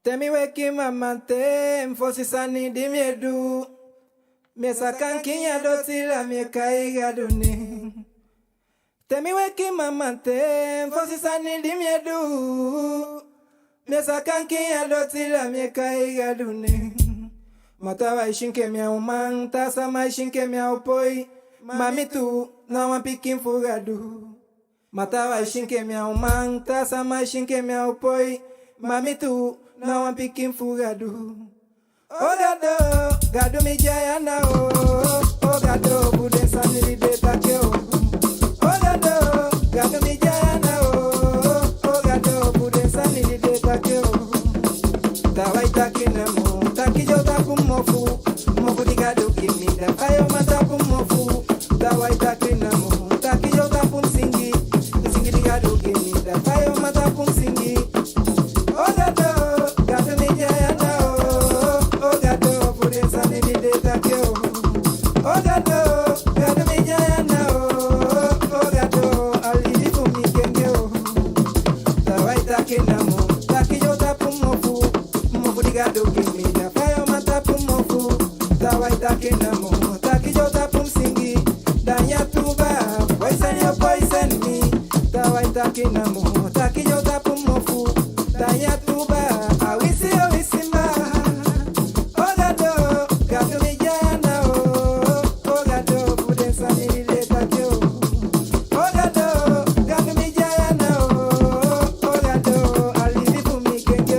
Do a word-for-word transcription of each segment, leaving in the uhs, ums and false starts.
Te mi weki mamanten, fosi sani di mi e du, mi e saka ankin a doti, da mi e kai Gadu nen. Te mi weki mamanten, fosi sani di mi e du, mi e saka ankin a doti, da mi e kai Gadu nen. Ma taawan e si enke mi a uman, taa sama e si enke mi a opoi, ma mi tu na wan pikin fu Gadu. Ma taawan e si enke mi a uman, taa sama e si enke mi a opoi, ma mi tu na wan pikin fu Gadu. O Gadu, Gadu mi de a i ana o. O Gadu, fu den sani di den e taki o. O Gadu, Gadu mi de a i ana o. O Gadu, fu den sani di den e taki o. Taawan e taki namo, taki di o tapu mofu. Mofu di Gadu gi mi, da fa yo man tapu mofu. Taawan e taki namo, taki di o tapu singi. Singi di Gadu gi mi, da fa yo man tapu singi. O Gadu, Gadu mi de a i ana o. O Gadu, fu den sani di den e taki o. O Gadu, Gadu mi de a i ana o. O Gadu, a libi fu mi kengi o. Taawan e taki namo, taki di o tapu mofu. Mofu di Gadu gi mi, da fa yo man tapu mofu. Taawan e taki namo, taki di o tapu singi. Da ya tuba, wai sani o poi sani mi. Taawan e taki namo, taki di o tapu mofu. Da ya tuba, a wisi o wisi mba. O Gadu, Gadu mi de a i ana o. O Gadu, fu den sani di den e taki o. O Gadu, Gadu mi de a i ana o. O Gadu, a libi fu mi kengi o.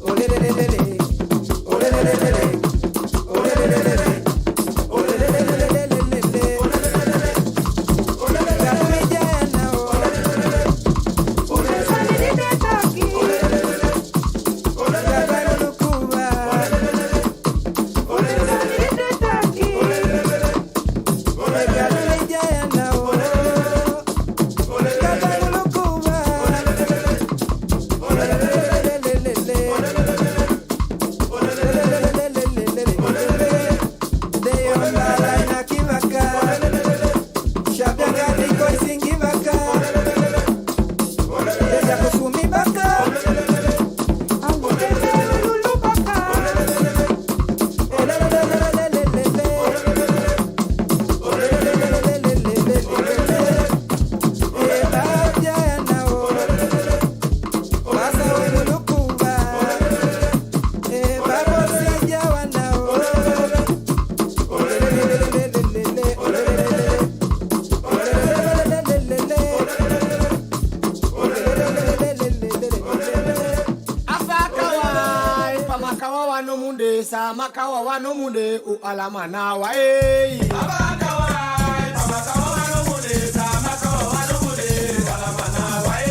O lelelelele, o lelelelele, o lelelelele, o lelelelele, o lelelelele, o lelelelele, o lelelelele, Gadu mi de a i ana o. O lelelelele, o lelelelele, o lelelelele, o lelelelele, o lelelelele, o lelelelele, o lelelelele. A fa a kawa, i pa makawa wa no munde, sa makawa wa no munde, u alamana wa e. A fa a kawa, i pa makawa wa no munde, sa makawa wa no munde, u alamana wa e.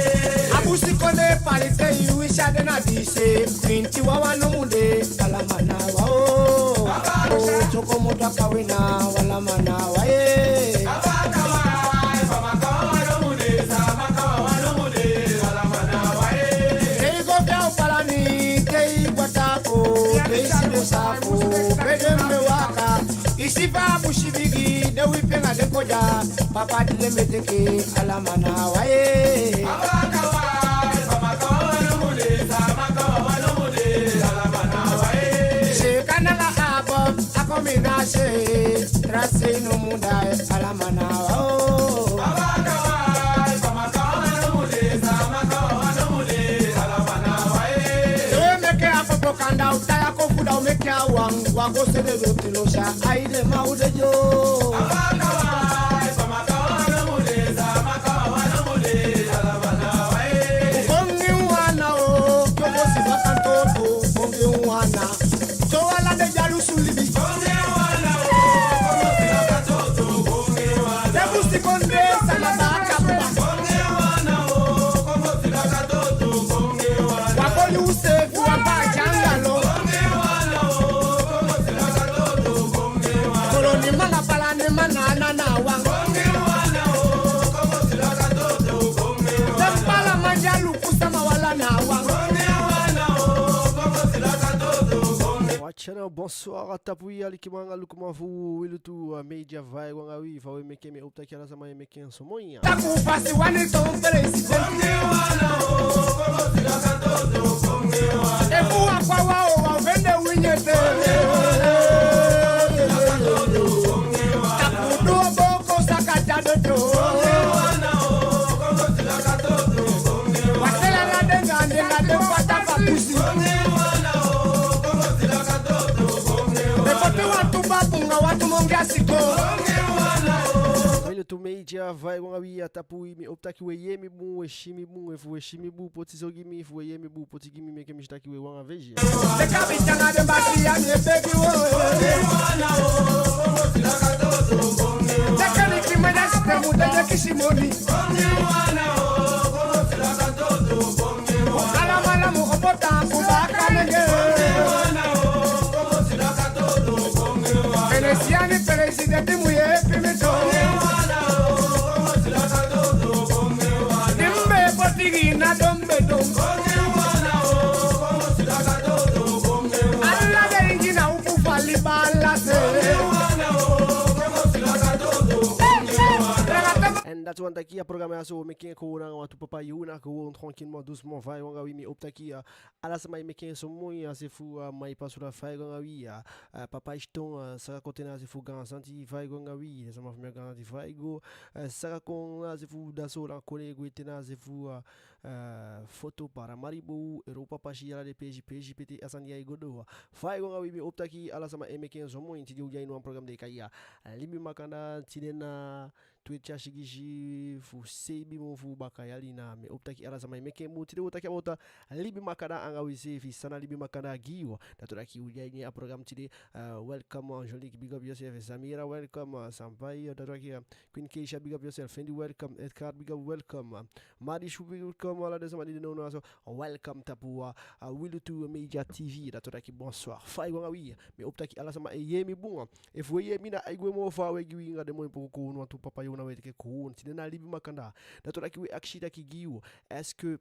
A busikondee pali te i wisi a de na dise, finti wawa no munde, alamana wa o. O sokomoto a kawina, u alamana wa e. Te i go fi a o palani, te i go a taako, te i si den saafo, pe den be waka. I si fa a busi bigi, den wipi anga den kodya, papa di den be teke, alamana wa e. Seeka nanga a bom, a kombinase, trase no munda, alamana wa o. Te we meke a popo kanda, u tai a kofu da u meke a wan, wa go sende doti losi a, ai den man u de dyo. U kon gi u ana o, komosi baka toto, u kon gi u ana. So ala den dyalusu libi. Den busikondee sama baka buma. Wa koli useefi wan baa dyangalo. Koloni manga palani mana nana wan. Den pala man dyaluku sama wala na wan. Wa tyana, bonsoir a tapu i alikiman anga lukuman fu Wi Lutu Media. Fa i e go anga wi, fa we meke, mi e howpu taki ala sama e meke en so moi. Taku fasi wani toon pereisi. E Tia, fa ai go anga wi? A tapu wi, mi hopu taki we yee mi bun, we si mi bun. Efu we si mi bun, poti so gi mi. Efu we yee mi bun, poti gi mi, meke mi si taki we go anga fesi. En dati wani taki a programa ya so, meke en kon anga wantu papa yu na kon tranquillement, doucement, fa ai go anga wi? Mi hopu taki, ah, ala sama e meke en so moi. A se fu, ah, Mai Pasula, fa ai go anga wi? Ah, ah, Papa Iston, ah, saka kon te na a se fu Gaan Santi, fa ai go anga wi? Den sama fu mi a Gaan Santi, fa ai go? Ah, saka kon na a se fu Daso, Lankole, gwe te na a se fu, ah, ah, Foto, Paramaribo, Europa pasi, ala den peesi peesi pe te a sani ya e go doo. Fa ai go anga wi? Mi hopu taki ala sama e meke en so moi. Tide u de a ini wan programa den e kai, ah, Libi Makandaa, tide na twenti a sigisi fu seibin mun fu baka yali. Na mi hopu taki ala sama e meke en bun. Tide wo taki about, ah, libi makandaa anga wiseefi. San na libi makandaa gi yu? Dati wani taki u de a ini a programa tide. Ah, welcome, Angelique, big up yourself. Samira, welcome. Ah, Sampai, dati wani taki, ah, Queen Keisha, big up yourself. Fendi, welcome. Edgar, big up, welcome. Ah, Madi Shu, welcome. Ala den sama di de nownow a so, welcome tapu, ah, ah, Wilutu Media T V. Dati wani taki bonsoir. Fa ai go anga wi? Mi hopu taki ala sama e yee mi bun. Efu we yee mi, na ai gwe moo faawe gi wi anga den moi poku. Kon wantu papa yu na we teke kon. Tide na libi makandaa. Dati wani taki we akisi taki gi yu, est-ce que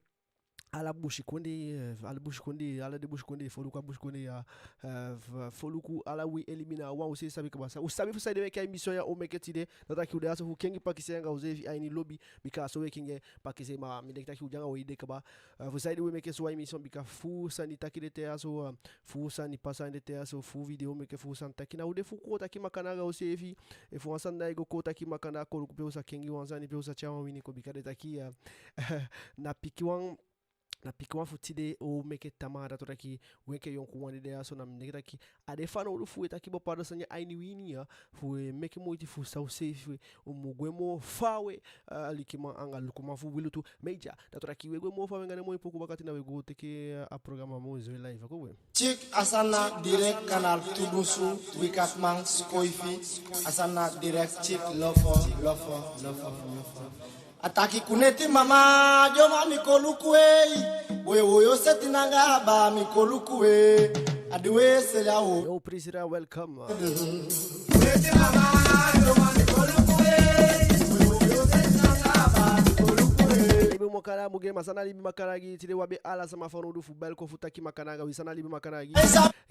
ala busikondee, eh, ala busikondee, ala den busikondee, foluku a busikondee ya, eh, f-, foluku, ala wi e libi na wan, u seefi sabi kaba san. U sabi fu saide meke a emission ya o meke tide. Dati wani taki u de a so fu kengi pakisei anga useefi a ini lobi, bika a so we kengi pakisei. Ma mi denki taki u de anga u idee kaba, eh, fu saide we meke so wan emission, bika fuu sani taki den ten ya so, eh, fuu sani pasa den ten ya so, fuu video meke, fuu sani taki. Na u de fu kon taki makandaa anga useefi. Efu wan sani ná e go, kon taki makandaa, kon luku pe u sa kengi wan sani, pe u sa tyai wan wini kon, bika den taki, eh, na pikin wan, na pikin wan fu tide o meke tamaa. Dati wani taki we enke yonkuwan di de a so, na mi denki taki a de fanowdu fu we taki bepaalde sani a ini wi ini ya, fu we meke moiti fu sa useefi, fu we, u mu gwe moo faawe, eh, alikiman anga lukuman fu Wilutu Media. Dati wani taki we gwe moo faawe anga den moi poku, bakaten na we go teke, eh, a programa moo zo live, kon we. Check Asana Direct Canal Tudusu, Wikakman, Skoifi, Asana Direct, check, lofo, lofo, lofo, lofo. A taki kuneti mama, di o man mi kon luku e. Woyo woyo seti nanga baa mi kon luku e. A di we seli a wo. Yo, Priscilla, welcome. Kuneti mama, di o man mi kon luku e. Woyo woyo seti nanga baa mi kon luku e. Libi makandaa mu gi en, ma san na libi makandaa gi yu? Tide u abi ala sama fanowdu fu bel kon fu taki makandaa anga wi. San na libi makandaa gi yu?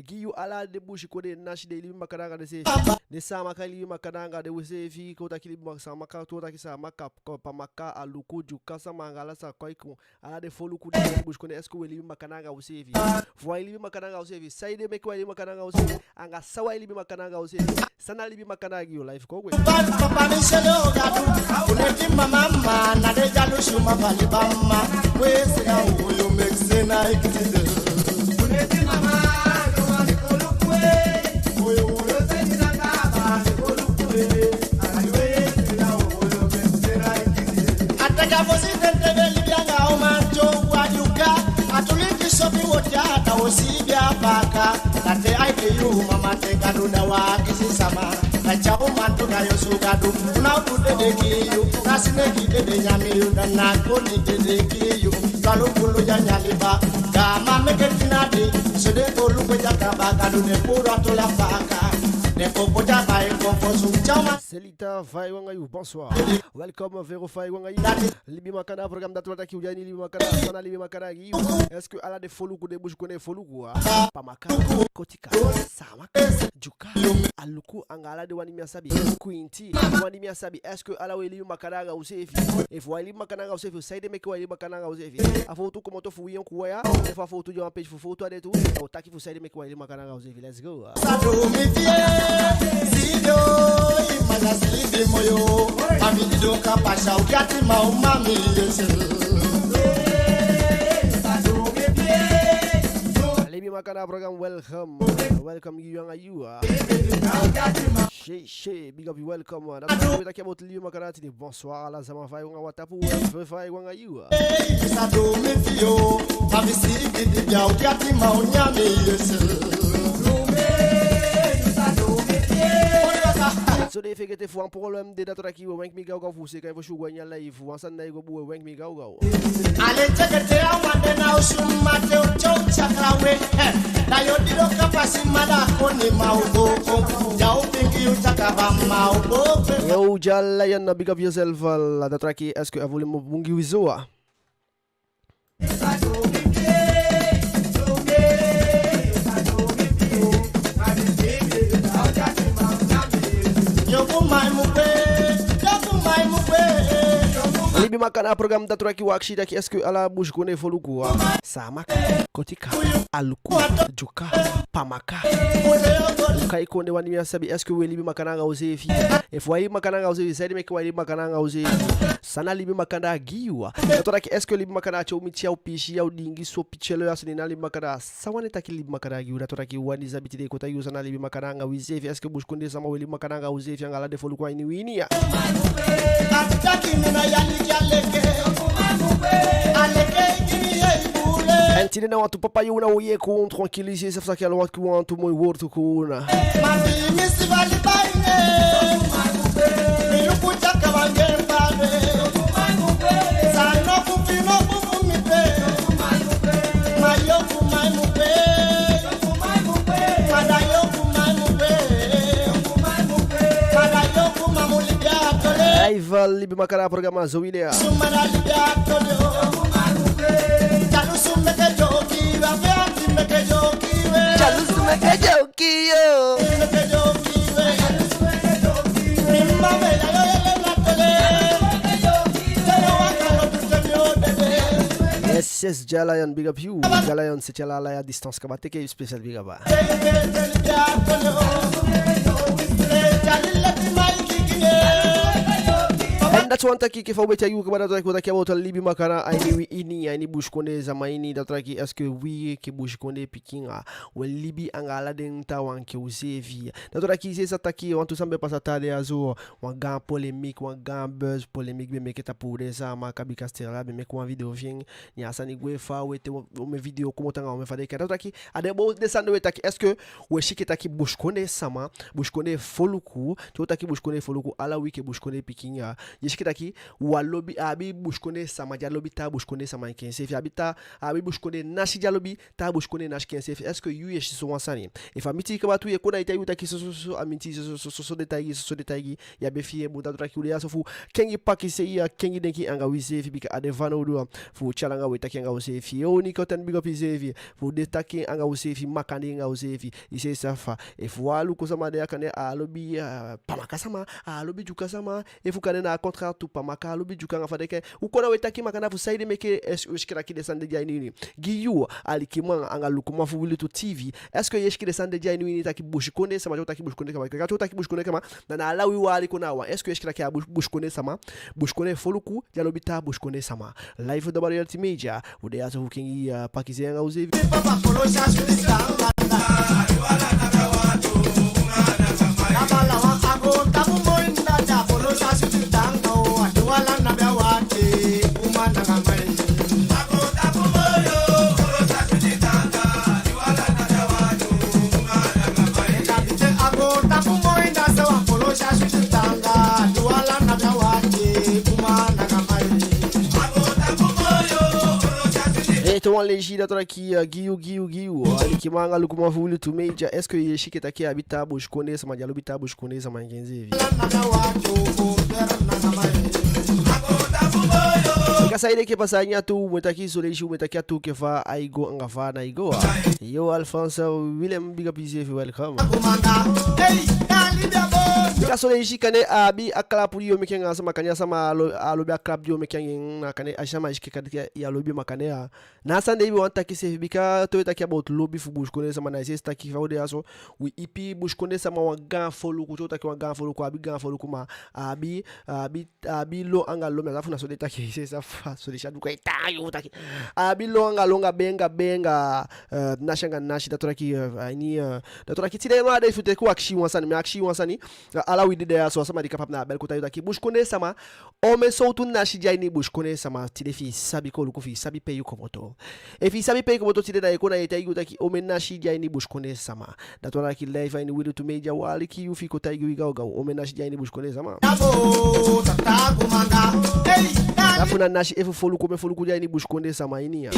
Gi yu, ala den busikondee nasi, den e libi makandaa anga denseefi? Den Saamaka e libi makandaa anga den seefi? Kon taki libi mak-, Saamaka, kon taki Saamaka, Pamaka, Aluku, Dyuka sama anga ala sa kon e kon. Ala den foluku di de a ini busikondee, est-ce que we libi makandaa anga useefi? Efu we libi makandaa anga useefi, saide meke we libi makandaa anga useefi? Anga san we libi makandaa anga useefi? San na libi makandaa gi yu? Live, kon we. Papa, papa, mi seli o Gadu, kuneti mama, mama, na den dyalusu ma fali bama. We seli a wo yo meke se na ikiti de. Kuneti mama, yo ma mi kon luku e. Woyo woyo seti nanga baa mi kon luku e. A di we seli a wo yo meke se na ikiti de. A taki a fosi ten te be libi anga uman tyow a Dyuka. A tuliki sopi woti a ta o siibi a baaka. Na te ai te yu mama te Gadu da wi akisi sama. Na tya uman tu na yu su Gadu. Na u tu dede gi yu. Na sineki dede nyan yu. Na na koni dede gi yu. Twalu kulu ya nyan liba. Gama meke tina di. So den kolu kwe ja kaba Gadu ne puru a tola baaka. Ne popo ja bai popo su. Tya uman. Selita, fa ai go anga yu? Bonsoir. Welcome, Vero, fa ai go anga yu? Libi makandaa, programme dati wani taki u de a ini libi makandaa. San na libi makandaa gi yu? Est-ce que ala den foluku, den busikondee foluku, ah, Pamaka, Kotika, Saamaka, Dyuka, Aluku anga ala den wan di mi á sabi, Kwinti, den wan di mi á sabi, est-ce que ala we libi makandaa anga useefi? Efu we libi makandaa anga useefi, saide meke we libi makandaa anga useefi? A fowtu komoto fu wi yonkuwan ya, efu a fowtu de a wan peesi fu fowtu a de tu, u taki fu saide meke we libi makandaa anga useefi. Let's go. Libi Makandii, a program welcome. Welcome gi yu anga yu, ah. Shey, shey, big up, yu welcome, ah. Dati we taki about Libi Makandaa tide. Bonsoir ala sama, fa i wani go a tapu, fa i wani go, yu, ah. So den fegete fu wan problème de, dati we taki we wenki mi gawgaw fu seeka en fosi u go a ini a live. Wan sani ná e go bun, we wenki mi gawgaw. Yo, Jah Lion, big up yourself, ah, dati we taki, est-ce que a volume bun gi wi so, ah? Libi Makandaa, a program dati we taki, wi akisi taki, est-ce que ala busikondee foluku, ah, Saamaka, Kotika, Aluku, Dyuka, Pamaka, u kai kondee wan di mi á sabi, est-ce que we libi makandaa anga useefi? Efu wá libi makandaa anga useefi, saide meke wá libi makandaa anga useefi? San na Libi Makandaa gi yu, ah? Dati we taki, est-ce que Libi Makandaa, te u miti a u piisii, a u diingi so, pikinso ya so, na Libi Makandaa? San wani taki Libi Makandaa gi yu? Dati we taki u wani sabi tide, kon taigi u san na Libi Makandaa anga wiseefi. Est-ce que busikondee sama we libi makandaa anga useefi anga ala den foluku a ini wi ini ya? En tide na wantu papa, yu na u yee kon tranquille, i seefi sabi taki ala wantu moi wowtu kon. Live, Libi Makandaa, a program a zo wi de ya. Yes, yes, Jah Lion, big up yu. Jah Lion, c'est Jah Lion, à distance, kaba teke special big up. En dati wani taki, enke fa u be taigi u kaba, dati we taki, u taki about Libi Makandaa a ini wi ini, a ini busikondee sama ini, dati we taki, est-ce que wi enke busikondee pikin, ah, we libi anga ala den taawan enke useefi? Dati we taki, i seefi sabi taki wantu sani be pasa taa dei ya so, wan gaan polémique, wan gaan buzz polémique be meke tapu den sama, Kabi Kasteria be meke wan video fi en, ne a sani gwe faawe te, omen video komoto anga omen fa den kai. Dati we taki, a den boo, den sani de we taki, est-ce que we si enke taki busikondee sama, busikondee foluku, te u taki busikondee foluku, ala wi enke busikondee pikin, ah, i si enke taki u á lobi, a abi busikondee sama di á lobi taa busikondee sama enke enseefi, a abi taa, a abi busikondee nasi di á lobi taa busikondee nasi enke enseefi? Est-ce que yu, i e si so wan sani? Efu a miti i kaba tu, i e kon, da i taigi u taki so, so, so, so, a miti so, so, so, so, so den taigi, so, so den taigi, i á be fii en bun. Dati we taki u de ya so fu kengi pakisei, a kengi denki anga wiseefi, bika a de fanowdu, ah, fu tyai langa we taki anga useefi. Yo, Nicotin, big up iseefi. Fu de taki anga useefi, makandii anga useefi. I seefi sabi fa, efu wan Aluku sama de ya, kande a lobi, ah, Pamaka sama, a lobi Dyuka sama, efu kande na a contraire tu, Pamaka lobi Dyuka anga fa den kai. U kon, da we taki makandaa fu saide meke, est-ce que u e si enke taki den sani de de a ini wi ini? Gi yu, alikiman anga lukuman fu Wi Lutu T V, est-ce que i e si enke den sani de de a ini wi ini, taki busikondee sama, te u taki busikondee sama, te u taki busikondee sama, da na ala wi wani kon a wan. Est-ce que i e si enke taki a bus-, busikondee sama, busikondee foluku di á lobi taa busikondee sama? Live fu W L T Media, u de ya so fu kengi, ah, pakisei anga useefi. Ete wan leisi, dati we taki, ah, gi yu, gi yu, gi yu, ah, alikiman anga lukuman fu Wi Lutu Media, est-ce que i e si enke taki a abi taa busikondee sama di á lobi taa busikondee sama enke enseefi? Bika saide enke pasa a ini a tuu, u mu e taki so leisi, u mu e taki a tuu enke fa ai go anga fa a nai go, ah. Yo, Alphonse Willem, big up iseefi, welcome. Bika so leisi kande a abi a klap di yo meke anga sama, kande a sama á lo-, á lobi a klap di yo meke anga en, na kande a sama e si enke taki i á lobi en, ma kande a Na a sani de i be wani taki seefi, bika te u e taki about lobi fu busikondee sama, na i seefi taki fa u de ya so, wi ipi busikondee sama wan gaan foluku. Te u taki wan gaan foluku, a abi gaan foluku, ma a abi, a abi, a abi lo anga lo, mi á sa fu na so den taki, i seefi sabi. Ah, so den si a du kon e taigi yu taki a abi lon anga lon anga be anga be anga, eh, nasi anga nasi. Dati wani taki, eh, a ini, eh, dati wani taki tide mi á de fu teke u akisi wan sani, mi akisi wan sani. Eh, ala wi di de ya so, a sama di kan papa na a bel kon taigi u taki busikondee sama, omen sowtu nasi de a ini busikondee sama. Tide fi i sabi kon luku, fi i sabi pe yu komoto. Efi i sabi pe i komoto tide, na i kon, na i e taigi u taki omen nasi de a ini busikondee sama. Dati wani taki live a ini Wi Lutu Media, u aliki yu fi i kon taigi wi gawgaw omen nasi de a ini busikondee sama. Efu na nasi, efu foluku, omen foluku de a ini busikondee sama ini ya.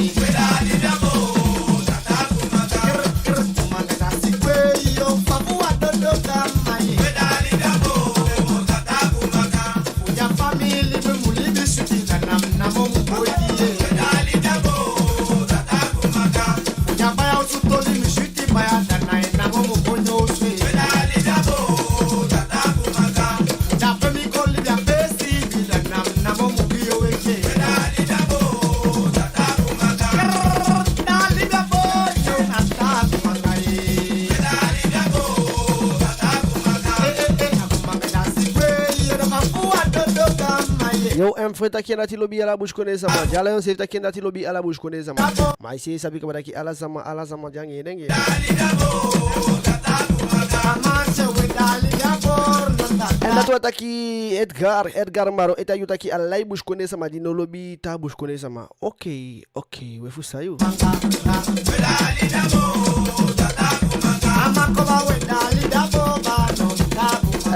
Yo, M Frère taki en dati lobi ala busikondee sama. Djala Yon seefi taki en dati lobi ala busikondee sama. Ma i seefi sabi kaba taki ala sama, ala sama de anga en denki. En dati wani taki Edgar, Edgar Maro, e taigi u taki a lai busikondee sama di no lobi taa busikondee sama. Oke, oke, we fusutan yu.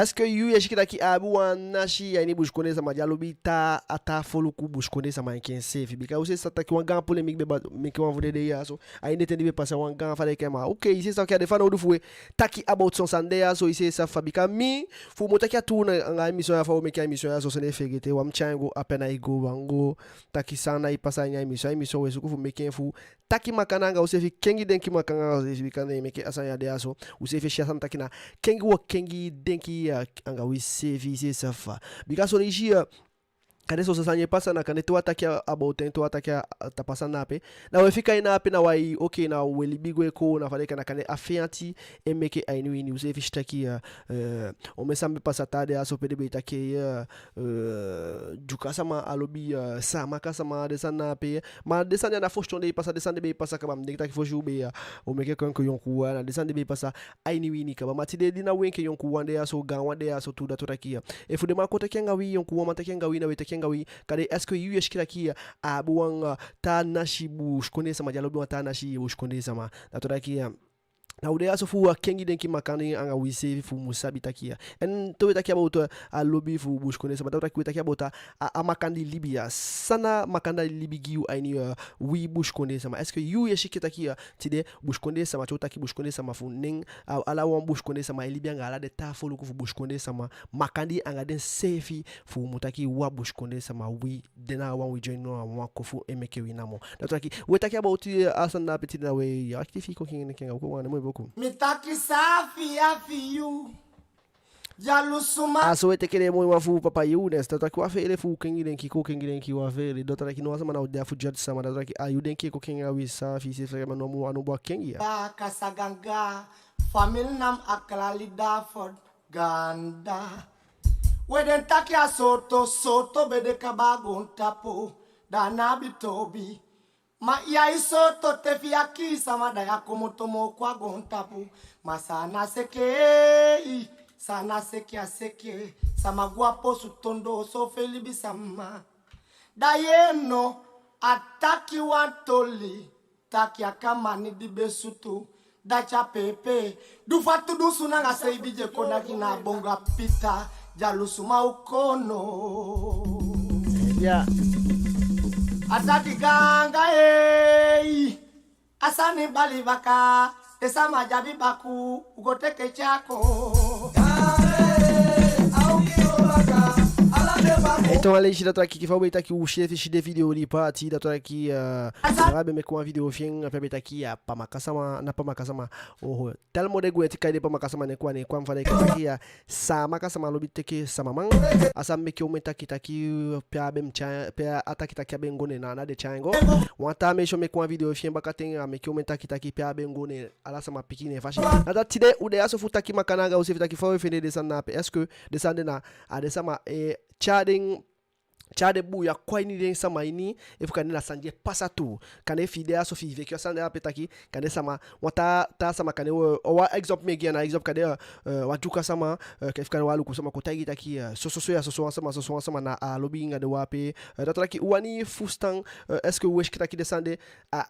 Est-ce que yu e si enke taki a abi wan nasi a ini busikondee sama di á lobi taa, a taa foluku busikondee sama enke enseefi? Bika u seefi sabi taki wan gaan polémique be ba-, meke wan fu den dei ya so. A ini den ten di be pasa, wan gaan fa den e kai en, ma oke, i seefi sabi taki a de fanowdu fu we taki about son sani de ya so, i seefi sabi fa. Bika mi, fu mu taki a tuu na anga a émission ya, fa u meke a émission ya so, so ne fegete, wan mi tyai en go ape, na i go, wan go taki san na e pasa a ini a émission. A émission we suku fu meke en fu taki makandaa anga useefi, kengi denki makandaa anga useefi, bika ne meke a sani ya de ya so. Useefi e si a sani taki na kengi u o kengi denki, eh, anga wiseefi, i seefi sabi fa. Bika son leisi, eh, kande soso sani e pasa, na kande te u á taki a, about en, te u á taki a, a tapu a sani na ape, na we fika en na ape, na wai, oke, na we libi gwe kon, na fa den e kai en, na kande a feyanti e meke a ini wi ini. Useefi si taki, eh, eh, omen sani be pasa taa de ya so, pe den be e taki, eh, eh, Dyuka sama á lobi, eh, Saamaka sama, den sani na ape. Ma den sani ya na fosi ten de e pasa, den sani de be e pasa kaba. Mi denki taki fosi u be, eh, u meke kon enke yonkuuwan, na den sani de be e pasa a ini wi ini kaba. Ma tide di na wi enke yonkuuwan de ya so, gaanwan de ya so tu, dati o taki, eh, efu den man kon taki anga wi, yonkuuwan man taki anga wi, na we taki anga wi, kande est-ce que yu e si enke taki, eh, a abi wan, eh, taa nasi busikondee sama di á lobi wan taa nasi busikondee sama? Dati o taki, eh, na u de ya so fu, eh, kengi denki makandaa anga wiseefi, fu u mu sabi taki, eh, en te we taki about, eh, a lobi fu busikondee sama, dati o taki we taki about a, a, a makandii libi ya. San na makandii libi gi yu a ini, eh, wi busikondee sama? Est-ce que yu e si enke taki, eh, tide busikondee sama, te u taki busikondee sama fu nen, a, ala wan busikondee sama e libi anga ala den taa foluku fu busikondee sama, makandii anga denseefi, fu u mu taki wan busikondee sama, wi de na wan, wi join na wan kon fu e meke wi namo. Dati o taki we taki about, eh, a sani na ape tide, na we akiti fi i kon kengi denki anga u, kon wan moi boku. Mi taki saafi ya fi yu. Dyalusuma. A so we teke den moi wan fu papa Younes. Dati o taki wan feele fu kengi denki, kon kengi denki, wan feele. Dati o taki no wan sama ná o de ya fu judge sama. Dati o taki a yu denki e kon kengi anga wi saafi, i seefi sabi, ma no mu, a no bun a kengi ya. Ba Kasaganga, famili nam Akalali Daford Ganda. We den taki a sooto, sooto be de kaba a goontapu, da a ná abi toobi. Ma ya i sooto te fi i akisi sama, da ya komoto moo kon a goontapu. Ma san na seke, san na seke a seke, sama go a posu tondo, so feli bi sama. Da yee no, a taki wan toli, taki a kamani di be sutu, da tya pepe. Du fatu dunsu nanga seibi dyeko, da gi na bonga pita, dyalusuma u kono. Ya. A taki gaanga, ei. A sani bali baka, e sama di abi baku, u go teke tyako. Ete wan leisi, dati o taki enke fa u be taki, useefi si den video di paati, dati o taki, eh, a be meke wan video fi en, ape a be taki, eh, Pamaka sama, na Pamaka sama. Oho. Tellement den gwenti kai den Pamaka sama, ne kon, ne kon, fa den e kai taki, eh, Saamaka sama lobi teke sama man. A sa meke omen takitaki, pe a be mu tyai, pe a takitaki a be mu go, ne na, na den tyai en go. Wan taa mesi o meke wan video fi en bakaten, a meke omen takitaki pe a be mu go, ne ala sama piki en fasi. Na dati tide u de ya so fu taki makandaa anga useefi taki fa we fende den sani na ape. Est-ce que den sani de na, a den sama, eh, tyai den tyai den buya kon a ini den sama ini, efu kande na sani di e pasa tuu. Kande efi i de ya so, efi i weki a sani de ape taki, kande sama, wan taa, taa sama kande, eh, wan exemple mi e gi, na exemple kande, eh, eh, wan Dyuka sama, eh, efu kande wan Aluku sama kon taigi i taki, eh, soso so ya, soso wan sama, soso wan sama na a lobi anga den wan ape, eh, dati taki u wani fusutan, eh, est-ce que u e si enke taki den sani de, a,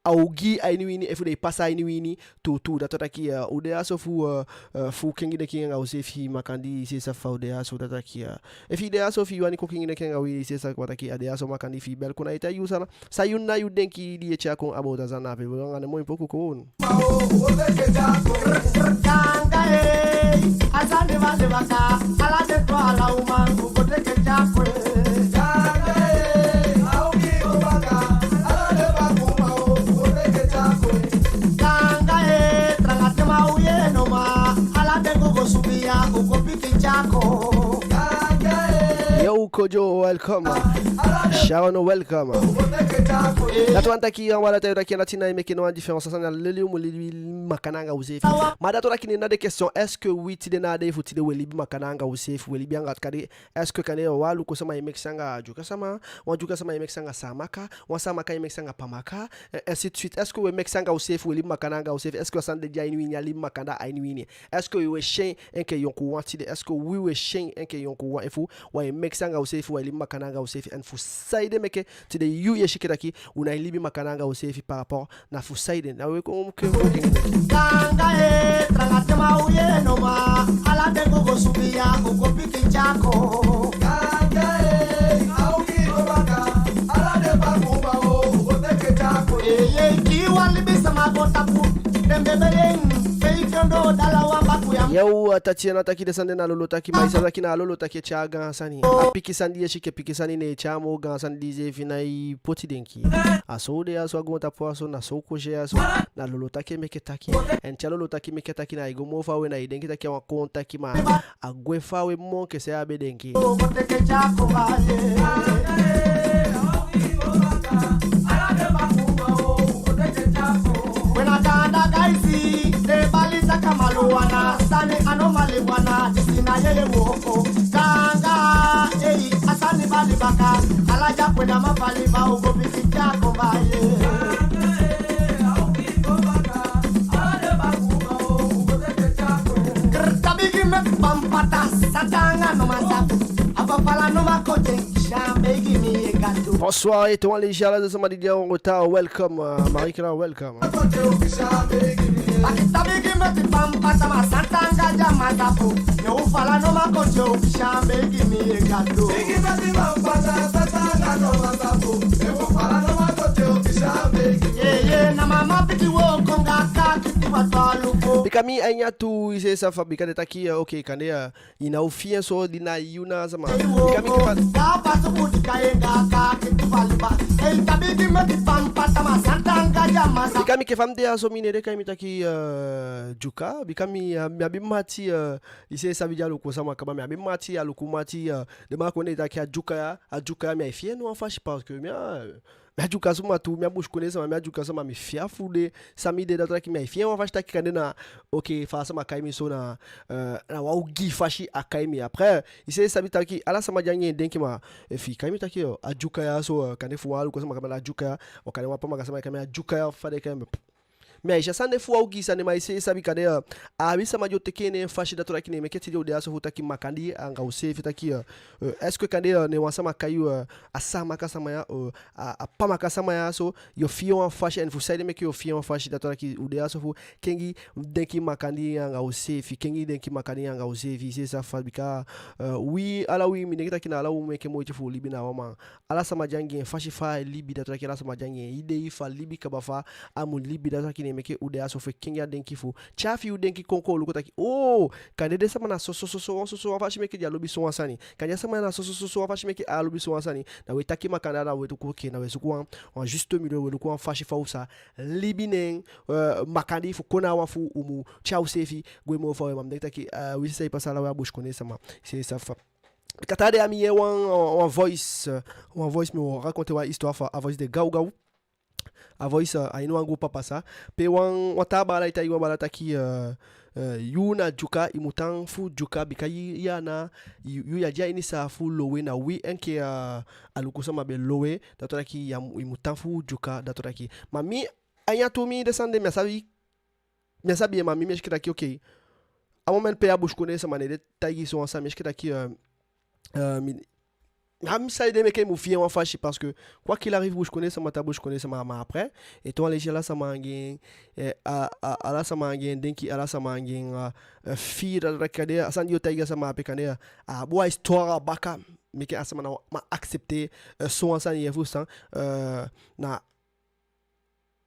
a ogii a ini wi ini, efu den e pasa a ini wi ini tuutuu. Dati taki, eh, u de ya so fu, eh, eh, fu kengi denki anga useefi makandii, i seefi sabi fa u de ya so. Dati taki, eh, efi i de ya so, efi i wani kon kengi denki anga wi, i seefi sabi taki a de ya so makandii, fi i bel kon na i, taigi u san, san yu na yu denki di i e tyai kon about a sani ape. We go anga den moi poku kon. Yo, Kojo, welcome. Sharon, welcome. Dati wani taki, en wala tayo taki, a ná tin na e meke no wan différence. A sani a leli u mu libi makandaa anga useefi. Ma dati o taki, ne na den question, est-ce que wi tide na a dei fu tide u e libi makandaa anga useefi, u e libi anga kande, est-ce que kande wan Aluku sama e meke sani anga Dyuka sama, wan Dyuka sama e meke sani anga Saamaka, wan Saamaka e meke sani anga Pamaka, eh, ainsi de suite. Est-ce que u e meke sani anga useefi, u e libi makandaa anga useefi? Est-ce que a sani de di a ini wi ini, a libi makandaa a ini wi ini? Est-ce que u e si en enke yonkuwan tide? Est-ce que wi, u e si en enke yonkuwan efu u á e meke sani anga useefi, u á e libi makandaa anga useefi? En fu saide meke tide yu e si enke taki u ná e libi makandaa anga useefi par rapport na fu saide? Na we kon mu ke fu kengi denki. Yo, eh, Tatiana taki den sani de na lolo taki, ma i sabi taki na a lolo taki e tyai gaan sani. A pikin sani di i e si enke pikin sani, ne e tyai moo gaan sani di iseefi ná e poti denki. A so u de ya so a goontapu ya so, na so u kosi ya so. Na lolo taki e meke taki. En te a lolo taki meke taki, na i go moo faawe, na i denki taki a wan koon taki, ma a gwe faawe moo enke san a be denki. Bonsoir, Etoile Légère, là, de Somalie, on retard, welcome, euh, Marie-Claire, welcome. Bika mi a ini a tu, i seefi sabi fa, bika den taki, eh, ok, kande, eh, i ná o fii en so, di na yu na a sama. Bika mi ke fa. Bika mi ke fa mi de ya so, mi ne den kai mi taki, eh, Dyuka. Bika mi, eh, mi abi mati, eh, i seefi sabi, di Aluku sama kaba, mi abi mati, Aluku mati, eh, den man kon de taki a Dyuka ya, a Dyuka ya, mi á e fii en no wan fasi, parce que mi a, mi a Dyuka sama tu, mi a busikondee sama, mi a Dyuka sama, mi fii a fu de san mi de. Dati taki mi á e fii en wan fasi taki kande na, ok, fa a sama kai mi so na, eh, na wan ogii fasi a kai mi. Après, i seefi sabi taki ala sama de anga en denki, ma efi i kai mi taki, oh, a Dyuka ya so, eh, kande fu wan Aluku sama kai mi a Dyuka ya, o kande wan Pamaka sama kai mi a Dyuka ya, fa den kai mi. Mi á e si a sani de fu wan ogii sani, ma i seefi sabi kande, eh, a abi sama di o teke en na en fasi. Dati o taki ne meke tide u de ya so fu taki makandii anga useefi taki, eh, eh, est-ce que kande, eh, ne wan sama kai yu, eh, a Saamaka sama ya, eh, a, a Pamaka sama ya so, yo fii en wan fasi, en fu saide meke yo fii en wan fasi? Dati o taki u de ya so fu kengi denki makandii anga useefi, kengi denki makandii anga useefi, i seefi sabi fa, bika, eh, wi, ala wi, mi denki taki na ala u meke moiti fu libi na wan, ma ala sama de anga en fasi fa a e libi. Dati o taki ala sama de anga en idei fu a libi kaba, fa a mu libi. Dati o taki ne meke u de ya so fu kengi a denki fu tyai fi u denki kon, kon luku taki, oh, kande den sama na soso, soso, wan soso wan fasi meke den á lobi sowan sani. Kande a sama na soso, soso, wan fasi meke a á lobi sowan sani. Na we taki makandaa, na we luku, ok, na we suku wan, wan juste milieu, we luku wan fasi fa u sa libi neen, eh, makandii fu kon na wan fu u mu tyai useefi gwe moo faawe. Ma mi denki taki, eh, wi seefi pasa, ala we a busikondee sama, i seefi sabi fa. Kande a de a mi yee wan, wan voice, euh, wan voice, mi o raconter wan histoire fu a voice de gawgaw. A voice, eh, a ini wan groupe a pasa. Pe wan, wan taa baala e taigi wan baala taki, eh, eh, yu na Dyuka, i mu tan fu Dyuka, bika yu, yu a na, yu, yu ya de a ini saafu lowe, na wi enke, eh, Aluku sama be lowe, dati wani taki ya mu, i mu tan fu Dyuka, dati wani taki. Ma mi, a ini a tu mi de sani de, mi á sabi, mi á sabi en, ma mi, mi e si enke taki, ok. A moment pe a busikondee sama ne de taigi so wan sani, mi e si enke taki, eh, eh, mi, a mi saide meke i mu fii en wan fasi, parce que quoi qu'il arrive, busikondee sama tan busikondee sama, ma après, ete wan leisi ala sama anga en, eh, a, a, ala sama anga en denki, ala sama anga en, eh, eh, fii, dati wani taki kande a sani di yo taigi a sama ape kande a, a abi wan histoire a baka, meke a sama ná man accepter, eh, so wan sani, i e fusutan, eh, na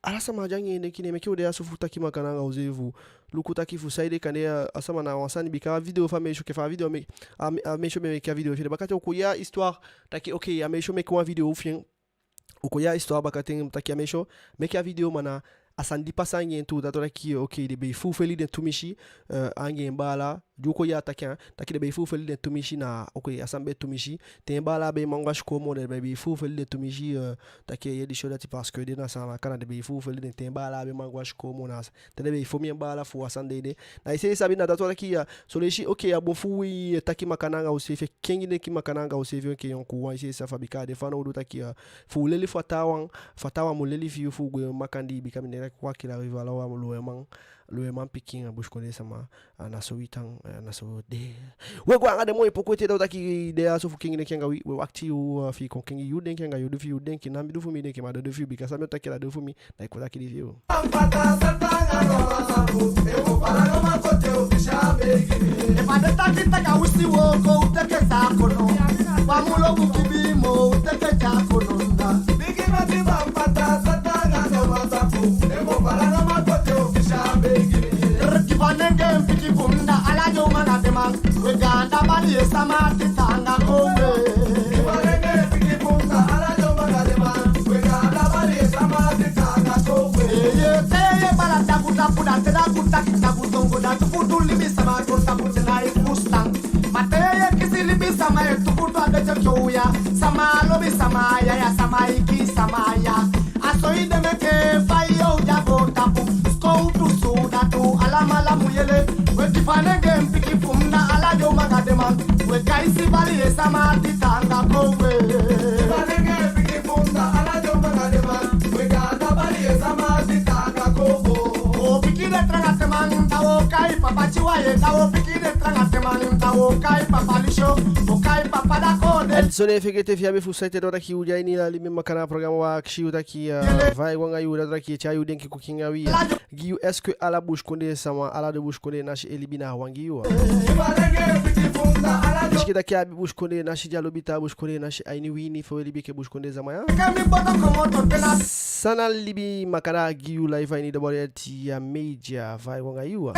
ala sama á de anga en denki, ne meke u de ya so fu taki makandaa anga useefi, fu luku taki fu saide kande a, a sama na wan sani, bika a video fu a meisyo, enke fa a video meke, a, a meisyo be meke a video fi en, bakaten u kon yee a histoire, taki, ok, a meisyo meke wan video fi en, u kon yee a histoire bakaten, taki a meisyo meke a video, ma na a sani di pasa anga en tu, dati wani taki, ok, den be e fuufeli den tumisi, eh, anga en baala, di u kon yee a taki, eh, taki den be e fuufeli den tumisi na, ok, a sani be tumisi, te en baala á be man go a sikoo moo, den be e fuufeli den tumisi, eh, taki, eh, disi o dati, parce que den na Saamaka, na den be e fuufeli den, te en baala á be man go a sikoo moo, na te den be e fon en baala fu a sani de ede. Na i seefi sabi, na dati wani taki, eh, son leisi, ok, a bun fu wi, eh, taki makandaa anga useefi, kengi denki makandaa anga useefi, enke yonkuwan, i seefi sabi fa a de, bika a de fanowdu taki, eh, fu u leli fu a taawan, fu a taawan mu leli fi u fu u gwe makandii, bika mi denki taki quoi qu'il arrive, ala wan loweman, loweman pikin, a busikondee sama, a na so wi tan, a na so u de. We go anga den moi poku ete, dati wani taki, de ya so fu kengi denki anga wi, we wakiti yu, eh, fi i kon kengi yu denki anga yu du fi yu denki, ná mi du fu mi denki, ma den du fi yu, bika san mi o taki, na den du fu mi, na i kon taki den fi yu. En so ná fegete, efi i abi fu saide, dati wani taki u de a ini a libi makandaa programa, wi akisi yu taki, eh, fa ai go anga yu, dati wani taki i tyai yu denki kon kengi anga wi. Gi yu, est-ce que ala busikondee sama, ala den busikondee nasi e libi na wan gi yu? Est-ce que taki a abi busikondee nasi di a lobi taa busikondee nasi a ini wi ini fu e libi enke busikondee sama ya? San na libi makandaa gi yu, live a ini W L T Media, fa ai go anga yu?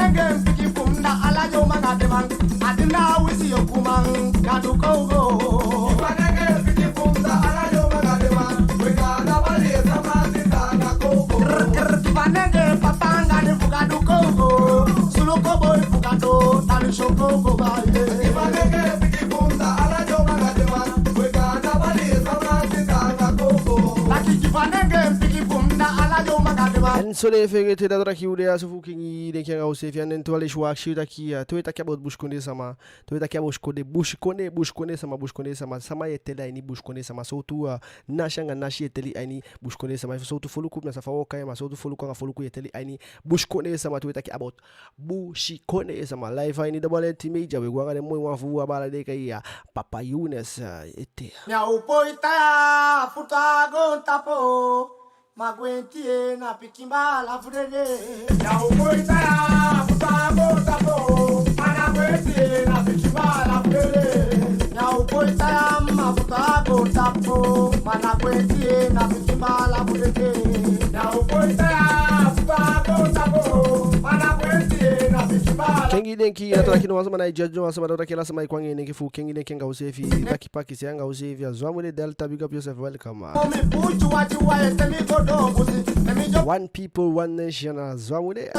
En so ná fegete, dati wani taki u de a so fu kengi denki anga useefi, en tu a leisi wi akisi yu taki, eh, te u e taki about busikondee sama, te u e taki about busikondee, busikondee, busikondee sama, busikondee sama, sama i e teli a ini busikondee sama, sowtu, eh, nasi anga nasi i e teli a ini busikondee sama, efu sowtu foluku, mi á sa fa u o kai en, ma sowtu foluku anga foluku i e teli a ini busikondee sama, te u e taki about busikondee sama, live a ini W L T Media, we go anga den moi wan fu u, a baala den e kai, eh, Papa Yunus, eh, ete. Kengi denki, dati wani taki ná wan sama ná e judge wan sama, dati wani taki ala sama e kon anga en denki fu kengi denki anga useefi, taki pakisei anga useefi. A so a mu de, Delta, big up yourself, welcome. One people, one nation, a so a mu de.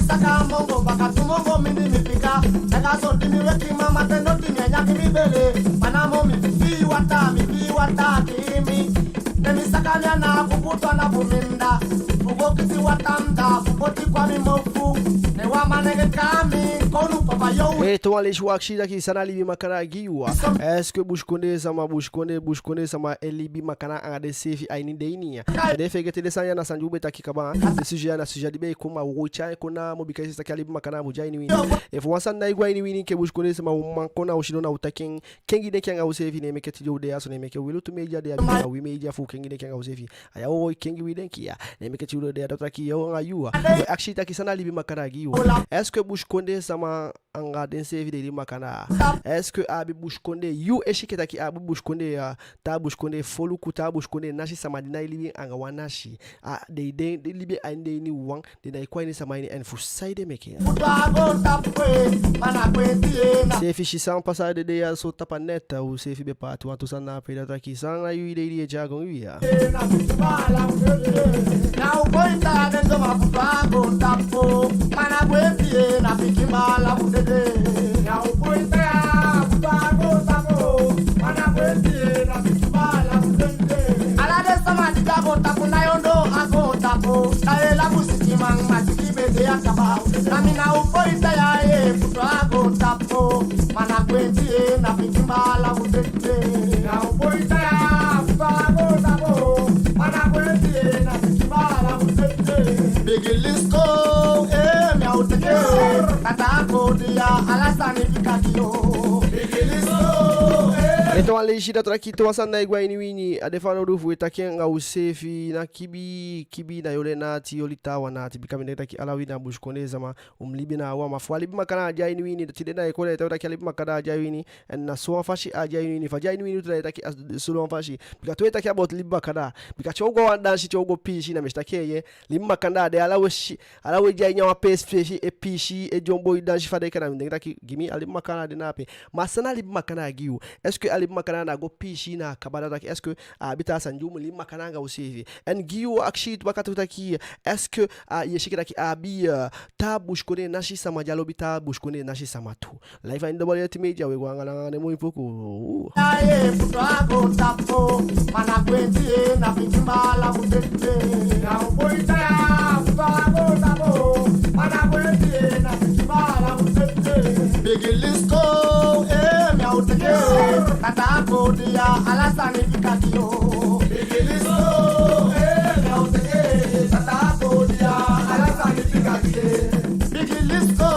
Saka mongo baka tu mongo mini mi pika. Saka so di mi weki mama te no di mi anyaki mi bele. Mana mo mi fi wata mi fi wata ki mi. Te mi saka mi ana fu butu ana fu mi nda. Fu go kisi wata mi da fu go ti kwa mi mofu. Ne wa manenge ka mi konu papa yo. E to wan leisi wi akisi taki san na libi makandaa gi yu. Est-ce que busikondee sama, busikondee, busikondee sama e libi makandaa anga denseefi a ini den ini ya? Den fegete den sani ya na sani di u be taki kaba. Den sujet ya na sujet di be e kon ma u o tyai en kon namo bika i si taki a libi makandaa mu de a ini wi ini. Efu wan sani ná e go a ini wi ini enke busikondee sama, u man kon na u sidon na u taki en, kengi denki anga useefi. Ne meke tide u de ya so, ne meke Wi Lutu Media de ya, bika na wi media fu kengi denki anga useefi. A ya u o kengi wi denki ya. Ne meke tide u de ya, da u taki yu anga yu. U e akisi taki san na libi makandaa gi yu. Est-ce que busikondee sama anga denseefi den e libi makandaa? Est-ce que a abi busikondee, yu e si enke taki a abi busikondee, a taa busikondee foluku, taa busikondee nasi sama di ná e libi anga wan nasi? A den, den, den libi a ini den ini wan, den ná e kon a ini sama ini, en fu saide meke? Seefi si san pasa den dei ya so tapu a net, useefi be paati wantu sani na ape, da u taki san na yu idee di e tyai go gi wi ya. Ala den sama di be a goontapu na yondo a goontapu, da e labu sikiman ma tiki be de a kaba. Na mi na u poi taya e futu a goontapu. Mana kwenti e na pikin baala u tete. Na u poi taya futu a goontapu. Mana kwenti e na pikin baala u tete. Bigi Lisko, e mi a u teke. Tata Kodia, ala sani fika gi yu. Bigi Lisko, e. Ete wan leisi, da u taki te wan sani ná e go a ini wi ini, a de fanowdu fu u e taki en anga useefi, na kibi, kibi na yu oli en na ati, yu oli taawan na ati, bika mi denki taki ala wi na busikondee sama, u mu libi na a wan. Ma fu a libi makandaa á de a ini wi ini, tide na e kon da e taki a libi makandaa á de a wi ini, en na sowan fasi á de a ini wi ini, fa á de a ini wi ini tu, da e taki a sowan fasi. Bika te u e taki about libi makandaa, bika te u o go a wan dansi, te u o go piisii, na mi si taki, eeye, libi makandaa á de, ala u e si, ala u e de a ini a wan peesi, peesi, e piisii, e dyonbo, e dansi, fa den e kai en, na mi denki taki gi mi a libi makandaa á de na ape. Ma san na libi makandaa gi yu? Est-ce que a libi makandaa na go piisii na a kaba, da u taki, est-ce que a abi taa sani di u mu libi makandaa anga useefi? En gi yu akisi tu baka tu taki, est-ce que, a, yu e si enke taki a abi, eh, taa busikondee nasi sama di á lobi taa busikondee nasi sama tu? Live a ini W L T Media, we go anga langa namo i poku. Aye, futu a goontapu, mana kwenti e na pikin baala u tete. Na u poi taya futu a goontapu, mana kwenti e na pikin baala u tete. Bigi Lisko, e mi a u teke. Tata Kodia, ala sani fika gi yu. Bigi Lisko, e mi a u teke. Tata Kodia, ala sani fika gi yu. Bigi Lisko,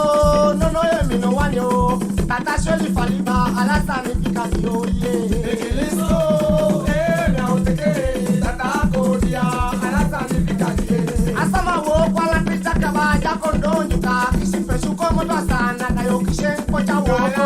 nono, e mi no wani o. Tata Sholi Faliba, ala sani fika gi yu, ye. Bigi Lisko, e mi a u teke. Tata Kodia, ala sani fika gi yu. A sama wooko a lanti tyaka baa, a kon doo nyuka. Kisi pesu komoto a sani, na yu o kisi en poti a wooko.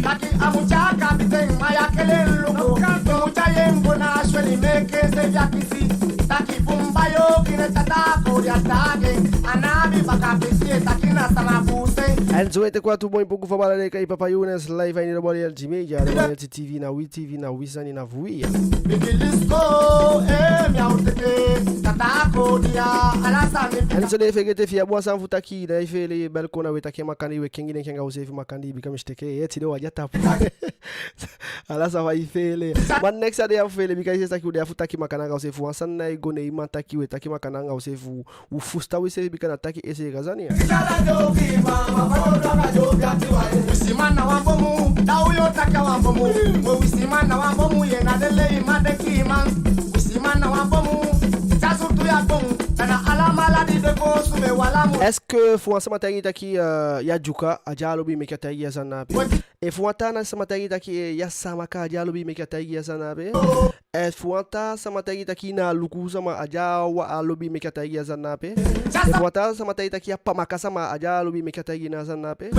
Taki a mu tyaka biten, ma ya kele luku. Mu tyai en go na Sholi meke seefi a kisi. Taki bumba yo kine Tata Kodia taage. A ná abi baka pisi e taki na sama buuse. En so ete kon a tu moi poku fu a baala den e kai Papa Younes live a ini W L T Media, W L T T V, na wi T V, na wi sani, na fu wi. Bigi Lisko, e mi a u teke, Tata Kodia, ala sani fika. En so den fegete fi i abi wan sani fu taki, da i feele, bel kon na u e taki makandii, u e kengi denki anga useefi makandii, bika mi si taki, e, tide u á de a tapu. Ala san fa i feele. Ma next a de ya fu feele, bika i si taki u de ya fu taki makandaa anga useefi. Wan sani ná e go, ne i man taki, u e taki makandaa anga useefi, u fusutan wiseefi, bika na taki e seeka sani ya. Wisiman na wan bomu, da u yo taki a wan bomu. We wisiman na wan bomu, ye na den leiman den kiiman. Wisiman na wan bomu, tya sutu ya bomu, da na alamala di de koosu be wala mu. Est-ce que fu wan sama taigi i taki, eh, ya Dyuka, a di á lobi meke a taigi i a sani na ape? Efu wan taa nasi sama taigi i taki, eh, ya Saamaka, a di á lobi meke a taigi i a sani na ape? Efu wan taa sama taigi i taki na Aluku sama, a di á wa-, á lobi meke a taigi i a sani na ape? Efu wan taa sama taigi i taki ya Pamaka sama, a di á lobi meke a taigi i na a sani na ape?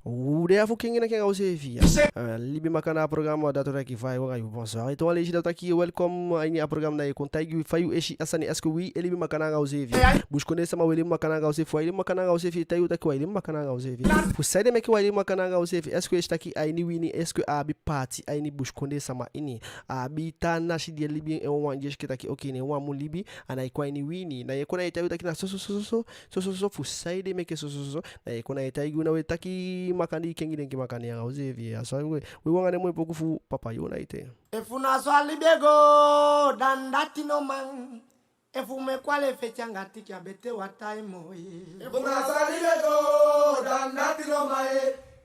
U de ya fu kengi denki anga useefi ya. Eh, libi makandaa, a programme, da u taki fa i go anga yu, bonsoir. Ete wan leisi, da u taki welkom a ini a programme, na i kon taigi wi fa yu e si a sani, est-ce que wi e libi makandaa anga useefi? Busikondee sama, u e libi makandaa anga useefi, u e libi makandaa anga useefi, i taigi u taki u e libi makandaa anga useefi. Fu saide meke u e libi makandaa anga useefi? Est-ce que i si taki a ini wi ini, est-ce que a abi paati a ini busikondee sama ini? A abi taa nasi di e libi en wawan, di e si enke taki, oke, ne en wawan mu libi, a ná e kon a ini wi ini. Na i e kon, na i e taigi u taki na so so so so so, so so so, fu saide meke so so so so. Na i e kon, na i e taigi u, na u e taki makandii kengi, denki makandii anga useefi. A so u e, u e go anga den moi poku fu Papa Yu na ete. Efu na so a libi e go, dan dati no man. Efu u mu e kwali feti anga tiki, a betee u á tai moo. Efu na so a libi e go, dan dati no man.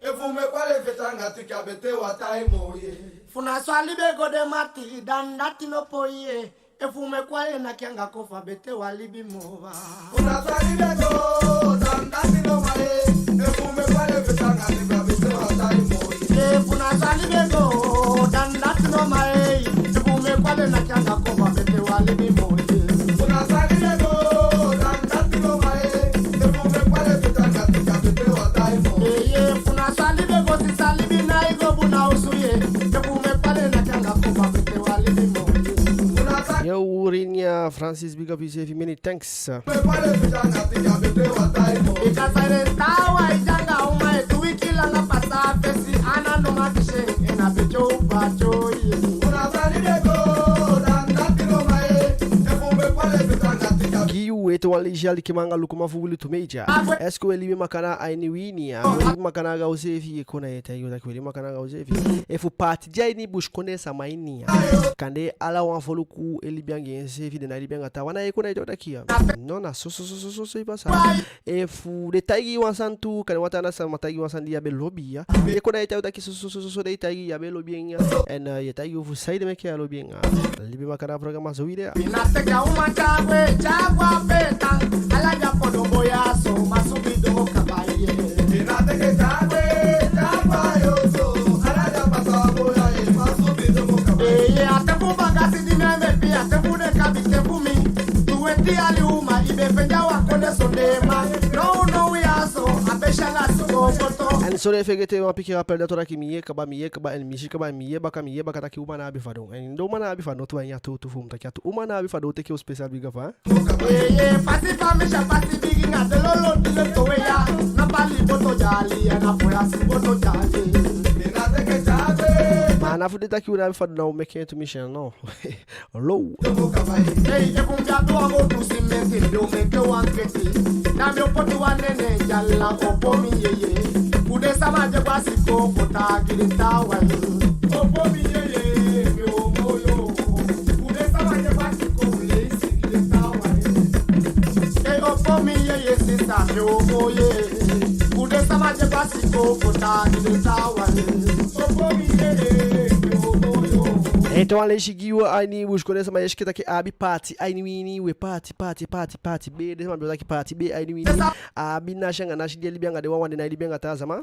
Efu u mu e kwali feti anga tiki, a betee u á tai moo. Efu na so a libi e go, den mati, dan dati no poi. Efu u mu e kwali naki anga kofu, a betee u á libi moo. Efu na so a libi e go, dan dati no man. Efu u mu e kwali feti anga tiki, a betee u á tai moo. Efu na so a libi e go, dan dati no man. Efu u mu e kwali naki anga kofu, a betee u á libi moo. Efu na so a libi e go, dan dati no man. Efu u mu e kwali feti anga tiki, a betee u á tai moo. Efu na so a libi e go, sisa, libi ná e go bun a osu. Efu u mu e kwali naki anga kofu, a betee u á libi moo. Yo, Urinia Francis, big up yuseefi, many thanks. Gi yu ete wan leisi, alikiman anga lukuman fu Wi Lutu Media. Est-ce que u e libi makandaa a ini wi ini? U e libi makandaa anga useefi? I e kon, na i e taigi u taki u e libi makandaa anga useefi. Efu paati de a ini busikondee sama ini, kande ala wan foluku e libi anga enseefi, den ná e libi anga taawan, na i e kon, na i e taigi u taki, no, na so so so so so so i pasa. Efu den taigi i wan sani tu, kande wan taa sama taigi i wan sani di i á be lobi, i e kon, na i e taigi u taki so so so so so den e taigi i, i á be lobi en. En, eh, i e taigi u fu saide meke i á lobi en. Libi makandaa programa, so wi de ya. En sorry, fegete wan pikin rappel, dati wani taki mi yee kaba, mi yee kaba, en mi si kaba, en mi yee baka, mi yee baka taki uman ná abi fadon. En den uman ná abi fadon tu, a ini a tu tu fu mi taki a tu uman ná abi fadon, teke u special big up, hein. Ma a ná fu den taki u ná abi fadon, na u meke en tu, mi si en, no. Low. Ete wan leisi gi yu a ini busikondee sama, i e si enke taki a abi paati a ini wi ini, we paati, paati, paati, paati bee. Den sama be o taki paati bee a ini wi ini. A abi nasi anga nasi di e libi anga den wawan, den ná e libi anga taa sama.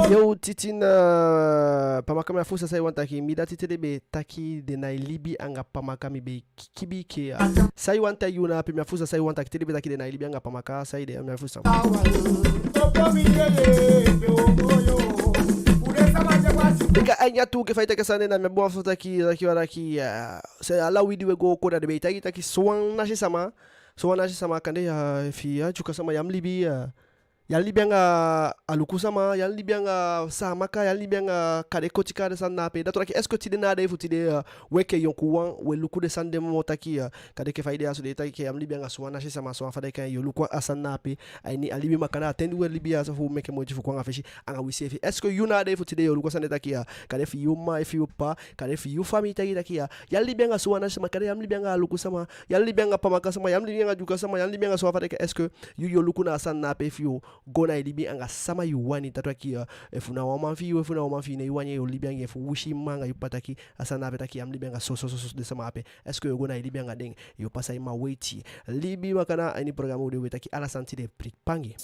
Yo, Titin, eh, Pamaka, mi á fusutan san i wani taki. Mi dati te den be taki den ná e libi anga Pamaka, mi be ki-, kibii ke ya. San i wani taki yu na ape, mi á fusutan san i wani taki. Te den be taki den ná e libi anga Pamaka, saide, mi á fusutan. Bika a ini a tu, enke fa i taki a sani de, na mi á be wani fu taki, taki, taki, eh, ala wi di we go kon, da den be e taigi taki sowan nasi sama, sowan nasi sama kande, eh, efu i a Dyuka sama, ya mu libi, eh, ya mu libi anga Aluku sama, ya mu libi anga Saamaka, ya mu libi anga kande Kotika, den sani na ape. Dati wani taki, est-ce que tide na a dei fu tide, eh, wi enke yonkuwan, we luku den sani de moo taki, eh, kande enke fa i de ya so, den e taki ya mu libi anga sowan nasi sama, sowan fa den e kai en, yo luku a sani na ape. A ini a libi makandaa, a ten di we libi ya so, fu meke moiti fu kon anga fesi anga wiseefi. Est-ce que yu na a dei fu tide yo luku a sani de taki, eh, kande fi yu mma, fi yu ppa, kande fi yu famii taigi taki, eh, ya mu libi anga sowan nasi sama, kande ya mu libi anga Aluku sama, ya mu libi anga Pamaka sama, ya mu libi anga Dyuka sama, ya mu libi anga sowan fa den e kai en. Est-ce que yu yo luku na a sani na ape, efu yo go na e libi anga sama yu wani? Dati wani taki, eh, efu na wan man fi yu, efu na wan uman fi yu, ne yu wani, yo libi anga en fu wisi i mma anga i ppa taki a sani na ape, taki ya mu libi anga so so so so den sama ape. Est-ce que yo go na e libi anga den? Yo pasa i mma weiti. Libi makandaa a ini programa u de, we taki ala sani tide, prik pangi.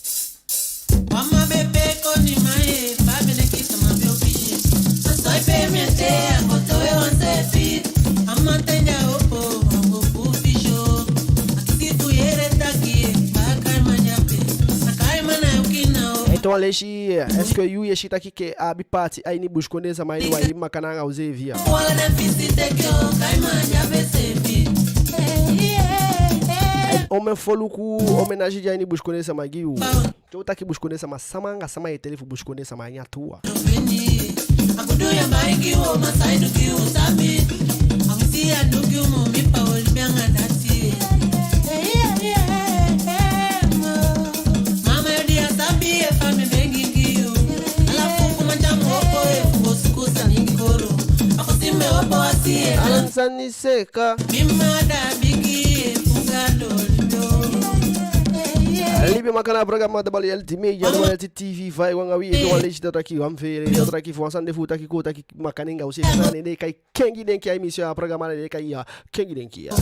Wan leisi, est-ce que yu e si taki ke a abi paati a ini busikondee sama ini wan libi makandaa anga useefi ya? Omen foluku, omen nasi de a ini busikondee sama gi yu. Te u taki busikondee sama, sama anga sama e teli fu busikondee sama a ini a tuu. Ala sani seeka. Libi makandaa, a programa Dabali L T Media, Dabali L T T V, fa i go anga wi, ete wan leisi, dati taki wan fele, dati taki fu wan sani de fu taki ko taki makandaa anga useefi, sani de kai kengi denki. A emission, a programa de kai, ya, kengi denki, ya.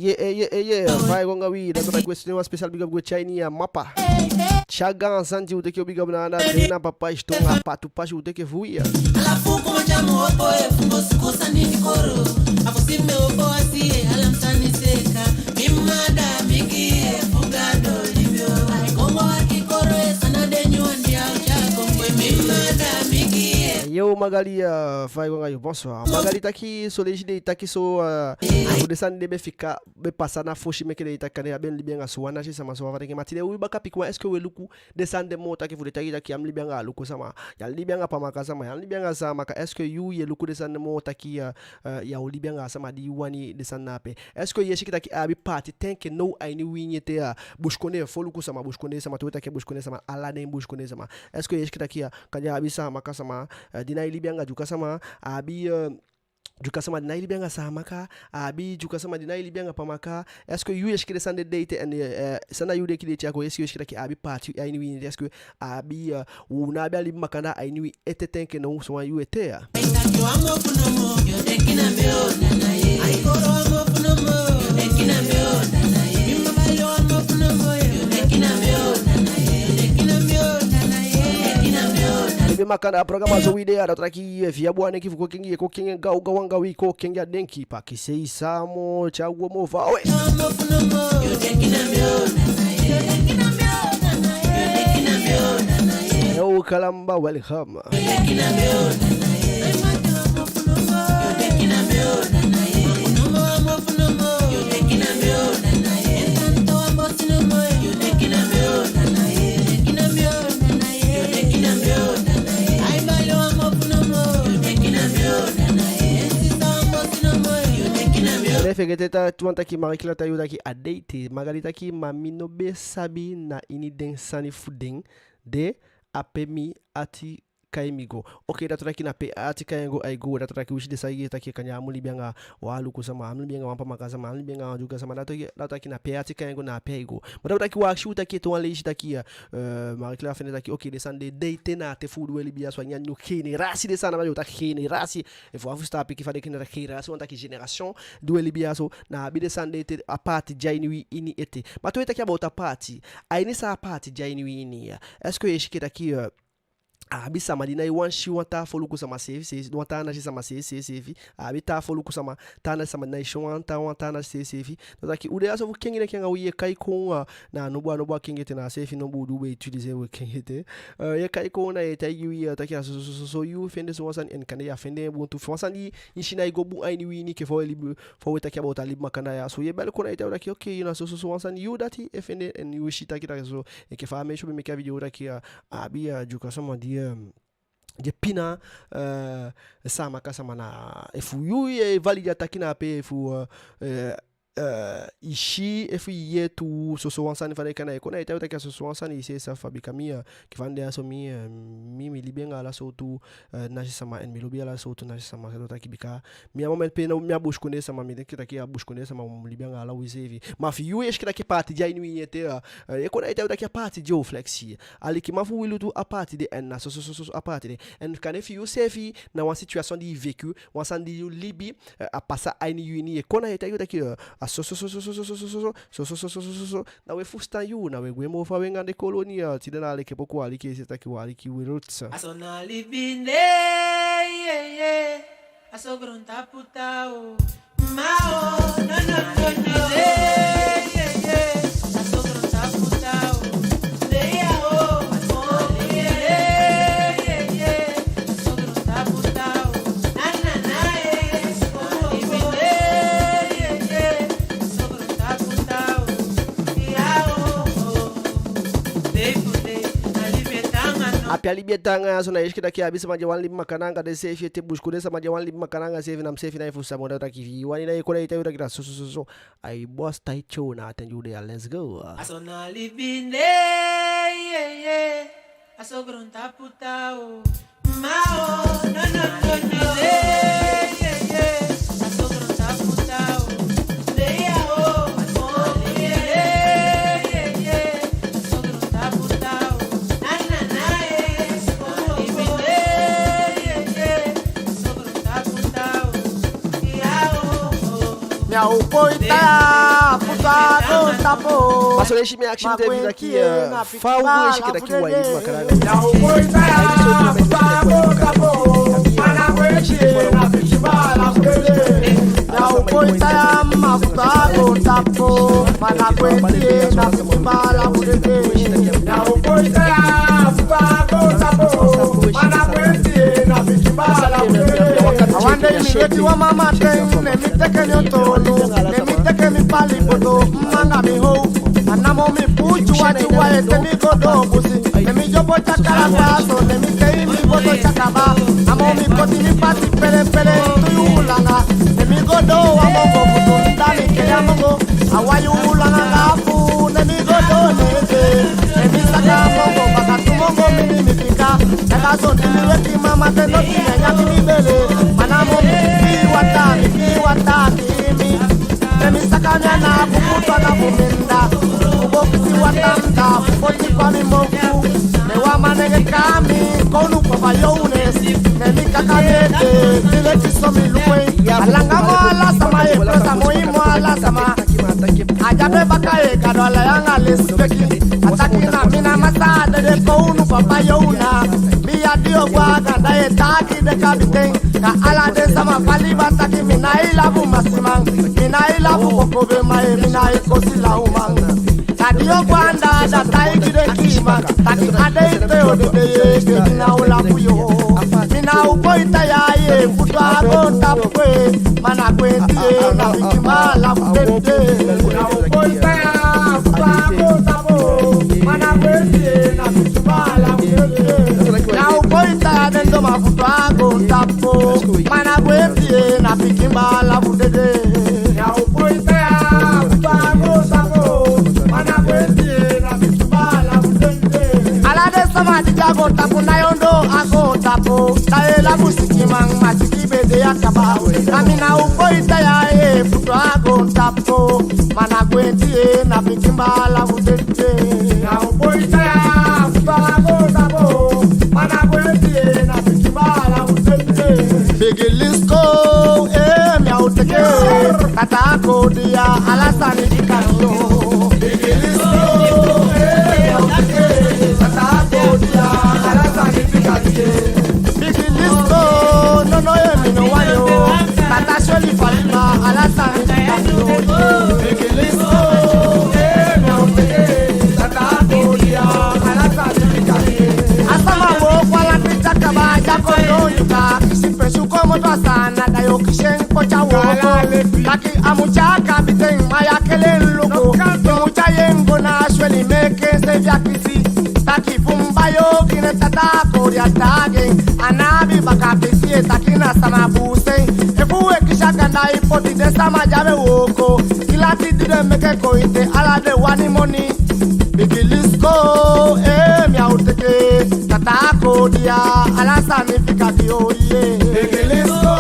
Eye, eye, eye, fa i go anga wi, dati taki wi e sende wan special big up go tyai ini a mapa. Tyaga Santi, u teke yu big up na anda, Dena Papa Istonga, Patu Pasi, u teke fu wi ya. Yo, Magali, eh, fa i go anga yu, bonsoir. Magali taki, son leisi den e taki so, eh, fu den sani den be fika, be pasa na fosi, meke den e taki kande a be libi anga so wan nasi sama so, a fa den e taki. Ma tide u baka pikin wan, est-ce que u e luku den sani de moo taki fu den taki taki ya mu libi anga Aluku sama, ya mu libi anga Pamaka sama, ya mu libi anga Saamaka? Est-ce que yu e luku den sani de moo taki, eh, eh, ya o libi anga sama di i wani, den sani na ape? Est-ce que yu e si enke taki a abi paati te enke now a ini wi ini ete, eh, busikondee foluku sama, busikondee sama, te u taki busikondee sama, ala den busikondee sama? Est-ce que yu e si enke taki, eh, kande a abi Saamaka sama, eh, di ná e libi anga Dyuka sama, a abi, eh, Dyuka sama di ná e libi anga Saamaka, a abi Dyuka sama di ná e libi anga Pamaka? Est-ce que yu e si enke den sani de de ete, en, eh, san na yu denki de ete ya kon, est-ce que yu e si enke taki a abi paati a ini wi ini ete? Est-ce que a abi, eh, u ná abi a libi makandaa a ini wi ete te enke now so wan yu ete ya? Libi makandaa, a programa so wi de ya, dati taki, eh, efi i abi wan denki fu kon kengi, i e kon kengi en gawgaw anga wi, kon kengi a denki, pakisei, Saamo, Tyago, moo faawe. Yo, Kalamba, welcome. Ná fegete taki, wan taki, Marie Claire taigi u taki a de ete. Magali taki, ma mi no be sabi na ini den sani fu den de, a pe mi ati kai mi go. Ok, dati taki na pe a ati kai en go ai go. Dati taki wi si den sani e taki kande a mu libi anga wan Aluku sama, a mu libi anga wan Pamaka sama, a mu libi anga wan Dyuka sama. Dati taki, dati taki na pe a ati kai en go, na ape ai go. Ma dati taki wi akisi u taki ete wan leisi taki, eh, eh, Marie Claire fende taki, ok, den sani de de ete na a ten fu di u e libi ya so, a ini a nyun generasi den sani, ma yu o taki generasi. Efu u á fusutan a pikin fa den e taki generasi, wan taki génération di u e libi ya so, na abi den sani de ete, a paati de a ini wi ini ete. Ma te u e taki about a paati, a ini san a paati de a ini wi ini ya, est-ce que yu e si enke taki, eh, a abi sama di ná e wani si wan taa foluku sama seefi seefi, wan taa nasi sama seefi seefi seefi? A abi taa foluku sama, taa nasi sama di ná e si wan taa, wan taa nasi seefi seefi? Dati taki u de ya so fu kengi denki anga wi. Yu e kai kon, eh, na a nonboo, a nonboo a kengi ete, na a seefi nonboo di u be utiliser fu kengi ete. Eh, yu e kai kon, na yu e taigi wi, eh, taki a so so so so yu fende so wan sani, en kande ya fende en bun tu. Fu wan sani di i si ná e go bun a ini wi ini, enke fa u e libi, fa u e taki about a libi makandaa ya so, yu e bali kon, na yu e taigi u taki, ok, na so so so wan sani yu dati e fende, en yu e si taki taki so. Enke fa a meisyo be meke a video taki, eh, a abi, eh, Dyuka sama di, eh, di e pina, eh, Saamaka sama. Na efu yu e valide a taki, na ape, efu, eh, eh, eh, i si efu i yee tu soso wan sani, fa den e kai en. Kon na i taigi u taki a soso wan sani i seefi sabi. Bika mi, eh, enke fa mi de ya so, mi, eh, mi, mi libi anga ala sowtu, eh, nasi sama, en mi lobi ala sowtu nasi sama, so taki bika mi a moment pe na mi a busikondee sama, mi denki taki a busikondee sama mu libi anga ala wi seefi. Ma fi yu, i si enke taki a paati de a ini wi ete, eh, eh, kon na i taigi u taki a paati de, o Flexi. Alikiman fu wi lutu, a paati de, en na soso, soso, soso a paati de. En kande fi yu seefi na wan situation di i vécu, wan sani di yu libi, eh, a pasa a ini yu ini, i kon na i taigi u taki, eh, a soso, soso, soso, soso, soso, soso, soso, soso, soso. Na we fusutan yu, na we gwe moo fa we anga den kolonia, tide na Aliki Poku, Aliki, i si taki wi Aliki wi roots. A so na libi de, ye, ye. A so goontapu ta o. Ma o, no, no, no, no. Ye, ye, ye. A so goontapu ta o. De ya o, o, ye, ye, ye. A so goontapu ta o. Na, na, na, e. O, o, o. Ye, ye, ye. A so goontapu ta o. Ya o, o. Dei fu dei, a libi e taanga no. Ape a libi e taanga ya so, na i si enke taki abi sama di e wani libi makandaa anga denseefi ete, busikondee sama di e wani libi makandaa anga seefi, na mi seefi na i fusutan. Bun, da taki fi i wani, na i kon na i taigi u taki na soso, soso, soso. Ai, boss, tai tyo na a ten di u de ya, let's go. A so na libi de, ye, ye. A so goontapu ta o. Ma o, no, no, no, no. Ye, ye, ye. A so goontapu ta o. De ya o, o, ye, ye, ye. A so goontapu ta o. Na, na, na, e. O, o, o. Ye, ye, ye. A so goontapu ta o. Ya o, o. Mi á o poi taya fu taa goontapu. Paso leisi mi akisi mi seefi taki, eh, fa u go e si enke taki wi libi makandaa. Ya o poi taya fu taa goontapu. Mana kwenti na pikin baala fu dede. Ya o poi taya ma fu taa goontapu. Mana kwenti na pikin baala fu dede. Ya o poi taya fu taa goontapu. Mana kwenti na pikin baala fu dede. A wan dei mi weki wan mamanten, ne mi teke mi otolo, ne mi teke mi pali boto, mma anga mi how. A namo mi puu tyuwa tyuwa ete mi go doo busi. Ne mi dyopo tyakala faaso, ne mi tei mi boto tyakaba. Namo mi koti mi pasi pele pele tu yuu langa. Ne mi go doo a mongo futu, da mi kei a mongo. A wan yuu langa anga afu, ne mi go doo neen se. Ne mi saka a mongo baka tu mongo mini mi fika. Anga sonti mi weki mamanten, noti nyanyan gi mi bele. Ma namo mi pii wataa, mi pii wataa gi mi. Ne mi saka mi ana fu kuutu ana fu mi nda. Fu go kisi wataa mi taa fu poti fa mi mofu. Ne wan manenge kai mi, Kownu Papa Yownes. Ne mi kaka mi ete, mi leti so mi luku en. A langa moo ala sama, e presa moi moo ala sama. A dyape baka e Gadu ala yu anga lesipeki. A taki na mi na masaa dede, Kownu Papa Yowna. Mi a di o gwe a ganda e taaki den kabiten. Ka ala den sama fa liba taki mi nái lafu masiman. Mi nái lafu kokobeman, e mi nái kosi lawman. A di o gwe anda da taigi den kiiman. Taki a dei te o dede ye, ke mi ná o lafu yo. Mi ná o poi taya ye fu taa goontapu. Mana kwenti ye na pikin baala fu dede. Ná o poi taya fu taa goontapu. Mana kwenti ye na pikin baala fu dede. Ná o poi taya den doma fu taa goontapu. Mana kwenti ye na pikin baala fu dede. Ná o poi taya fu taa goontapu. Mana kwenti ye na pikin baala fu dede. Ala den sama di de a goontapu, na i ondoo a goontapu. Da i e lafu sikiman, ma siki be de ya kaba. A mi ná o poi taya ye fu taa goontapu. Mana kwenti ye na pikin baala fu dede. Ná o poi taya fu taa goontapu. Mana kwenti ye na pikin baala fu dede. Bigi Lisko, eh, mi á o teke. Tata Kodia, ala sani di kan yo. Bigi Lisko, eh, mi á o teke. Tata Kodia, ala sani di kan yo. Bigi Lisko, no, no, eh, mi no wani yo. Tata Soli Falima, ala sani di kan yo. Bigi Lisko, eh, mi á o teke. Tata Kodia, ala sani di kan yo. A sama wo kwala mi takaba, jako yo yuka. Si pesu komoto a sana, da yo kisi en poti a wooko. Taki a mu tyai kabiten, ma ya kele en luku. Di mu tyai en go na a sweli, meke en seefi a kisi. Taki fu mi bai ogii, ne Tata Kodia taigi en. A ná abi baka pisi, e taki na sama buuse en. Efu we kisi a ganda, i Poti den sama di á be wooko, kilanti di den meke kon ete, ala den wani moni. Bigi Lisco, eh, mi á o teke, tata Kodia, ala sani fika gi yu, ye. Bigi Lisco,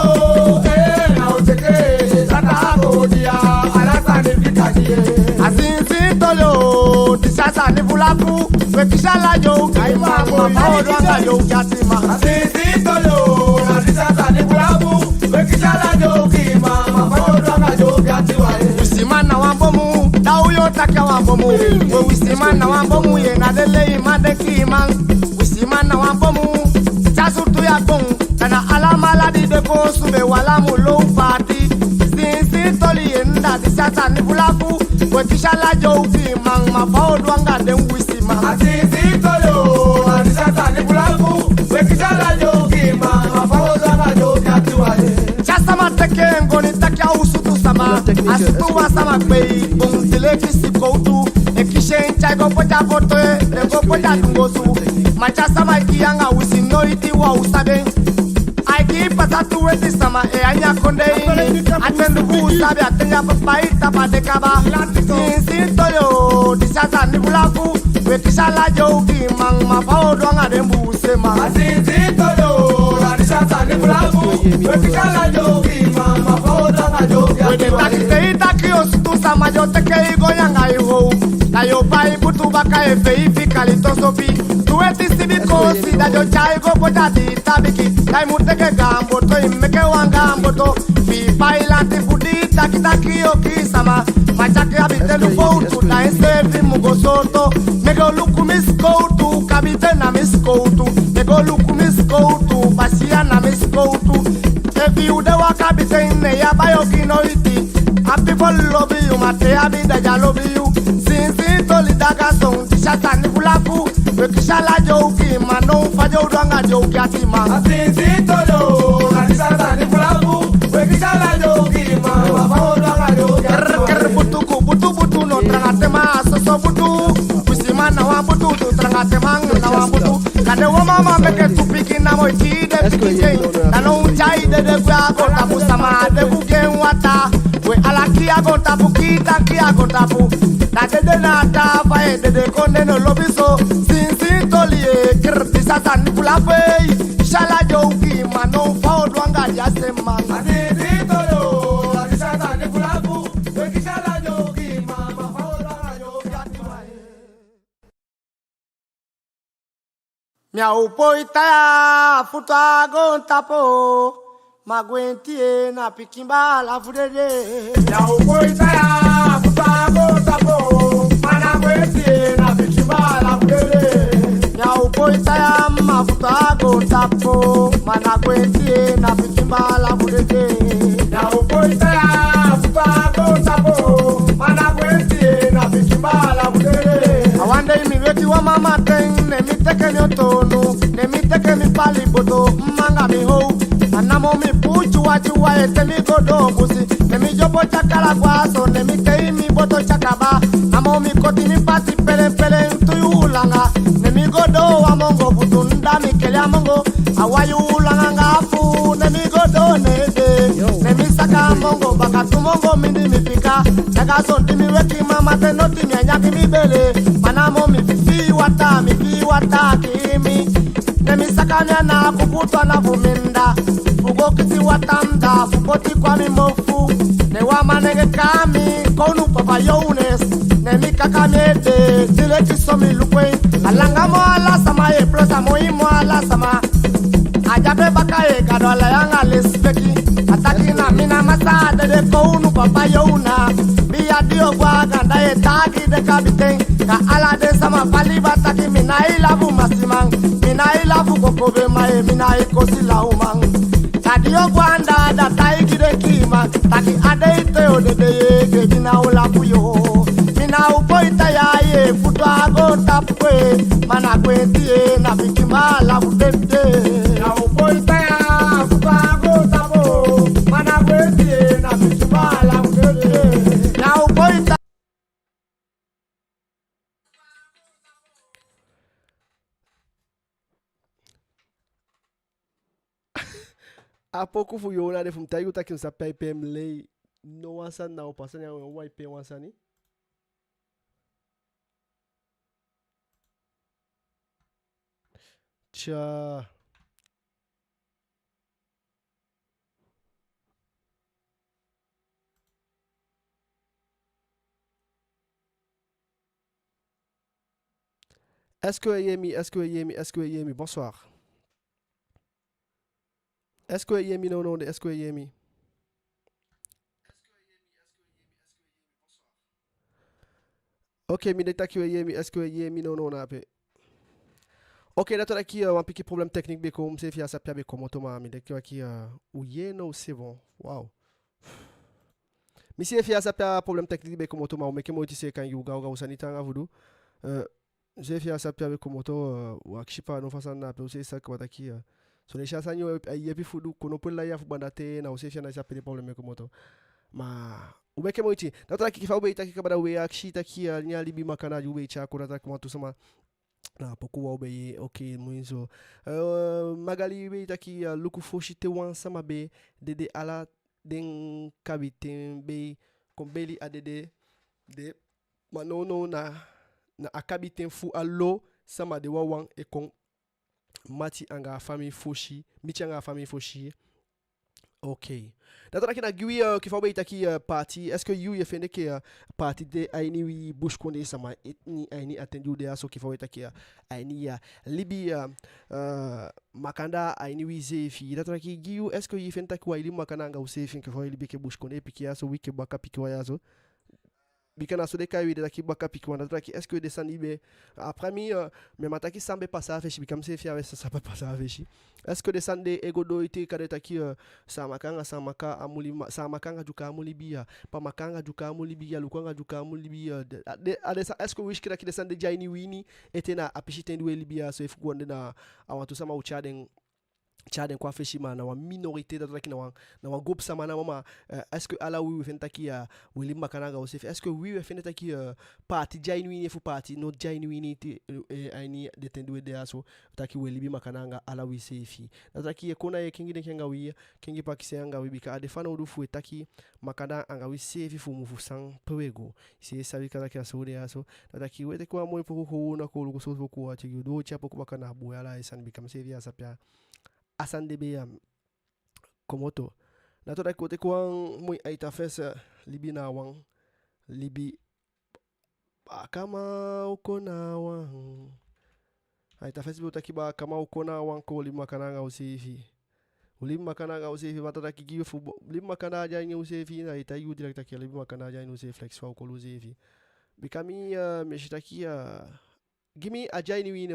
eh, mi á o teke, tata Kodia, ala sani fika gi yu, ye. A sinsin toli o, disi a sani fu lafu, we kisi ala dyonkiiman, ma fa u o du anga dyonki atiman. A sinsin toli o, na disi a sani fu lafu, we kisi ala dyonkiiman, ma fa u o du anga dyonki atiman, ye. Wisiman na wan bomu, da u o taki a wan bomu. We wisiman na wan bomu, ye, na den leiman, den kiiman. Wisiman na wan bomu, te a sutu ya kon, da na alamala di de koosube wala mu low paati. Sinsin toli, ye, na disi a sani fu lafu, we kisi ala dyonkiiman, ma fa u o du anga den wisiman. A sinsin toli o, na disi a sani fu lafu, we kisi ala dyonkiiman, ma fa u o du anga dyonki atiman, ye. Te a sama teke en goni taki a o sutu sama, a sutu wan sama kpei, bun, di leki sikowtu, e kisi en tyai go poti a foto, e go poti a dunguu osu. Ma te a sama e kii anga wisi, noiti u á o sabi en. Ai kii pasa tu weti sama, e a ini a kondee ini. A ten di u sabi, a ten di a papa e tapa de kaba. Sinsin toli o, disi a sani fu lafu, we kisi ala dyonkiiman, ma fa u o du anga den buuseman. A sinsin toli o, na disi a sani fu lafu, we kisi ala dyonkiiman, ma fa u o du anga dyonki atiman, ye. We den taki te i taki yu o sutu sama, den o teke i go nyan anga i how. Da yu o bai butu baka, e fei fika liton sopi. Tu weti sibi koosi, da den o tyai go poti a di tabiki. Da i mu teke gaan boto, i meke wan gaan boto. Fi i bai lanti fu di taki taki yu o kii sama. Ma te a kii, a bi ten du fowtu, da enseefi mu go sooto. Meke u luku mi sikowtu, kabiten na mi sikowtu. Meke u luku mi sikowtu, basiya na mi sikowtu. Efi u de waka, kabiten, ne ya bai ogii noiti. A pipol lobi yu, ma te a bi de, den á lobi yu. Sinsin toli, daga son, disi a sani fu lafu, we kisi ala dyonkiiman, no fa den o du anga dyonki atiman. A sinsin toli o, na disi a sani fu lafu, we kisi ala dyonkiiman, ma fa u o du anga dyonki atiman. Krr, krr, butuku, butu, butu, no tranga teman, a soso butu. Wisiman na wan butu, tu tranga teman na wan butu. Kande wan mama meke tu pikin, namo i kii den pikin. Da now tyai dede gwe a goontapu, sama de fu gi en wataa. We ala kii a goontapu, kii tan kii a goontapu. Da dede na a taa fa e dede kon, den no lobi so. Sinsin toli, ye, krr, disi a sani fu lafu, we kisi ala dyonkiiman, no fa u o du anga den seeman. A sinsin toli o, na disi a sani fu lafu, we kisi ala dyonkiiman, ma fa u o du anga dyonki atiman, ye. Mi á o poi taya futu a goontapu, ma gwenti, ye, na pikin baala fu dede. Mi á o poi taya futu a goontapu, ma na gwenti, ye, na pikin baala fu dede. Mi á o poi taya mma futu a goontapu, ma na gwenti, ye, na pikin baala fu dede. Mi á o poi taya futu a goontapu, ma na gwenti, ye, na pikin baala fu dede. A wan dei mi weki wan mama ten, ne mi teke mi otonu, ne mi teke mi pali boto, mma anga mi how. A namo mi puu tyuwa tyuwa ete mi go doo busi, ne mi dyopo tyakala gwe a so, ne mi tei mi boto tyakaba. Namo mi koti mi pasi pelen pelen tu yuu langa, ne mi go doo wan mongo futu, da mi keli a mongo. A wan yuu langa anga afu, ne mi go doo ne ede. Ne mi saka a mongo, baka tu mongo mindii mi fika. Daga son di mi weki mama ten noti mi á nyan gi mi bele. Ma namo mi fii wataa, mi fii wataa kii mi. Ne mi saka mi ana kukutu ana fu mi nda, fu go kisi wataa anda fu poti kon a mi mofu. Ne wan manenge kai mi, kownu papa Jones. Ne mi kaka mi ede, di leki so mi luku en. A langa moo ala sama, ye, plus a moi moo ala sama. A de ape baka, ye, Gadu ala yu anga lesipeki. A taki na mi na masaa dede, kownu papa Jones. Biya di o gwe a ganda, ye, taigi den kabiten. Ka ala den sama fu a liba taki mi nái lafu masiman, mi nái lafu kokobeman, ye, mi nái kosi lawman. Da di o gwe anda, da taigi den kiiman taki a dei te yo dede, ye, ke mi ná o lafu yo. Mi ná o poi taya, ye, futu a goontapu, we, ma na gwenti, ye, na pikin baala fu dede. Mi ná o poi taya futu a goontapu, ma na gwenti, ye, na pikin baala fu dede. Mi ná o poi taya. A poku fu Yona de, fu mi taigi u taki mi sabi pe a e pee mi lei. No wan sani na opo a sani ya, we wan pe wan sani. Tya. Est-ce que u e yee mi? Est-ce que u e yee mi? Est-ce que u e yee mi? Bonsoir. Est-ce que u e yee mi? Non, non, est-ce que u e yee mi? Ok, mi denki taki u e yee mi, est-ce que u e yee mi? Non, non, na ape. Ok, dati wani taki, euh, wan pikin problème technique be kon, mi seefi á sabi pe a be komoto, ma mi denki taki, euh, u yee now, c'est bon. Wow. Mi seefi á sabi pe a problème technique be komoto, ma u meke moiti seeka, u gaw gaw, sani taanga fu du. Euh, u seefi á sabi pe a be komoto, euh, u akisi pardon fa sani na ape, u seefi sabi kaba taki, euh, son leisi a sani ya e yeepi fu du, kono pe lai a fu banda te, na u seefi á sabi pe den problème be komoto. Ma u meke moiti. Dati wani taki, enke fa u be e taki kaba, da u be e akisi taki, euh, nyan libi makandaa di u be e tyai kon, dati wani taki wantu sama na poku wan u be e yee, ok, moi so. Euh, Magali be e taki, euh, luku, fosi te wan sama be dede, ala den kabiten be kon beli a dede de, ma nownow na, na a kabiten fu a lo sama de wawan e kon miti anga a famii fosi, miti anga a famii fosi. Ok. Dati wani taki na gi wi, euh, enke fa u be e taki, euh, paati, est-ce que yu, yu e fende enke, euh, paati de a ini wi busikondee sama ini, a ini a ten di u de ya so, enke fa u e taki, euh, a ini, euh, libi, euh, euh, makandaa a ini wi seefi. Dati wani taki gi yu, est-ce que yu e fende taki u e libi makandaa anga u seefi, enke fa u e libi enke busikondee pikin ya so, wi enke baka pikin wan ya so? Bika na so den kai wi de taki baka pikin wan, dati wani taki, est-ce que den sani be, après mi, euh, mi á man taki san be pasa a fesi, bika mi seefi á wani sabi san be pasa a fesi. Est-ce que den sani de e go doo ete, kande taki, euh, Saamaka anga Saamaka á mu libi ma-, Saamaka anga Dyuka á mu libi ya, Pamaka anga Dyuka á mu libi ya, Luku anga Dyuka á mu libi ya, de, a, de, a den sa-, est-ce que u e si enke taki den sani de de a ini wi ini ete na a pisiten di u e libi ya so, efu kon de na a wantu sama u tyai den tyai den kon a fesi, ma na wan minorité, dati wani taki na wan, na wan groupe sama namo, ma, euh, est-ce que ala wi, wi e fende taki, euh, u e libi makandaa anga u seefi? Est-ce que wi, wi e fende taki, euh, paati de a ini wi ini efu paati no de a ini wi ini ete, euh, a ini den ten di u e de ya so, taki u e libi makandaa anga ala wi seefi? Dati wani taki e kon na yu e kengi denki anga wi, kengi pakisei anga wi, bika a de fanowdu fu u e taki makandaa anga wi seefi fu u mu fusutan pe u e go. I si, i sabi kaba taki a so u de ya so. Dati wani taki u e teke wan moi poku, kon u na kon luku sowtu poku u o tyai gi u. Di u o tyai a poku baka, na a bun ya ala a sani, bika mi seefi á sabi pe a sani de be e komoto. Dati wani taki u o teke wan moi Ayita Fest, libi na wan, libi, baakaman u kon na wan. Ayita Fest be o taki baakaman u kon na wan, kon u libi makandaa anga u seefi. U libi makandaa anga u seefi, ma dati wani taki gi fu bo-, libi makandaa de a ini u seefi, na i taigi u direct taki a libi makandaa de a ini u seefi, like fa u kon u seefi. Bika mi, euh, mi e si taki, euh, gi mi a de a ini wi ini,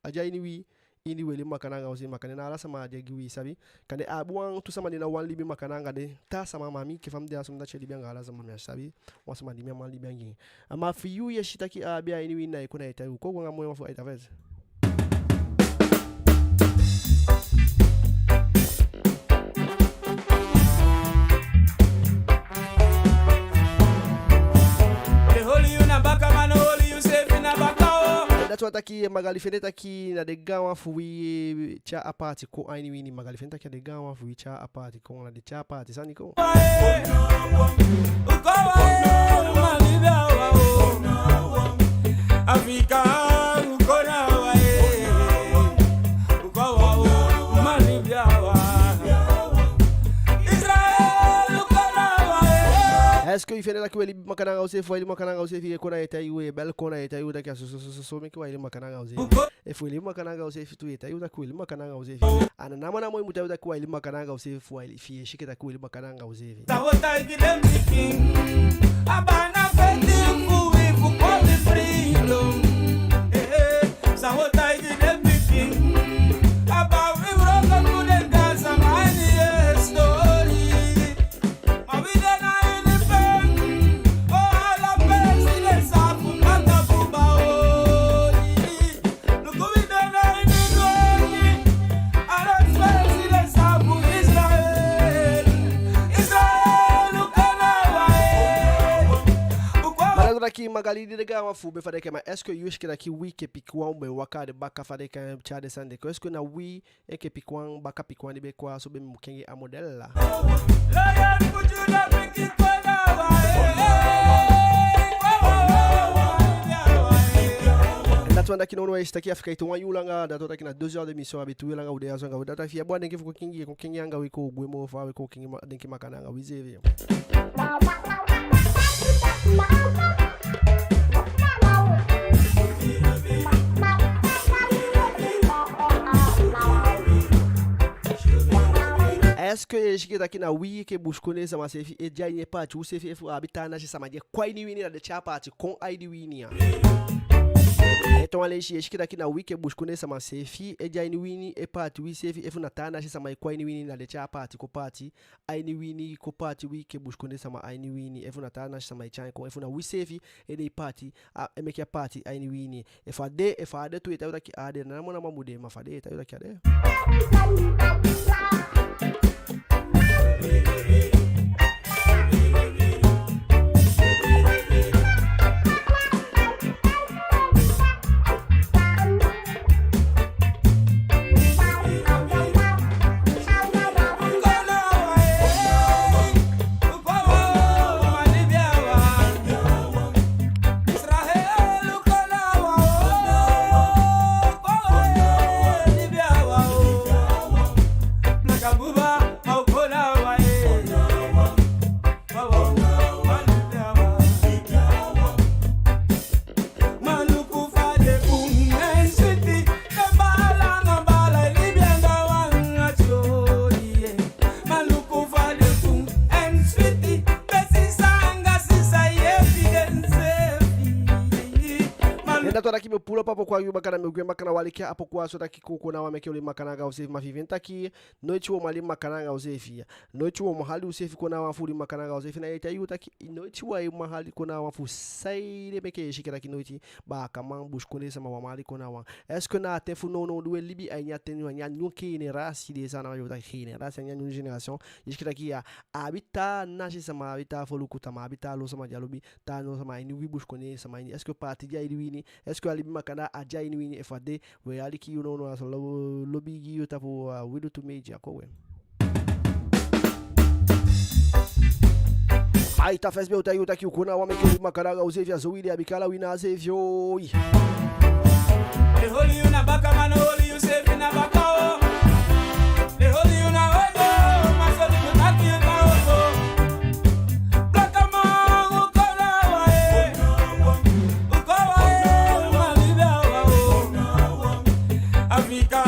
a de a ini wi ini, u e libi makandaa anga u seefi, ma kande na ala sama a de gi wi, i sabi. Kande a abi wantu sama di ná wani libi makandaa anga den taa sama, ma mi enke fa mi de ya so mi dati e libi anga ala sama, mi á sabi wan sama di mi á man libi anga en. A ma fi yu, yu e si taki a abi a ini wi ini, na i kon, na i taigi u, kon u go anga moi wan fu Ayita Fest. Den holi yu na baka, ma no holi yuseefi na baka o. Dati wani taki Magali fende taki na den gaanwan fu wi tyai a paati kon a ini wi ini. Magali fende taki na den gaanwan fu wi tyai a paati kon, na den tyai a paati sani kon. Est-ce que i fende taki u e libi makandaa anga u seefi? Efu u e libi makandaa anga u seefi, i e kon, na i e taigi u, i e bel kon, na i e taigi u taki a so so so so, meke u e libi makandaa anga u seefi. Efu u e libi makandaa anga u seefi tu, i e taigi u taki u e libi makandaa anga u seefi. A ná namo namo i mu taigi u taki u e libi makandaa anga u seefi, fu u e libi, fi i e si enke taki u e libi makandaa anga u seefi. San u o taigi den pikin? A baana feti fu wi fu kon libi freedom. Eh, eh. San u o taigi den pikin? A baa wi wroko fu den gaansama ini histori. Ma dati wani taki Magali, den gaanwan fu u be fa den e kai, ma est-ce que yu e si enke taki wi enke pikin wan u be waka a den baka fa den e kai, tyai den sani de kon? Est-ce que na wi enke pikin wan, baka pikin wan di be kon a so be mu kengi a model la? En dati wani taki nownow e si taki a fika ete wan yuu langa, dati wani taki na deux heures d'émission, a be tu yuu langa u de ya so anga u. Dati wani taki fi i abi wan denki fu kon kengi, kon kengi anga wi, kon gwe moo faawe, kon kengi ma-, denki makandaa anga wi seefi. Est-ce que i e si enke taki na wi enke busikondee sama seefi e de a ini e paati u seefi, efu a abi taa nasi sama di e kon a ini wi ini, na den tyai a paati kon a ini wi ini ya? Ete wan leisi, i e si enke taki na wi enke busikondee sama seefi e de a ini wi ini e paati wi seefi, efu na taa nasi sama e kon a ini wi ini, na den tyai a paati kon paati a ini wi ini, kon paati wi enke busikondee sama a ini wi ini, efu na taa nasi sama e tyai en kon, efu na wi seefi e de e paati, a, e meke a paati a ini wi ini. Efu a de, efu a á de tu, i e taigi u taki a á de, na namo namo a mu de, ma efu a de, i e taigi u taki a de. En dati wani taki mi o pull up a poku a yu makandaa, mi o gwe makandaa, u aliki a poku a so taki kon, kon na wan meke u libi makandaa anga useefi, ma fi i fende taki noiti u o man libi makandaa anga useefi ya. Noiti u o man hali useefi kon na wan fu libi makandaa anga useefi. Na i e taigi u taki noiti u o man hali kon na wan fu, saide meke i e si enke taki noiti baakaman, busikondee sama, u á man hali kon na wan? Est-ce que na a ten fu nownow di u e libi a ini a ten, a ini a nyun generasi de, san na yu taki generasi, a ini a nyun generasi, i e si enke taki a abi taa nasi sama, abi taa foluku sama, abi taa lo sama di á lobi taa lo sama a ini wi busikondee sama ini? Est-ce que paati de a ini wi ini? Est-ce que a libi makandaa a de a ini wi ini? Efu a de, we aliki yu nownow a so, lo-, lobi gi yu tapu, uh, Wilutu Media, kon we. Ai, ta fesi be o taigi u taki u kon na wan meke u libi makandaa anga useefi, a so wi de, a bika ala wi na a seefi, oi. Den holi yu na baka, ma no holi yuseefi na baka o. Den holi yu na odo, ma so di yu taki yu na odo. Blakaman, u kon na wan e. U kon wan e, u man libi a wan o. Afrika,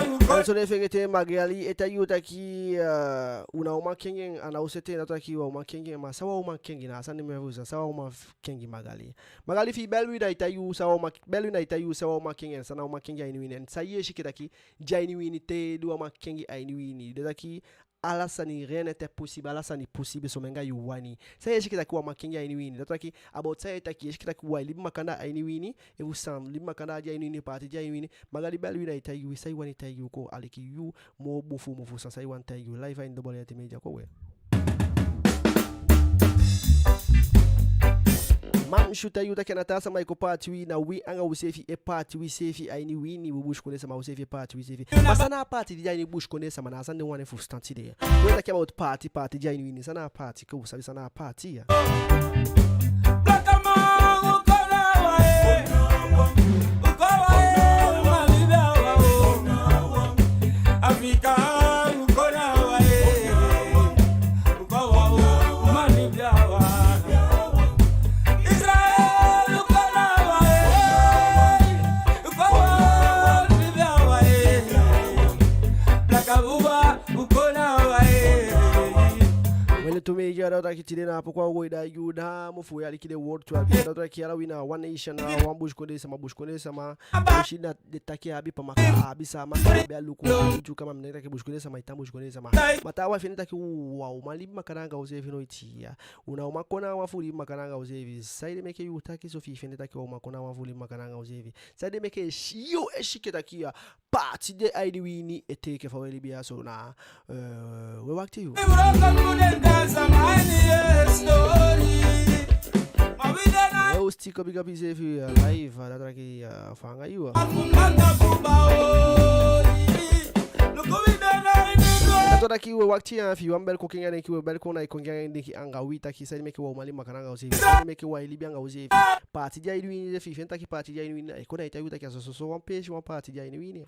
u kon. So den fegete Magali e taigi u taki, uh, u na uman kengi en, a ná u sete, na taki u a uman kengi en, ma san wan uman kengi, na a sani mi e fusutan, san wan uman f-, kengi, Magali. Magali, fi i beli wi, da i taigi u san wan uman, beli wi, da i taigi u san wan uman kengi, en san na uman kengi a ini wi ini, en san i e si enke taki de a ini wi ini te di wan man kengi a ini wi ini. Dati taki ala sani, rien n'est impossible, ala sani possible, somen anga yu wani. San i e si enke taki wan man kengi a ini wi ini? Dati taki, about san i e taki, i e si enke taki u á e libi makandaa a ini wi ini, efu san libi makandaa de a ini wi ini, paati de a ini wi ini. Magali, beli wi, da i taigi wi san i wani taigi u, kon aliki yu moo bun fu mofu, san, san i wani taigi u, live a ini Double T Media, kon we. Ma mi si u taigi u taki a ná taa sama e kon paati wi, na wi anga useefi e paati wiseefi a ini wi ini, wi busikondee sama, useefi e paati wiseefi. Ma san na a paati di de a ini busikondee sama, na a sani den wani fusutan tide ya. We taki about paati, paati de a ini wi ini, san na a paati, kon u sabi san na a paati ya. Wele tu mi ya, da u taki tide na a poku a u go e daai gi u, da mofu we aliki den wowtu a bi, da u taki ala wi na wan nation, na wan busikondee sama, busikondee sama. Busi na den taki a abi pamaka, a abi saamaka, a abi aluku, a abi Ndyuka, ma mi ná e taki busikondee sama e tan busikondee sama. Ma taawan e fende taki u á o man libi makandaa anga useefi noiti ya. U ná o man kon na wan fu libi makandaa anga useefi. Saide meke yu taki so, fi i fende taki u á o man kon na wan fu libi makandaa anga useefi? Saide meke yu e si enke taki a paati de a ini wi ini e teke fa we libi ya so? Na, eh, we wakti yu. Yo, Stico, big up yuseefi, eh, live, eh, da u taki, eh, fa anga yu, eh. Dati wani taki we wakiti ya, efi wan bel kon kengi a denki, we bel kon, na i kon kengi a denki anga wi taki saide meke wan o mali makandaa anga useefi, saide meke wan e libi anga useefi. Paati di a ini wi ini de, efi i feni taki paati di a ini wi ini, na i kon na i taigi u taki a so so so wan peesi, wan paati di a ini wi ini.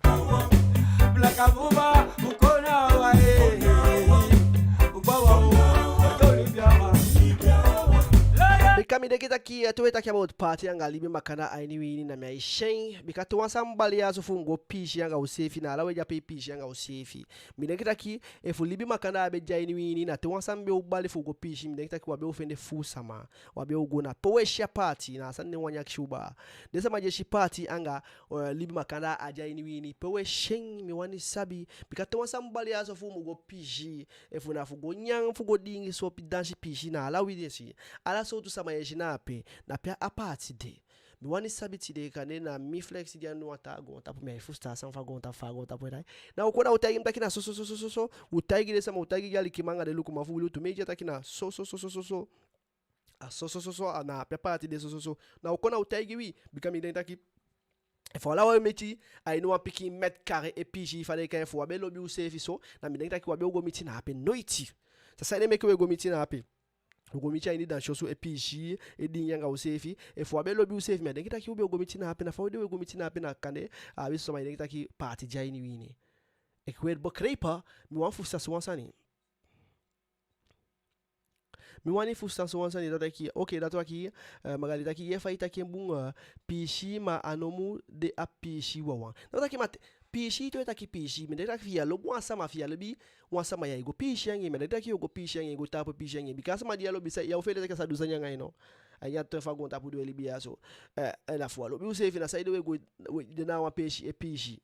Bika mi denki taki, eh, te we taki about paati anga libi makandaa a ini wi ini, na mi á e si en. Bika te wan sani bali ya so fu u mu go piisii anga useefi, na ala we de ape e piisii anga useefi. Mi denki taki, efu libi makandaa á be de a ini wi ini, na te wan sani be o bali fu u go piisii, mi denki taki u á be o fende fuu sama. U á be o go na pe we si a paati, na a sani ne mi wani akisi u baa. Den sama di e si paati anga, eh, libi makandaa á de a ini wi ini, pe we si en, mi wani sabi. Bika te wan sani bali ya so fu u mu go piisii, efu na fu go nyan, fu go diingi sopi, dansi, piisii, na ala wi de si. Ala sowtu sama ye si na ape, na pe a paati de. Mi wani sabi tide, kande na mi Flexi di a ini wan taa goontapu, mi á e fusutan san fa goontapu, fa goontapu e daai. Na u kon, na u taigi mi taki na so so so so. U taigi den sama, u taigi den alikiman anga den lukuman fu Wi Lutu Media taki na so so so so so. A so so so so, a na ape a paati de so so so. Na u kon, na u taigi wi, bika mi denki taki efu ala wan e miti a ini wan pikin mètre carré e piisii, fa den e kai en, efu u á be lobi useefi so, na mi denki taki u á be o go miti na ape noiti. San saide meke we go miti na ape? U go miti a ini dansi osu e piisii, e diingi anga useefi. Efu u á be lobi useefi, mi á denki taki u be o go miti na ape. Na fa u de we go miti na ape? Na kande a abi sama e denki taki paati de a ini wi ini. Ik weet begrijpen, mi wani fusutan sowan sani. Mi wani fusutan sowan sani, dati wani taki, oke, dati wani taki, eh, Magali taki, ye, fa i taki en bun, eh, piisii, ma a no mu de a piisii wawan. Dati wani taki, ma te, piisii, te we taki piisii, mi denki taki efi ya lobi wan sama, efi ya lobi wan sama, ya e go piisii anga en, mi denki taki yo go piisii anga en, go tapu piisii anga en. Bika a sama di ya lobi, sa, ya o fende taki a sa du sani anga en, no? A ini a ten fa goontapu di we libi ya so. Eh, eh, na fu u á lobi useefi, na saide we go, we de na wan peesi e piisii?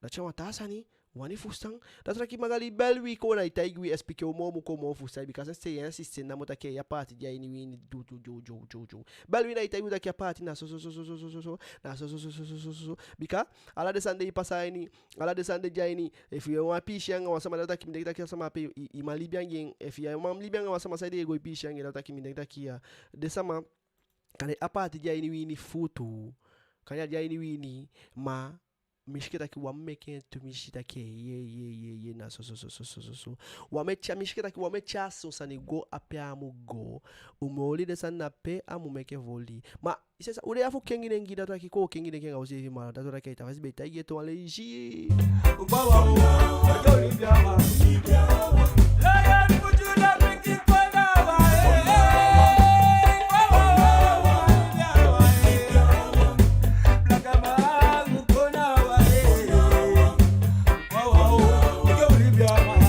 Dati a wan taa sani, wani fusutan. Dati wani taki, Magali, bel wi kon, na i taigi wi, expliquer u moo, mu kon moo fusutan, bika sensi te ye insiste namo taki a paati de a ini wi ini, du, du, du. Bel wi, na i taigi u taki a paati na so so so so so so so. Na so so so so so so so. Bika ala den sani de e pasa a ini, ala den sani de de a ini. Efu ye wani piisii anga wan sama, dati wani taki mi denki taki a sama ape i, i man libi anga en. Efu ya man libi anga wan sama, saide ye go e piisii anga en? Dati wani taki mi denki taki, ya, den sama, kande a paati de a ini wi ini fu u tu. Kande a de a ini wi ini, ma mi si enke taki u á mu meke en tumisi taki ye, ye, ye, ye, na so so so so so so. U á mu e tyai, mi si enke taki u á mu e tyai a son sani go a pe a á mu go. U mu oli den sani na pe a mu meke fu oli. Ma i si san, u de ya fu kengi denki, dati wani taki kon kengi denki anga useefi, ma dati wani taki a i ta fasi be taigi en tu wan leisi.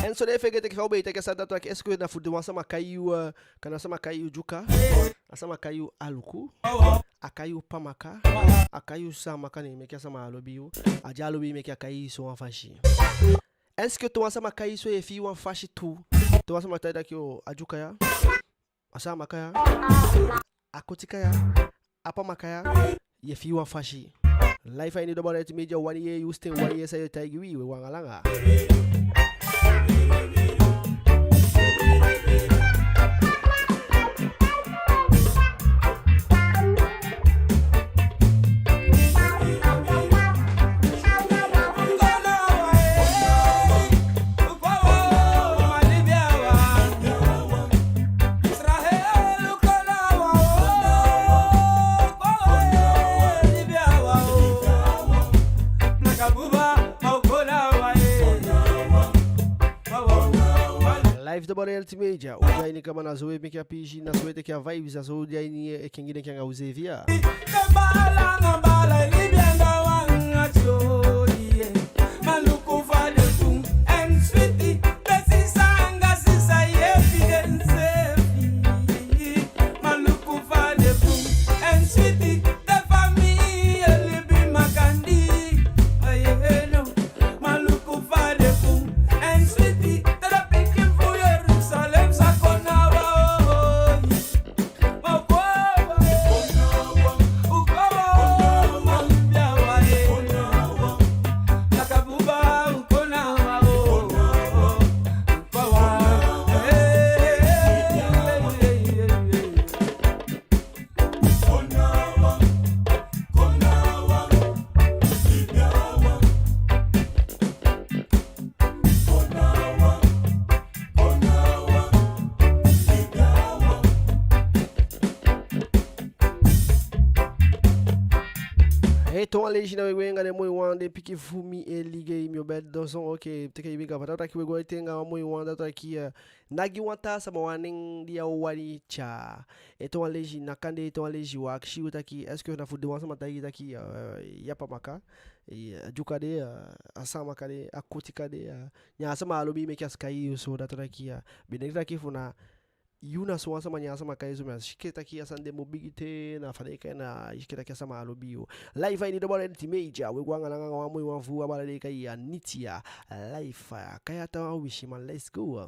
En so den e fegete enke fa u be e taki a sani, dati wani taki, est-ce que na fu den wan sama kai yu, eh, kande a sama kai yu Dyuka, a sama kai yu Aluku, a kai yu Pamaka, a kai yu Saamaka, ne meke a sama á lobi yu, a di á lobi yu meke a kai yu so wan fasi. Est-ce que te wan sama kai yu so ye fii wan fasi tu? Te wan sama taigi taki, o, a Dyuka ya, a Saamaka ya, a Kotika ya, a Pamaka ya, ye fii wan fasi. Live a ini Double Net Media, wani yee yu sten, wani yee san ye taigi wi, we wanga langa. Live Double Net Media, u de a ini kaba, na so we meke a piisii, na so we teke a vibes, na so u de a ini, eh, e kengi denki anga useefi ya. Ete wan leisi na we gwe anga den moi wan, den pikin fu mi e ligei, mi o bel Donson, oke, teke i bika, fa da taki we go ete anga wan moi wan, da taki, eh, ná gi wan taa sama wan nen di ya o wani tya. Ete wan leisi na kande, ete wan leisi wi akisi u taki, est-ce que na fu den wan sama taigi taki, eh, ya Pamaka, eh, a Dyuka de, eh, a Saamaka de, a Kotika de, eh, nyan sama á lobi meke a si kai yu so, da taki, eh, mi denki taki fu na yu na so wan sama, nyan sama kai so, mi á si enke taki a sani de mu bigi te, na fa den e kai, na i si enke taki a sama á lobi yu. Live a ini Double L T Media, we go anga langa wan moi wan fu a baala den e kai Anitia. Live, eh, kai a taa wan wisiman, let's go.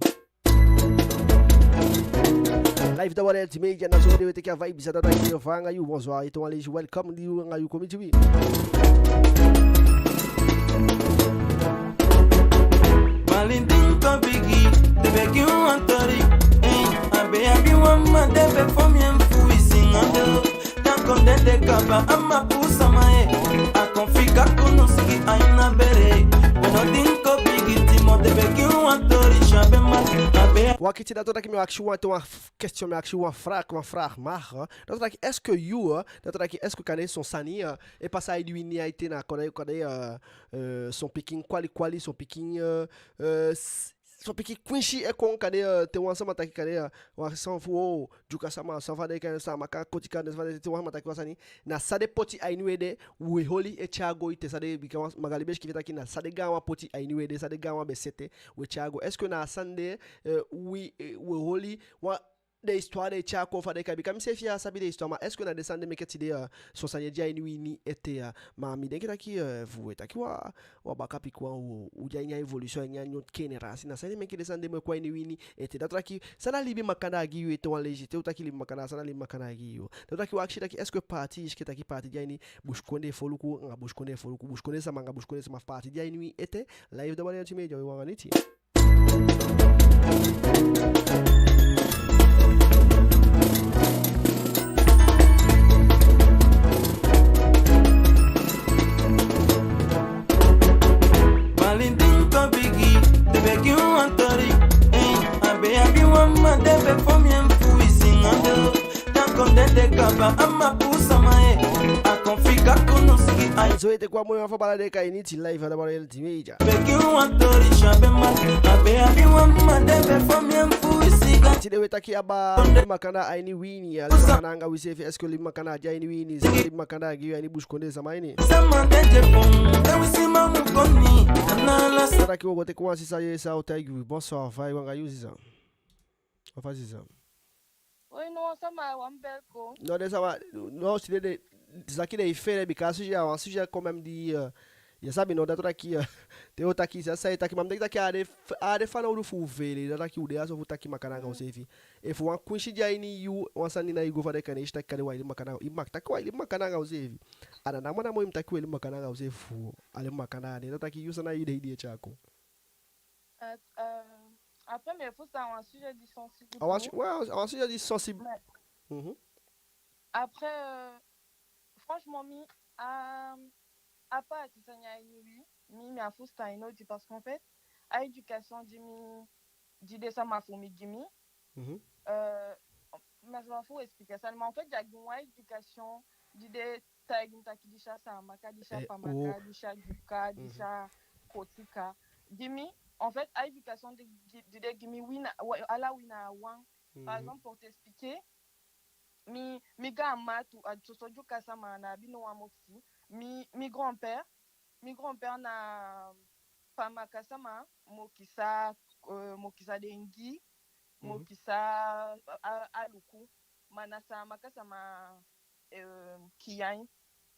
Live Double L T Media, na so de we teke a vibe, sa da taki yo fa anga yu, bonsoir, ete wan leisi, welcome, di yu anga yu komiti wi. Malinding kon bigi, den be gi wan tori. Eh, a be abi wan man, den be fon en fu i singa do. Dan kon den de kaba, a ma pu sama e. A kon fika kunu siki a ini a bere. We no din kon bigi timo, den be gi wan tori, sha be ma. A be Wakiti, da taki mi o akisi wan, ete wan f-, question, mi o akisi wan vraag, wan vraag, mag, eh. Da taki, est-ce que yu, eh, da taki, est-ce que kande son sani, eh, e pasa a ini wi ini ete na kande, kande, eh, eh, son pikin kwali kwali, son pikin, eh, eh, s-, son pikin kwinsi e kon kande, eh, te wan sama taki kande, eh, wan sama fu, oh, Dyuka sama, san fa den e kai en, Saamaka, Kotika, den fa den, te wan sama taki wan sani, na san den poti a ini u ede, we holi e tyai go ete, san den, bika wan, Magali be sikiifi taki na san den gaanwan poti a ini u ede, san den gaanwan be sete, we tyai go. Est-ce que na a sani de, eh, wi, eh, we holi wan den histoire de tyai kon, fa den e kai, bika mi seefi á sabi den histoire, ma est-ce que na den sani de meke tide, eh, son sani e de a ini wi ini ete, eh, ma mi denki taki, eh, fu we taki wan, wan baka pikin wan, u, u de a ini a évolution, a ini a nyun generasi, na sani meke den sani de mu e kon a ini wi ini ete. Da taki, san na libi makandaa gi yu, ete wan leisi, te u taki libi makandaa, san na libi makandaa gi yu. Da taki wi akisi taki, est-ce que paati, i si enke taki paati de a ini busikondee foluku anga busikondee foluku, busikondee sama anga busikondee sama, paati de a ini wi ete. Live Double L T Media, we wan anga Anitia. Malinding kon bigi, den be gi wan tori. Eh, a be abi wan man, den be fon en fu i singa do. Dan kon den de kaba, a ma pu sama e. A kon fika kunu siki a ini. So ete kwa moi wan fu a baala den e kai Anitia, live a Double L T Media. Be gi wan tori, sha be ma. A be abi wan man, den be fon en fu i singa. Tide we taki abaa libi makandaa a ini wi ini, ya, libi makandaa anga wi seefi, est-ce que libi makandaa de a ini wi ini, san libi makandaa gi yu a ini busikondee sama ini? Sama de je pon, e wi si ma mu koni, a na la sa. Da taki wo go teke wan sisa, ye, san o taigi wi. Bonsoir, fa i wani, anga yu sisa? Ofa sisa? Oi, no, sama wan bel kon. No, den sama, no, tide den, den saki den e fele, bika a sujet, a wan sujet quand même di, eh, ya sabi no, da taki, eh, te u taki, san, san i taki, ma mi denki taki a á de f-, a á de fanowdu fu u fele, da taki u de ya so fu taki makandaa anga u seefi. Efu wan kwinsi de a ini yu, wan sani na i go, fa den e kai en, i si taki kande wi á e libi makandaa, i mag taki wi á e libi makandaa anga u seefi. A ná namo namo i mu taki wi e libi makandaa anga u seefi fu a libi makandaa de, da taki yu, san na i idee, idee e tyai kon? Euh, euh, après, mi e fusutan a wan sujet di sensible. A wan su-, ouais, a wan sujet di sensible. Ouais. Mhm. Après, euh, franchement, mi, euh, a paati sani a ini wi, mi, mi á fusutan en noiti, parce qu'en fait, a éducation di mi, di den sama fu mi gi mi, mhm, euh, mi á sa fu expliquer sani, mais en fait, den á gi mi wan éducation di den taigi mi taki disi a Saamaka, disi a, eh, Pamaka, oh, disi a Dyuka, mhm, disi a Kotika. Gi mi, en fait, a éducation di, di, di den gi mi, wi na, wa-, ala wi na wan. Par, mhm, exemple, pour t'expliquer, mi, mi gaan mma tu, a soso Dyuka sama, a ná abi no wan mokisi. Mi, mi grand-père, mi grand-père na Pamaka sama, mokisi a, euh, mokisi a dengi, mhm, mokisi a, a, aluku. Ma na Saamaka sama, euh, kiya en.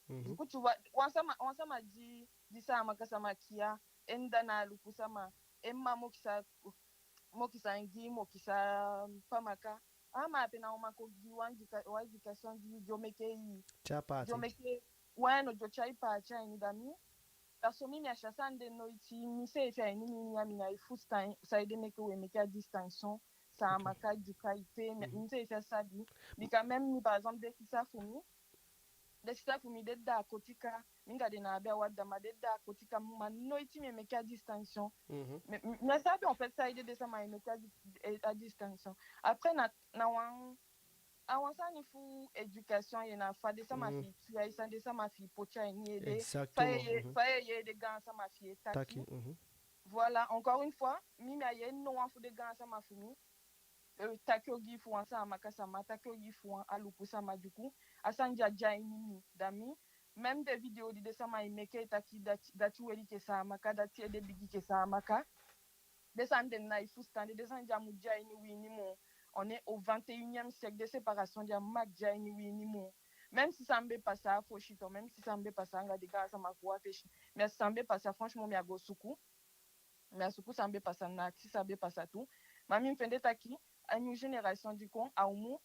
Mhm. Du coup, tu vois, wan sama, wan sama di, di Saamaka sama kiya, en dda na aluku sama, en mma mokisi a, mokisi a dengi, mokisi a Pamaka. Ah, ma a pe na wan man kon gi wan éduca-, wan éducation di, di o meke i, tyai paati, di o meke, ouais, no, di o tyai paati a ini. Da mi, perso, mi, mi á si a sani de noiti, mi seefi a ini mi, mi, mi ná e fusutan saide meke we meke a distinction, Saamaka, Dyuka, i pe, mi, mhm, mi seefi á sabi. Bika même mi, par exemple, den sisa fu mi, den sisa fu mi, den dda a Kotika, mi anga den ná abi a wan dda, ma den dda a Kotika, ma noiti mi e meke a distinction. Mhm. Mi, mi, mi á sabi, en fait, saide den sama e meke a di-, eh, a distinction. Après, na, na wan, a wan sani fu éducation, ye, na fa den sama fi i tyai sani, den sama fi i poti a ini i ede, fa ye, fa ye yee den gaansama fi i e taki. Taki. Voilà, encore une fois, mi, mi á yee no wan fu den gaansama fu mi, eh, taki ogii fu wan Saamaka sama, taki ogii fu wan Aluku sama. Du coup, a sani di á de a ini mi, da mi, même den video di den sama e meke e taki dati, dati weli enke Saamaka, dati ede bigi enke Saamaka, den sani de ná e fusutan, den sani de á mu de a ini wi ini moo. On est au vingt et unième siècle, den séparation de á mag de a ini wi ini moo. Même si san be pasa a fosi tu, même si san be pasa anga den gaansama fu u a fesi, mais san be pasa, franchement, mi á go suku. Mi á suku san be pasa, na akisi san be pasa tu. Ma mi, mi fende taki a new génération di kon, a u mu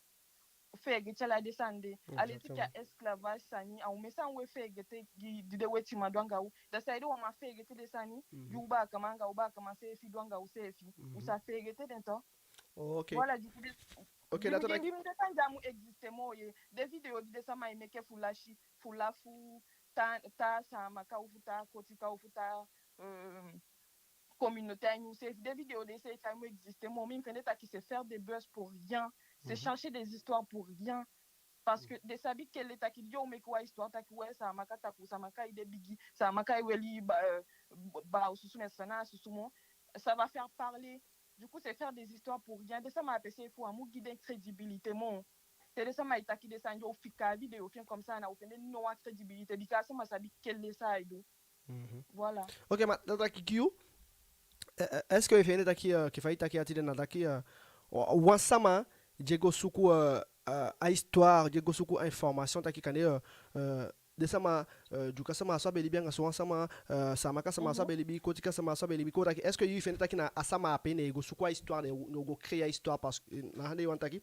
feegete ala den sani de. A leti enke a esclavage sani, a omen sani we feegete, di, di den wetiman du anga u. Da saide u á man feegete den sani di u baakaman anga u baakaman seefi du anga u seefi? U sa feegete den tu. Ok. Voilà, du coup, den, ok, den, den sani de á mu existe moo ye. Den video di den sama e meke fu lasi, fu lafu taa, taa Saamaka ofu taa Kotika ofu taa, euh, communauté a ini u seefi, den video de seefi á mu existe moo. Mi, mi fende taki c'est faire des buzz pour rien, c'est chercher des histoires pour rien. Parce que den sabi kele taki di yo meke wan histoire taki we Saamaka tapu, Saamaka ede bigi, Saamaka e weli ba, euh, baa osusu, mais san na a susu moo, ça va faire parler. Du coup, c'est faire des histoires pour rien. Den sama ape seefi u á mu gi den crédibilité moo. Te den sama e taki den sani, yo fika a video fi en comme ça, na u fende no wan crédibilité, bika a sama sabi kele san ai du. Voilà. Ok, ma da taki gi yu, eh, eh, est-ce que i fende taki, eh, enke fa i taki a tide, na taki, eh, wa-, wan sama di e go suku, eh, eh, a histoire, di e go suku a information taki kande, eh, eh, den sama, eh, Dyuka sama so a be libi anga so wan sama, eh, Saamaka sama so a be libi, Kotika sama so a be libi, kon taki, est-ce que yu fende taki na a sama ape ne e go suku a histoire, ne, ne e go créer a histoire, parce que, eh, na a san de i wani taki?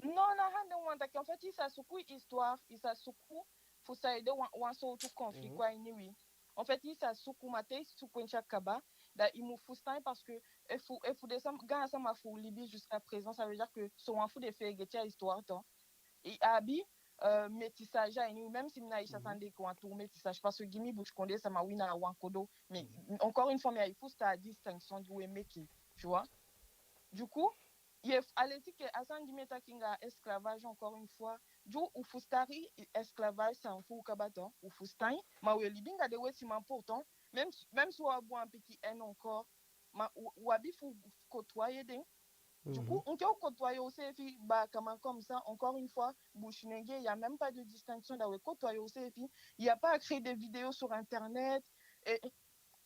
Non, na a san de mi wani taki. En fait, i sa suku histoire, i sa suku fu saide wan, wan sowtu conflit kon a ini wi. En fait, i sa suku, ma te i suku en te a kaba, da i mu fusutan, parce que efu, efu den sama, gaansama fu u libi jusqu'à présent, ça veut dire que sowan fu den feegete a histoire tu. I abi, euh, métissage a ini wi, même si mi ná e si a sani de enke wan tuu métissage, parce que gi mi busikondee sama, wi na wan kodo. Mais encore une fois, mi á e fusutan a distinction di we meke, tu vois. Du coup, ye, a leti enke a sani di mi e taki anga esclavage, encore une fois, di u fusutan esclavage sani fu u kaba tu, u fusutan, ma we libi anga den wetiman pourtant, même, même si u abi wan pikin haine encore, ma u, u abi fu côtoyer den. Du coup, enke u côtoyer u seefi baakaman comme ça, encore une fois, Businenge, y a même pas de distinction, da we côtoyer u seefi. Y a pas à créer des vidéos sur internet et,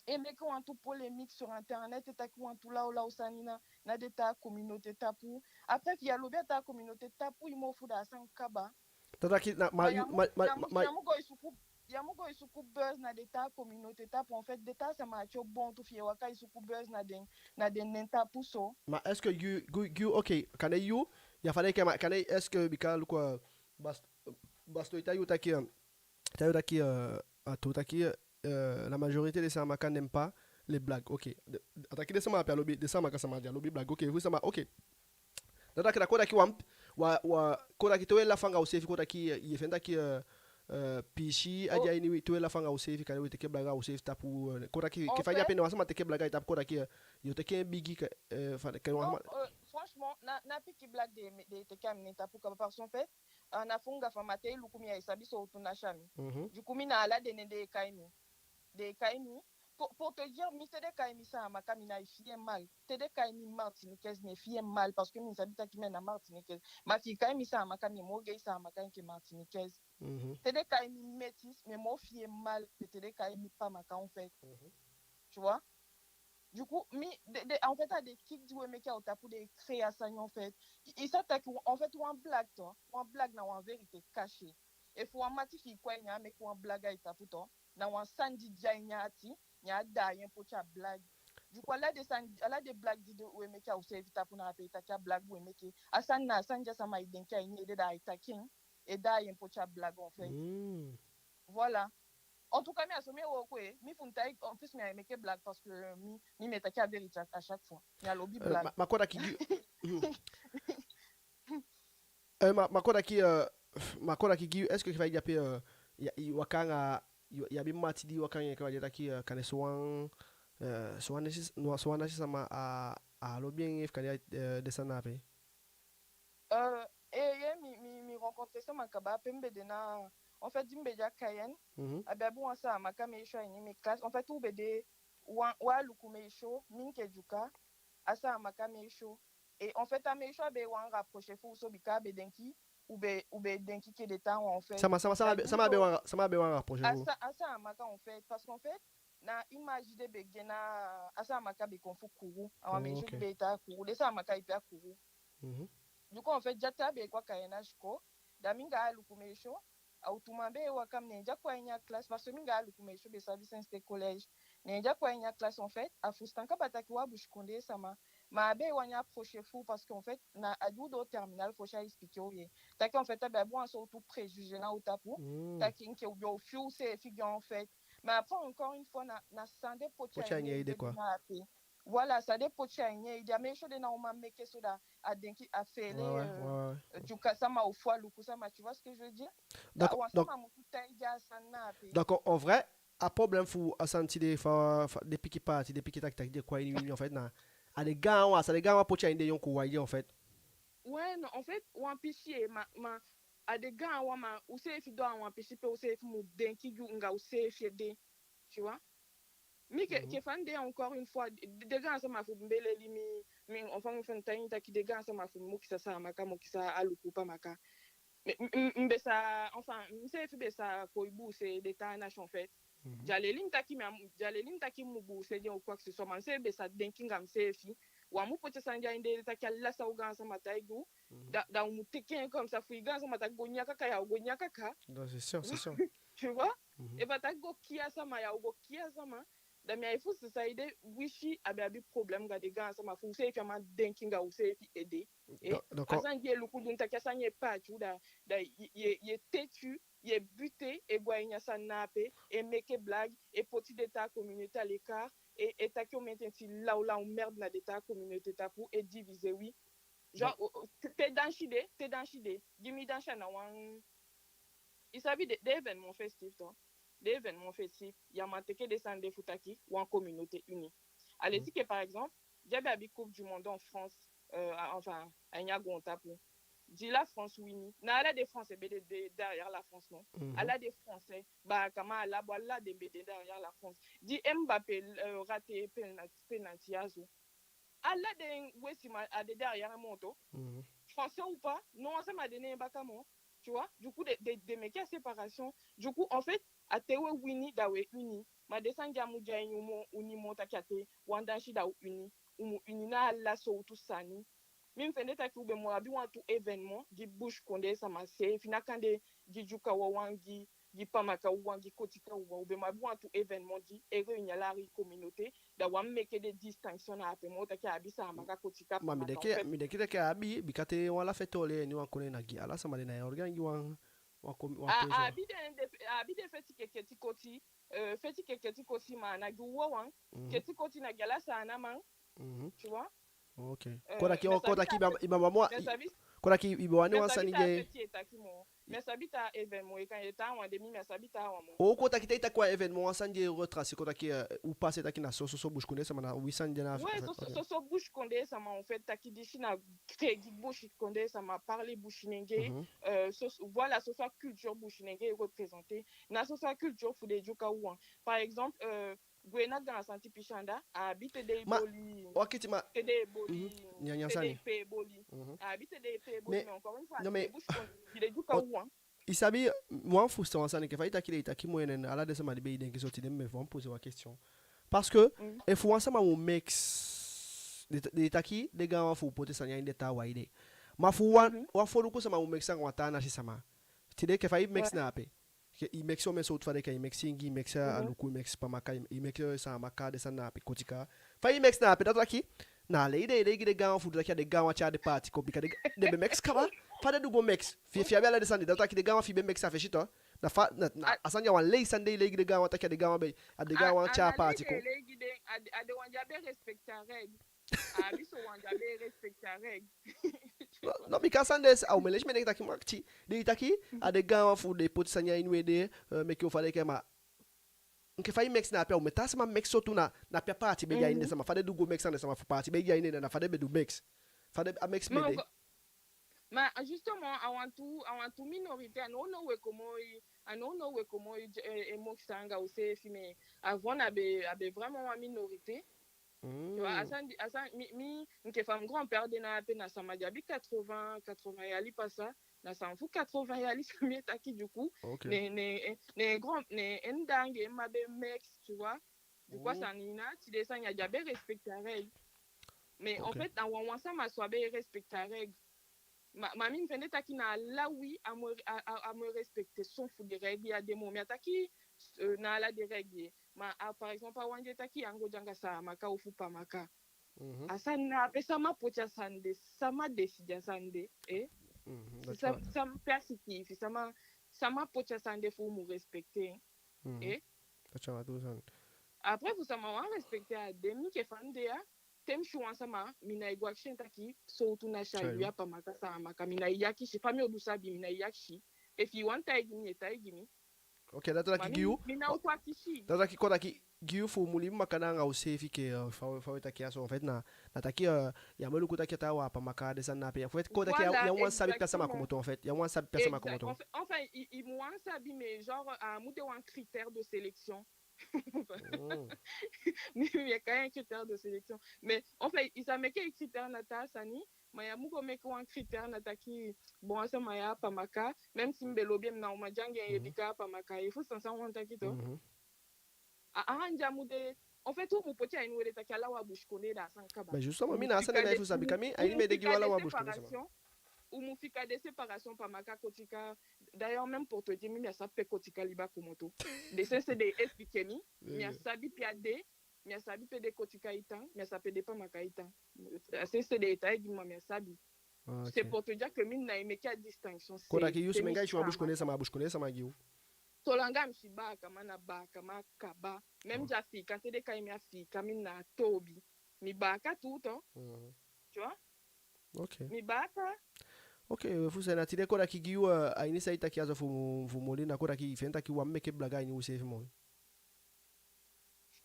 e meke wantu polémique sur internet, e taki wantu lawlaw sani na, na den taa communauté tapu. Après, efi ya lobi a taa communauté tapu, i mofu, da a sani kaba. Da taki na, ma, ma yu, ya mu, ma, ma, ya mu, ma, ya mu go e suku, ya mu go e suku buzz na den taa communauté tapu. En fait, den taa sama á tyai bon tu fi i e waka e suku buzz na den, na den nen tapu so. Ma est-ce que yu, yu, yu, ok, kande yu, ya fa den e kai, ma kande, est-ce que bika luku, euh, Bas-, Basto e taigi yu taki, euh, taigi yu taki, euh, a tuu taki, euh, la majorité des Saamaka n'aiment pas les blagues. Ok. De, a taki den sama ape á lobi, den Saamaka sama di á lobi blague. Ok, fu sama, ok. Da taki, da kon taki wan, wa, wa, kon taki te we lafu anga useefi, kon taki, euh, ye fende taki, euh, euh, piisii á de a ini wi, te we lafu anga useefi, kande we teke blague a useefi tapu, euh, kon taki, enke fa i de ape, ne wan sama teke blague a i tapu, kon taki, euh, yo teke en bigi, ka, euh, fa, ka wan sama. Non, euh, franchement, na, na pikin blague den, den e teke a mi nen tapu kaba, parce qu'en fait, a ná fu anga fa, ma te i luku mi, ya e sabi sowtu nasi a mi. Mhm. Du coup, mi na ala den nen den e kai mi. Den e kai mi. Pour, pour te dire, mi te den e kai mi Saamaka, mi ná e fii en mal. Te den e kai mi Martiniquaise, mi e fii en mal, parce que mi sabi taki mi á na Martiniquaise. Ma efi i kai mi Saamaka, mi e moo gei Saamaka enke Martiniquaise. Mhm. Te den e kai mi métisse, mi e moo fii en mal, te den e kai mi Pamaka, en fait. Mhm. Tu vois? Du coup, mi, den, den, en fait, a den kick di we meke a u tapu, den e créer a sani, en fait. I, i sa taki, en fait, wan blague tu, wan blague na wan vérité cachée. Efu wan mati fi i kon a ini, a meke wan blague a i tapu tu, na wan sani di de a ini a ati, ne a daai en poti a blague. Du coup, ala den sani, ala den blague di den, we meke a useefi tapu, na ape i taki a blague we meke. A sani na a sani di a sama e denki a ini en ede, da ai taki en, e daai en poti a blague, en fait. Mm. Voilà. En tout cas, mi, a so mi e wooko, eh. Mi fu mi taigi, en plus, mi á e meke blague parce que, euh, mi, mi, mi e taki a vérité à, à chaque fois. Mi á lobi blague. Euh, ma, ma kon taki gi, euh, ma, ma kon taki, euh, ma kon taki gi, est-ce que fa i de ape, euh, ya, i waka anga, i, i abi mati di waka anga en, enke fa i de taki, euh, kande sowan, euh, sowan nasi, no, sowan nasi sama á, á lobi en, efu kande, euh, den sani ape? Euh, rencontré sama kaba, pe mi be de na, en fait, di mi be de a Cayenne, mhm, a be abi wan Saamaka meisyo a ini mi classe. En fait, u be de wan, wan Aluku meisyo, mi enke Dyuka, a Saamaka meisyo. Et en fait, a meisyo a be wani rapprocher fu u so, bika a be denki, u be, u be denki enke den taawan, en fait. Sama, sama, sama be, sama be wani, sama be wani rapprocher fu u? A Sa-, a Saamaka, en fait, parce qu'en fait, na image den be gi en, na a Saamaka be kon fu Kourou. A wan meisyo di be e tan a Kourou. Den Saamaka e tan a Kourou. Mhm. Du coup, en fait, di a taa be e kon a Cayenne a sikoo, da mi anga a Aluku meisyo, a u tu man be e waka, ne di a kon a ini a classe, parce que mi anga a Aluku meisyo be sabi sensi te collège. Ne di a kon a ini a classe, en fait, a fusutan kaba taki u a busikondee sama. Ma a be wani approcher fu u, parce que, en fait, na a di u doo terminale fosi a expliquer u, ye. Taki, en fait, a be abi wan sowtu préjugé na u tapu. Mm. Taki enke u be o fii useefi gi en, en fait. Mais après, encore une fois, na, na san den poti a ini en ede, quoi. Voilà, san den poti a ini en ede. A meisyo de na uman meke so, da a denki, a feele, ouais, ouais, euh, ouais, ouais, Dyuka sama ofu Aluku sama, tu vois ce que je veux dire? D'accord, donc, sama musu taigi a sani na ape. Donc, en, en vrai, a problème fu a sani tide, fa, fa den pikin paati, den pikin taki taki den kon a ini wi, en fait, na a den gaanwan, san den gaanwan poti a ini den yonkuwan ede, en fait. Ouais, non, en fait, wan pisi, eh, ma, ma, a den gaanwan, ma useefi doo a wan pisi pe useefi mu denki gi u anga useefi ede, tu vois. Mi enke, enke fa mi de, encore une fois, den, den gaansama fu mi be leli mi, mi, enfin, mi fu mi taigi taki den gaansama fu mi mu kisi a Saamaka, mu kisi a Aluku, Pamaka. Mi, mi, mi, mi be sa, enfin, miseefi be sa kon e buuse den taa nation, en fait. Mhm. Di a leli mi taki mi á mu, di a leli mi taki mi mu buuse den ou quoi que ce soit, ma miseefi be sa denki anga miseefi. U á mu poti a sani de a ini den ede taki ala san u gaansama taigi u, mhm, da, da u mu teke en comme ça, fu i gaansama taki go nyan kaka, ya o go nyan kaka. Non, c'est sûr, c'est sûr. Tu vois? Mhm. Efu a taki go kii a sama, ya o go kii a sama. Da mi á e fusutan saide wisi a be abi problème anga den gaansama, fu useefi á man denki anga useefi ede. Eh, d'accord. A sani di e luku dun taki a sani e paati u, da, da i, i, i e têtu, i e buté, e go a ini a sani na ape, e meke blague, e poti den taa communauté à l'écart, e, e taki omen ten ti lawlaw merde na den taa communauté tapu, e diviser wi. Genre, o, o, te, te dansi de, te dansi de. Gi mi dansi a ná wan, i sabi den, den événement festif, to. Den événement festif, ya man teke den sani de fu taki wan communauté unie. A leti ke, par exemple, di a be abi Coupe du Monde en France, euh, a, enfin, a ini a goontapu. Di la France wini, na ala den Français be de, de derrière la France, non? Mhm. Ala den Français, baakaman, ala, bon, ala den be de derrière la France. Di Mbappé, euh, raté penalty, penalty a zo. Ala den wetiman a de derrière en moo, to. Mhm. Français ou pas, ná wan sama de neen baka moo. Tu vois? Du coup, den, den, den meke a séparation. Du coup, en fait, a te we wini, da we uni. Ma den sani di á mu de a ini u moo, uni moo, taki a te wan dansi da u uni. U mu uni na ala sowtu sani. Mi, mi fende taki u be mu abi wantu événement gi busikondee sama seefi, ná kande gi Dyuka wawan, gi, gi Pamaka wawan, gi Kotika wawan. U be mu abi wantu événement di e réunir ala den communauté, da u á meke den distinction na ape moo, taki a abi Saamaka, Kotika, Pamaka, en fait. Ma mi denki, mi denki taki a abi, bika te wan la fête oli a ini wan kondee, na gi ala sama, den ná e organiser wan, wan komi-, wan... A, a abi den, den, a abi den fête ke Keti Koti, euh, fête ke Keti Koti, ma a ná gi u wawan. Mhm. Keti Koti na gi ala Saanaman. Mhm. Tu vois? Ok. Euh, kon taki, mi á sabi, kon taki i be, i be, i be wani wan sani, mi á sabi taa fête i e taki moo. Mi á sabi taa événement, i kan yee taawan de, mi, mi á sabi taawan moo. O, kon taki te i taki wan événement, wan sani di e retracer, kon taki, euh, u pase taki na so, so, so busikondee sama, na wi sani de na... Ouais, so, so, ok, so, so busikondee sama, en fait, taki disi na créer gi busikondee sama, parler businenge, mhm, euh, so, so, voilà, so, so culture businenge e représenter. Na so, so culture fu den Dyuka wawan. Par exemple, euh, gwe na Gaan Santi pisi anda, a abi te den e boli. Ma, wakiti, ma, te den e boli, mhm, nyanyan sani, te den e pee boli. Mhm. A abi te den e pee boli, mais, mais encore une fois, non, mais, te busikondee, gi den Dyuka wawan. I sabi, wan fu sa wan sani ke, fa i taki de, i taki moi, neen ala den sama di be e denki so tide, mi be wani poser wan question. Parce que, mhm, efu wan sama mu mix, den, den taki den gaanwan fu u poti sani a ini den taawan ede. Ma fu wan, mhm, wan Foluku sama mu mix anga wan taa nasi sama. Tide ke, fa i mix, ouais, na ape? Ke i mix omen sowtu, fa den ke, i mix Ingi, i mix, mhm, Aluku, i mix Pamaka, i, i mix, eh, Saamaka, den sani na ape, Kotika. Fa i mix na ape, dati taki na lei den e lei gi den gaanwan fu u, taki a den gaanwan tyai den paati kon, bika den, den be mix kaba. Fa den du go mix? Fi, fi i abi ala den sani, dati taki den gaanwan fi i be mix a fesi, to. Na fa, na, na a sani ya, wan lei sani den e lei gi den gaanwan, taki a den gaanwan be, a den gaanwan tyai paati kon. A, a na lei den e lei gi den, a, a den wan di á be respecter a règle. A abi so wan di á be respecter a règle. Non, non, bika a sani de, a omen leisi mi e denki taki, ma kiti, den e taki, mhm, a den gaanwan fu u den poti sani a ini u ede, eh, meke u, fa den ke, ma enke fa i mix na ape, omen taa sama mix so tu, na, na pe a paati be de a ini den sama, fa den du go mix anga den sama fu paati be de a ini den, na fa den be du mix. Fa den, a mix be de. Ma justement, a wantu, a wantu minorité, a nownow we kon moi, a nownow we kon moi, eh, eh, mokisi anga useefi, mais avant a be, a be vraiment wan minorité. Tu vois, a sani, a sani, mi, mi, enke fa mi grand-père de na ape, na sama di abi quatre-vingts, quatre-vingts yali pasa, na sama fu quatre-vingts yali, san mi e taki du coup. Ok. Ne, ne, ne grand, ne en dda anga en mma be mix, tu vois. Du coup, a sani na, tide sani ya, di á be respecter a règle. Mais en fait, na wan, wan sama so á be respecter a règle. Ma, ma mi, mi fende taki na ala wi á mu, á, á, á mu respecter son fu den règle ya de moo. Mi á taki, euh, na ala den règle ye. Ma, a, par exemple, a wan di e taki ya, a go de anga Saamaka ofu Pamaka. Mhm. A sani na ape, sama poti a sani de, sama décider a sani de, eh? Mhm, si sa-, sama pe a siki, si sama, sama poti a sani de fu u mu respecter, eh? Mhm. Dati a wan tuu sani. Après, fu sama wani respecter a de, mi enke fa mi de ya, te mi si wan sama, mi ná e go akisi en taki sowtu nasi a yu, a Pamaka, Saamaka, mi ná e akisi. Fa mi o du sabi, mi ná e akisi. Efi i wani taigi mi, i e taigi mi. Ok, dati o taki gi yu. Mi ná o kon akisi. Dati o taki, kon taki gi yu fu u mu libi makandaa anga useefi enke, euh, fa, fa we taki a so, en fait, na, na taki, euh, ya mu e luku taki a taawan a Pamaka, den sani na ape. En fait, kon taki ya, ya wani sabi pe a sama komoto, en fait. Ya wani sabi pe a sama komoto. Exact. En fait, en fait, i, i mu wani sabi, mais genre, a mu de wan critère de sélection. Mi, mi e kai en critère de sélection. Mais en fait, i sa meke i critère na taa sani, ma ya mu go meke wan critère na taki, bon, a sama ya a Pamaka, même si mi be lobi en, mi ná o man de anga en ye bika a Pamaka. I fusutan san mi wani taki tu? Mhm. A, a wan di á mu de, en fait, u mu poti a ini u ede taki ala u a busikondee, da a sani kaba. Mais justement, mi na a sani de na i fu sabi, bika mi, a ini mi ede gi u, ala u a busikondee sama. U mu fika den séparation Pamaka, Kotika. D'ailleurs, même pour te dire, mi, mi á sabi pe Kotika liba komoto. Den sensi den e expliquer mi, mi á sabi pe a de, mi á sabi pe den Kotika e tan, mi á sabi pe den Pamaka e tan. A sensi den e taigi mi, ma mi á sabi. Ah, ok. C'est pour te dire que mi ná e meke a distinction. Kon taki yu, te mi si wan busikondee sama, a busikondee sama gi yu. Solanga mi si baakaman, na baakaman kaba. Même di a Afiikan, te den kai mi Afiikan, mi ná toobi. Mi baaka tu, tu. Mhm. Tu vois? Ok. Mi baaka. Ok, fu sani na tide, kon taki gi yu, euh, a ini san i taki a so fu, fu moli, na kon taki i fende taki u á mu meke blague a ini useefi moo.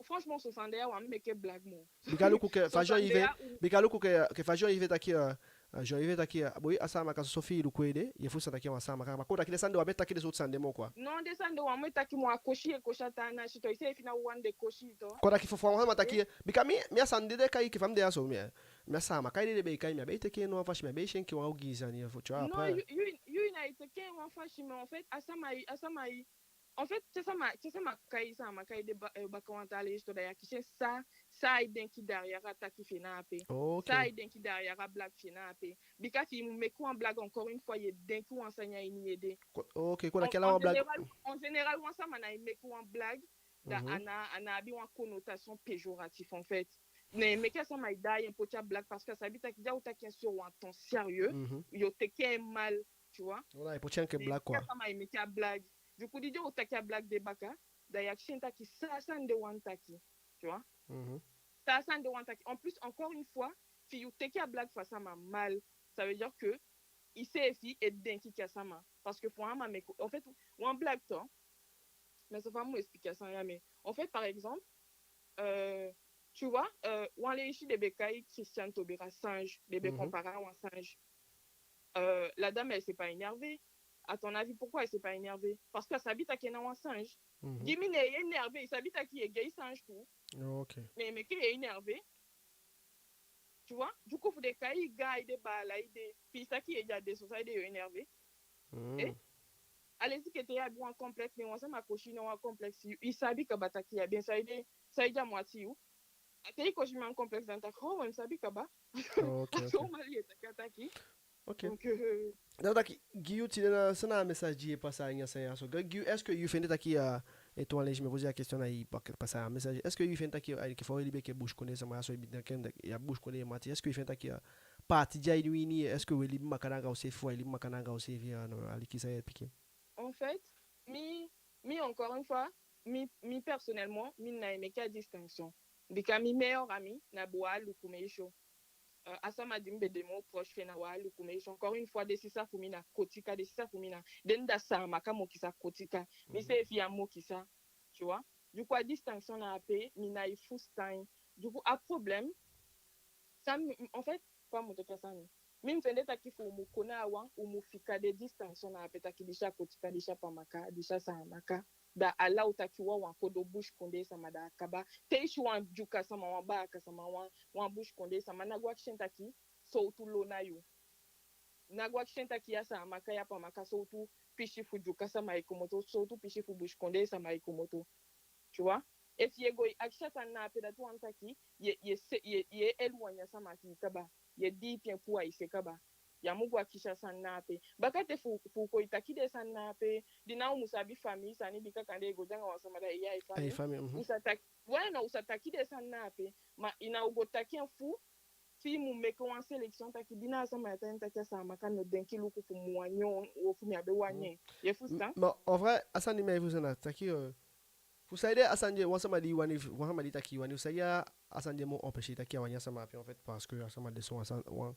Franchement, so sani de ya u á mu meke blague moo. Bika luku enke fa Jean-Yves, bika luku enke, enke fa Jean-Yves taki, euh, euh, Jean-Yves taki, euh, boi, a Saamaka soso fi i luku ede, ye fusutan taki a wan Saamaka. Ma kon taki den sani de u á mu e taki den sowtu sani de moo quoi. Non, den sani de u á mu e taki moo, a kosi e kosi a taa nasi tu, i seefi ná wani den kosi tu. Kon taki fu, fu a wan sama taki, bika mi, mi a sani de den e kai enke fa mi de ya so, mi, mi a Saamaka ede den be e kai, mi á be e teke en no wan fasi, mi á be e si en enke wan ogii sani, fu, tu vois, après. Non, yu, yu, yu ná e teke en wan fasi, mais en fait, a sama i, a sama i, en fait, te sama, te sama kai, sama kai den ba-, eh, baka wan taa leisi tu, da i akisi en san, san ai denki derrière a taki fi en na ape. Ok. San ai denki derrière a blague fi en na ape. Bika fi i mu meke wan blague, encore une fois, ye denki wan sani a ini i ede. Ko-, ok, kon taki ala wan blague. En général, en général, wan sama ná e meke wan blague, da a ná, a ná abi wan connotation péjorative, en fait. Ne meke a sama e daai en poti a blague, parce que a sabi taki di a o taki en sur wan ton sérieux, yo teke en mal, tu vois. Voilà, e poti en enke blague, quoi. Meke a sama e meke a blague. Du coup, di di a o taki a blague de baka, da i akisi en taki san a sani de wani taki, tu vois. Mhm. San a sani de wani taki. En plus, encore une fois, fi yu teke a blague fu a sama mal, ça veut dire que i seefi e denki enke a sama. Parce que fu a man meke, en fait, wan blague tu, mi á sa fa mi mu expliquer a sani ya, mais en fait, par exemple, euh, tu vois, euh, wan leisi den be kai Christiane Taubira singe, den be comparer a wan singe. Euh, la dame, elle s'est pas énervée. À ton avis, pourquoi elle s'est pas énervée? Parce que a sabi taki en na wan singe. Mhm. Gi mi, ne i énervé, i sabi taki i e gei singe tu. Ok. Mais, mais meke i énervé. Tu vois? Du coup, fu den kai i gaa ede, baala ede, fi i si taki i e de a de so, saide yo énervé? Mm. Eh? A leisi enke te i abi wan complexe, ne wan sama kosi i na wan complexe, i, i sabi kaba taki i abi en, saide, saide a mu ati yu? A te i kosi mi a wan complexe, da mi taki, oh, mi sabi kaba. Ok, ok. A so mali e taki a taki. Ok. Donc, euh, da taki, gi yu tide na, san na a message di i e pasa a ini a sani ya so? Gi yu, est-ce que yu fende taki, euh, et toi, les, je me pose la question, na i pa-, pasa a message. Est-ce que yu fende taki, euh, enke fa we libi enke busikondee sama ya so, i be de enke, i abi busikondee mati, est-ce que yu fende taki, euh, parti di a ini wi ini, est-ce que we libi makandaa anga useefi, we libi makandaa anga useefi, euh, no, aliki san i e piki? En fait, mi, mi, encore une fois, mi, mi personnellement, mi ná e meke a distinction. Bika mi meilleur ami na wan Aluku meisyo. Euh, a sama di mi be de moo proche fi en na wan Aluku meisyo. Encore une fois, den sisa fu mi na Kotika, den sisa fu mi na, den dda Saamaka mokisi a Kotika. Mi seefi a mokisi a, tu vois. Du coup, a distinction na ape, mi ná e fusutan en. Du coup, a problème, san mi, en fait, fa mi mu taki a sani? Mi, mi fende taki fu u mu kon a wan, u mu fika den distinction na ape taki disi a Kotika, disi a Pamaka, disi a Saamaka. Da ala u taki wan, wan kodo busikondee sama, da a kaba. Te i si wan Dyuka sama, wan baaka sama, wan, wan busikondee sama, ná go akisi en taki sowtu lo na yu. Ná go akisi en taki yu a Saamaka, yu a Pamaka, sowtu pisi fu Dyuka sama i komoto, sowtu pisi fu busikondee sama i komoto. Tu vois? Efu ye go e akisi a sani na ape, dati wani taki ye, ye se, ye, ye éloigner a sama fi i kaba. Ye dii en puu a i se kaba. Ya mu go akisi a sani na ape. Baka te fu, fu kon e taki den sani na ape, di na u mu sabi famii sani, bika kande i go de anga wan sama da i yee a i famii. A i famii, mhm. U sa taki, ouais, non, u sa taki den sani na ape. Ma i ná o go taki en fu, fi i mu meke wan sélection taki di na a sama ya tan taki a Saamaka, mi o denki luku fu mi wani en, ofu mi á be wani en. Ye fusutan? Ma en vrai, a sani di mi á e fusutan na taki, euh, fu saide a sani de, wan sama di wani, wan sama di taki wani, fu saide a, a sani de mu empêcher taki a wani a sama ape, en fait, parce que a sama de so wan san, wan, wan...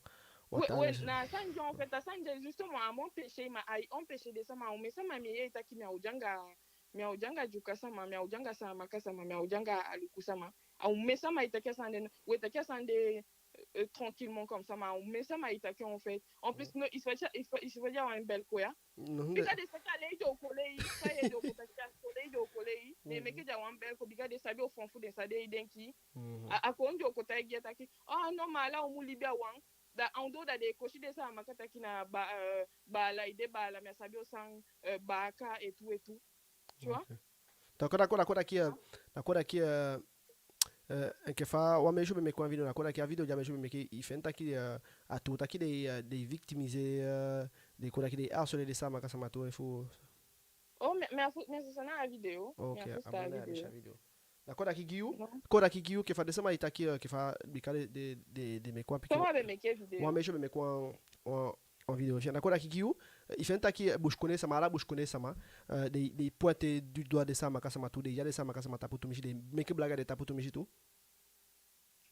Oui, oui, na a sani de, en fait, a sani de, justement, a mu empêcher, ma ai empêcher den sama, omen sama mi e yee taki mi á o de anga, mi á o de anga Dyuka sama, mi á o de anga Saamaka sama, mi á o de anga Aluku sama. A omen sama e taki a sani de, we taki a sani de, euh, tranquillement comme ça, ma omen sama e taki, en fait. En plus, non, i si fa, i si fa, i si fa den á wani bel kon ya. Bika den sa taki a lei den o kon lei, fa ye den o kon taki a kon lei den o kon lei. Ne meke den á wani bel kon, bika den sabi o fan fu den sa den e denki. A, a kon den o kon taigi ya taki, ah non, ma ala u mu libi a wan. Da a ondoo da den e kosi den Saamaka taki na ba, euh, baala, i de baala, mi á sabi o san, euh, baaka, et tout, et tout. Tu vois? Ok. D'accord, d'accord, d'accord, d'accord, euh, d'accord, d'accord, euh, euh, enke fa wan meisje be meke wan video, d'accord, d'accord, a video di a meisje be meke, i fende taki, euh, a tuu taki den, euh, den victimiser, euh, den kon taki den harceler den Saamaka sama tu, efu... Oh, mi, mi á fu, mi á fusutan a video. Ok, mi á fusutan a video. D'accord, d'accord, gi yu, d'accord, d'accord, gi yu, enke fa den sama e taki, euh, enke fa, bika den, den, den, den meke wan pikin... Sama be meke video. Wan meisje be meke wan, wan, wan video fi en. D'accord, d'accord, gi yu, euh, i fende taki, euh, busikondee sama, ala busikondee sama, euh, den, den pointer du doigt den Saamaka sama tu, den yee den Saamaka sama tapu tumisi, den meke blague a den tapu tumisi tu.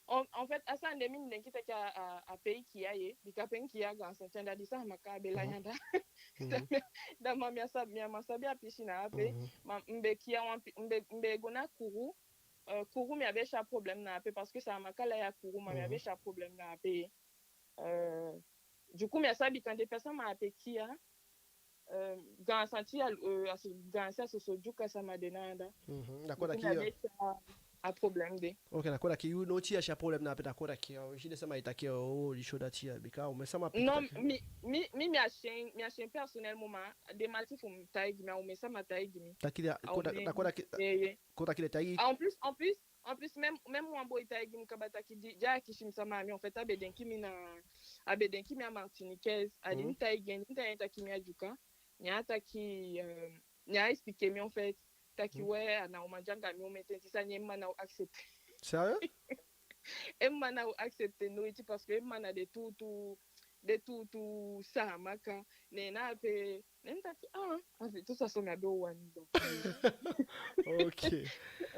En, en fait, a sani de mi, mi denki taki a, a, a pe i kiya ye, bika pe i kiya gaan sani, da di Saamaka be lai anda. Da, da ma mi á sabi, mi á man sabi a pisi na ape, ma mi be kiya wan pi-, mi be, mi be go na Kourou, euh, Kourou mi á be si a problème na ape, parce que Saamaka lai a Kourou, ma mi á be si a problème na ape. Euh, du coup, mi á sabi kande pe a sama ape kiya, euh, gaan sani ya, euh, a so, gaan sani ya, so, so Dyuka sama de na anda. Mhm, d'accord, d'accord, gi yu. Du coup, mi á be si a, a problème de. Ok, d'accord, d'accord, gi yu, no, i á si a problème na ape, d'accord, d'accord, gi yu, i si den sama e taki, oh, di so dati ya, bika omen sama piki taki. Non, mi, mi, mi, mi á si en, mi á si en personnellement, ma den mati fu mi taigi mi, a omen sama taigi mi. Taki den, d'accord, d'accord, d'accord, gi yu. En plus, en plus, En plus, même, même wan boi taigi mi kaba taki di, di a kisi mi sama a mi, en fait, a be denki mi na, a be denki mi a Martiniquaise, a di mi taigi en, di mi taigi en taki mi a Dyuka, ne a taki, euh, ne a expliquer mi, en fait, taki, ouais, a ná o man de anga mi omen ten, disi sani en mma ná o accepter. Sérieux? En mma ná o accepter noiti, parce que en mma na den tuutuu, den tuutu Saamaka. Ne na ape, ne mi taki, ah, a fait, tout ça, so mi á be o wani, donc. Ok.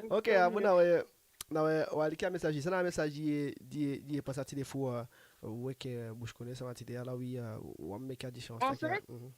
Ok, a mu na we, na we, we aliki a message, san na a message di, di, di e pasa tide fu, euh, u enke, euh, busikondee sama tide, ala wi, euh, wan meke a différence taki, en fait, mhm.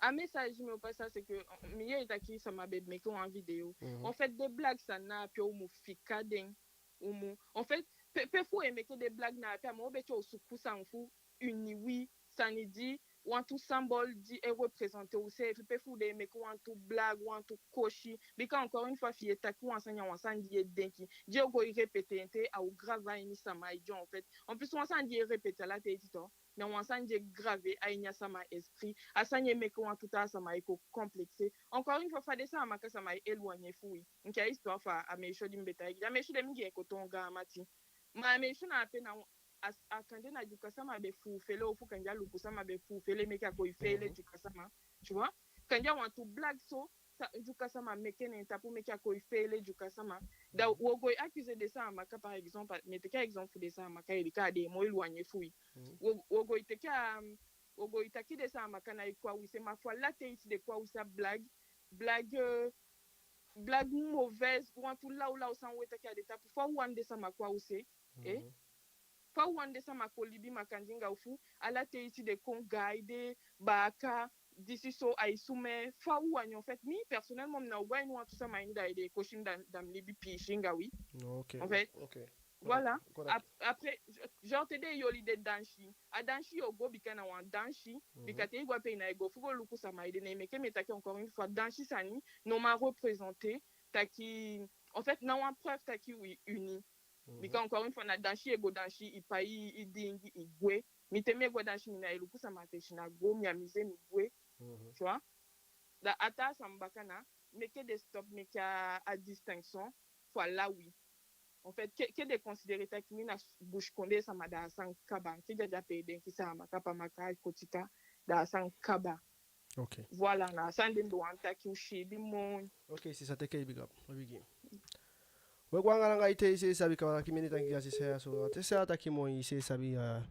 A message mi o pasa, c'est que, euh, mi yee taki sama be meke wan video. Mhm. En fait, den blague sani na ape u mu fika den, u mu. En fait, pe, pe fu e meke den blague na ape, a moo betee u suku san fu uni wi, sani di, wantu symbole di e représenter useefi, pe fu den e meke wantu blague, wantu kosi. Bika encore une fois, fi ye taki wan sani, a wan sani di ye denki, di yo go e répéter en te, a o graver a ini sama ede, en fait. En plus, wan sani di ye répéter ala ten ete tu, na wan sani di e graver a ini a sama esprit. A sani e meke wantu taa sama e kon complexé. Encore une fois, fa den Saamaka sama e éloigner fu wi. Enke a histoire fu a meisje di mi be taigi. A meisje de mi gi en kon toon gaan mati. Ma a meisje na ape na a, a kande na Dyuka sama be fuufeli, ofu kande Aluku sama be fuufeli, meke a kon e feele Dyuka sama. Tu vois? Kande a wantu blague so, sa, Dyuka sama meke na en tapu, meke a kon e feele Dyuka sama. Da wo go e accuser den Saamaka, par exemple, mi e teke a exemple fu den Saamaka, bika den e moo éloigné fu wi. Wo, wo go e teke a, wo go e taki den Saamaka ná e kon a wi se, ma fu ala ten ete den kon a wi se a blague, blague, euh, blague mauvaise, wantu lawlaw san we taki a den tapu, fa u wani den sama kon a u se, eh? Fa u wani den sama kon libi makandii anga u fu ala ten ete den kon gaide, baaka, disi so ai sumee, fa u wani, en fait, mi, personnellement, mi ná o go a ini wantu sama ini da den e kosi mi da, da mi libi piisii anga wi. Ok, en fait. Ok. Voilà. Correct. Ap-, après, genre, te den e oli den dansi. A dansi yo go bika na wan dansi. Mhm. Bika te i go ape i ná e go fu go luku sama ede. Ne meke mi e taki encore une fois, dansi sani, no man représenter, taki, en fait, na wan preuve taki wi uni. Mhm. Bika encore une fois, na dansi i e go dansi, i pai, i diingi, i gwe. Mi te mi e go dansi, mi ná e luku sama fesi, na go, mi amuser, mi gwe. Mhm. Tu vois? Da a taa sani baka na, meke den stop, meke a, a distinction fu ala wi. En fait, ke, ke den considérer taki mi na busikondee sama, da a sani kaba. Ke den á de ape e denki Saamaka, Pamaka, Kotika, da a sani kaba. Ok. Voilà, na a sani de mi be wani taki u si di moi. Ok, sisa, teke i big up. We bigin. We go anga langa ete, i seefi sabi kaba, taki many thank you, sisa, ya so. Te sa taki moi, i seefi sabi, ah,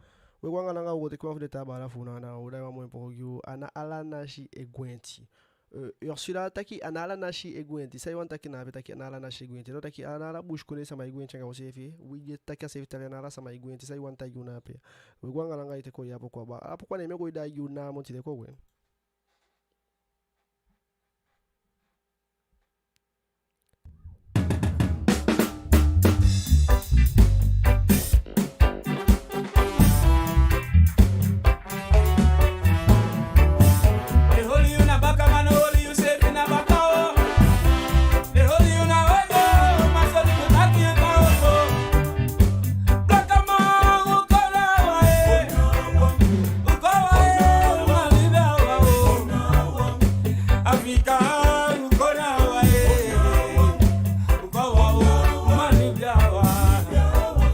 we go anga langa, u go teke wan fu den taa baala fu u na, na u daai wan moi poku gi u. A ná ala nasi e gwenti. Eh, Ursula taki a ná ala nasi e gwenti. San i wani taki na ape taki a ná ala nasi e gwenti? No, taki a ná ala busikondee sama e gwenti anga useefi. Wi e taki a seefi tali, a ná ala sama e gwenti. San i wani taki na ape? We go anga langa ete, kon ya poku a ba. A poku a ne mi o go e daai gi u na a monti de, kon gwe.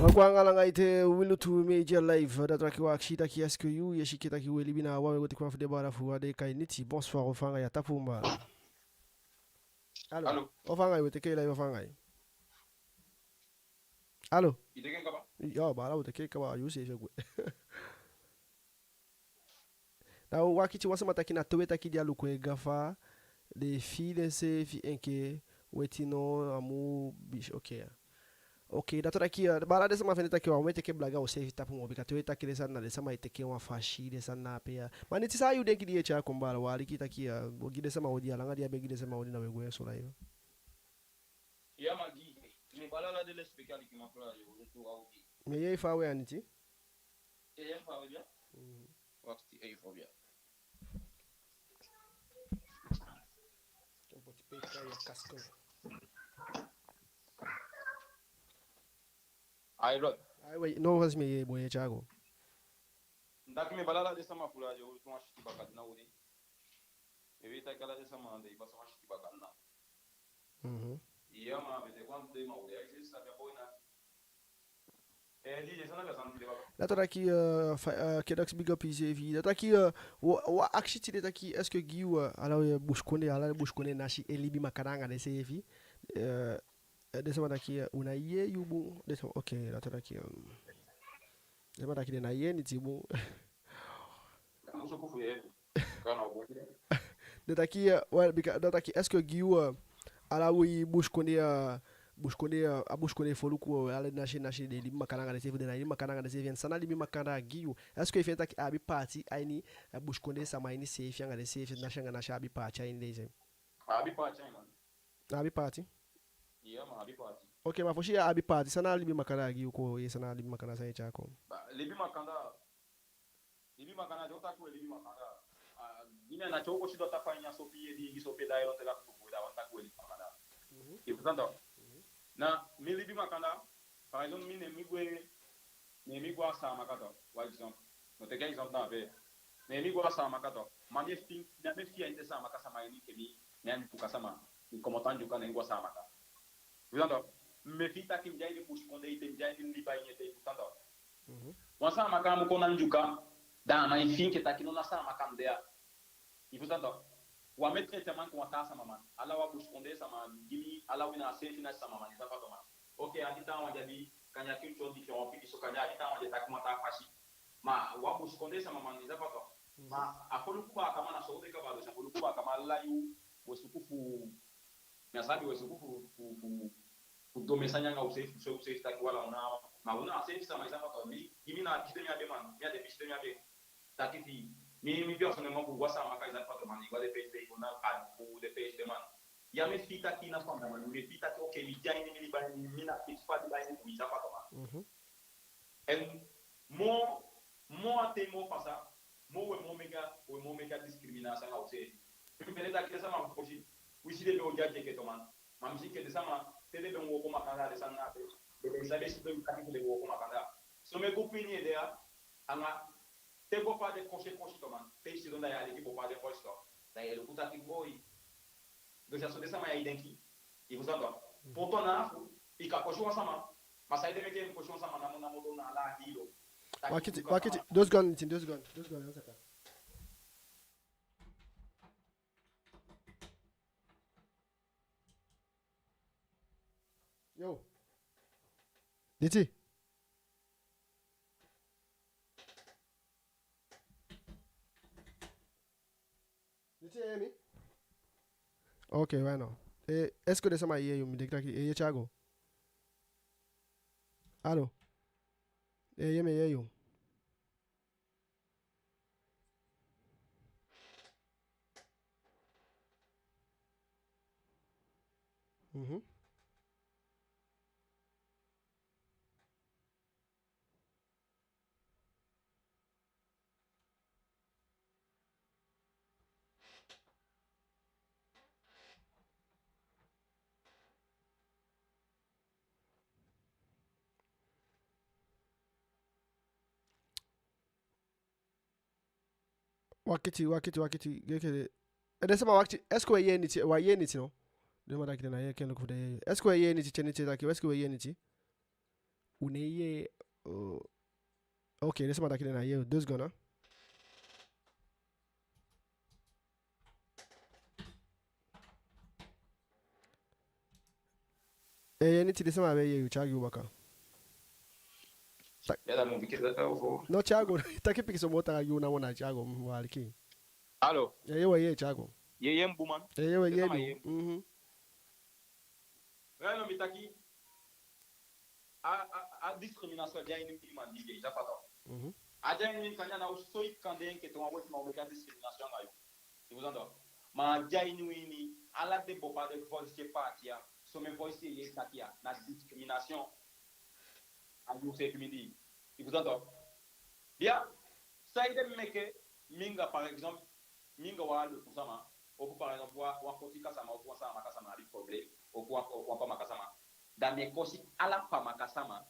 We go anga langa ete, Wilutu Media Live, da taki wan akisi taki est-ce que yu, i e si enke taki we libi na a wan, we go teke wan fu den baala fu u a den e kai Niti. Bonsoir, o fa anga i, a tapu mbala. Allô? Allô? O fa anga i, we teke i live, o fa anga i. Allô? I teke en kaba? Yo, baala, we teke en kaba, yu seefi e gwe. Da u wakiti wan sama taki na te we taki di a luku en gafa, den e fii denseefi enke weti no a mu bisi, ok. Ok, da taki, eh, baala, den sama fende taki wan, we teke blaga useefi tapu moo, bika te we taki den sani na den sama e teke wan fasi, den sani na ape ya. Ma Niti, san yu denki di i e tyai kon, baala, u aliki taki, eh, u gi den sama odi, a langa di a be gi den sama odi, na we gwe so live. Ya, ma gi, mi baala, ala den lesipeki, alikiman fu Radio Wi Lutu, a u gi. Mi e yee i faawe, Niti. E, e, faawe bia. Mhm. Wakiti, e, faawe bia. Ken poti pe i kai a casque. Ai, bro. Ai, we, no, was mi e yee, boi, e tyai go. Nda taki mi baala, ala den sama fu Radio Wi Lutu, wan siti bakadina odi. Mi be taki ala den sama anda, i pasa wan siti bakadina. Mhm. Ya, ma mi be de wan de ma odi, ai, se sa mi a boi na. Eh, di, di, san na ka san di baka. Da taki, eh, fa-, eh, Kedox, big up iseefi. Da taki, eh, wa, wan akisi tide taki, est-ce que gi yu, eh, ala we busikondee, ala busikondee nasi e libi makandaa anga denseefi. Eh, eh, den sama taki, eh, u ná e yee yu bun. Den sama, ok, da taki, eh, den sama taki den ná e yee Niti bun. Musu ku fu yee. Kana o bun. Den taki, eh, well, bika, den taki, est-ce que gi yu, eh, ala wi busikondee, eh, busikondee, eh, a busikondee foluku, eh, ala nasi, nasi den e libi makandaa anga denseefi, den ná e libi makandaa anga denseefi, en san na libi makandaa gi yu? Est-ce que i fende taki a abi paati a ini, eh, busikondee sama ini seefi anga denseefi, nasi anga nasi abi paati a ini denseefi? A abi paati a ini, man. A abi paati? Ya, man, a abi paati. Ok, ma fosi a abi paati, san na libi makandaa gi yu, kon yee san na libi makandaa, san i e tyai kon? Ba, libi makandaa, libi makandaa, te u taki we libi makandaa. Ah, gi mi, na te u go sidon tapu a ini a sopi, e diingi sopi, e daai lontu, e lasi buku, da u wani taki we libi makandaa. Mhm. I fusutan tok? Mhm. Na mi libi makandaa, par exemple, mi, ne mi gwe, ne mi gwe a Saamaka tok, wan exemple. Mi o teke exemple na ape. Ne mi gwe a Saamaka tok. Ma mi e fii, mi á be fii a ini den Saamaka sama ini enke mi, mi a Ndyuka sama. Mi komoto a Ndyuka, ne mi gwe a Saamaka. I fusutan tok? Mi e fii taki mi de a ini busikondee ete, mi de a ini liba ini ete, i fusutan tok? Mhm. Wan Saamaka á mu kon na Ndyuka, da a man e fii enke taki no, na Saamaka mi de ya. I fusutan tok? Wi á mu e traiter man kon wan taa sama, man. Ala wi a busikondee sama, gi mi, ala wi na a seefi nasi sama, man. I sabi fa tok, man. Ok, a di taawan di abi, kande a culture différent, pikinso, kande a di taawan di e taki wan taa fasi. Ma wi a busikondee sama, man, i sabi fa tok. Mhm. Ma a foluku baakaman, na so u de kaba, dus a foluku baakaman, ala yu, we suku fu, mi á sabi, we suku fu, fu, fu, fu du omen sani anga useefi, fu soi useefi taki u ala u na, ma u na a seefi sama, i sabi fa tok. Mi, gi mi, na a pisi de mi á be, man, mi a den pisi de mi á be. Taki fi, mi, mi personnellement, fu go a Saamaka, i sabi fa tok, man, i go a den peesi de, i go na a, fu den peesi de, man. Ya mi e fii taki na fa mi de, ma mi e fii taki, ok, mi de a ini mi liba ini, mi na fiti fa liba ini, mi sa pasa, man. Mhm. En moo, moo a ten moo pasa, moo we moo meke, we moo meke a discrimination anga u seefi. Mi be de taki den sama fu fosi, wi si den be o de a dyeke to, man. Ma mi si enke den sama, te den be mu wooko makandaa, den sani na ape, den be sabi si den taki den be wooko makandaa. So meke u pini ede ya, anga te bopaa de kosi kosi to, man. Te i sidon da i aliki bopaa de voice to, da i e luku taki boi. Dus a so den sama ya e denki. I fusutan to. Mhm. Pourtant na fu, i kan kosi wan sama, ma saide meke i mu kosi wan sama namo namo, don na ala a hii lo. Wakiti, wakiti, deux secondes, Nitin, deux secondes, deux secondes, ya saka. Yo. Nitin. Nitin, i e yee mi? Ok, bueno. Eh, est-ce que den sama e yee yu? Mi denki taki, eh, i e yee Thiago? Allo? Eh, i e yee mi, i e yee yu? Mhm. Wakiti, wakiti, wakiti, geke de. Eh, den sama wakiti, est-ce que we yee Nitin, we yee Nitin, no? Den sama taki den á yee, ken luku fu den yee. Est-ce que we yee Nitin, tye Nitin taki, est-ce que we yee Nitin? U ná e yee, euh, ok, den sama taki den á yee, deux secondes, hein. Eh, i e yee Nitin, den sama á be e yee yu, Thiago, baka. Ta- Ya, da mu fika data ofo. No, Thiago, taki pikinso moo taanga gi u namo na Thiago, mm, waliki. Allo? Eh, i e yee, Thiago. I e yee mi bun, man? Eh, i e yee, i e yee mi bun. Mhm. Weno, mi taki, a, a, a discrimination a de a ini wi ini, man, di i sa pasa. Mhm. A de a ini wi ini, kande a ná u soi kande enke te wan wetiman o meke a discrimination anga yu. I fusutan to. Ma a de a ini wi ini, ala den bopaa den voice di e paati ya, somen voice di e taki ya, na discrimination. A yu seefi mindii. I fusutan to. Bika, saide meke mi anga, par exemple, mi anga wan Aluku sama, ofu par exemple, wan, wan Kotika sama, ofu wan Saamaka sama abi problème, ofu wan, wan Pamaka sama. Da mi e kosi ala Pamaka sama.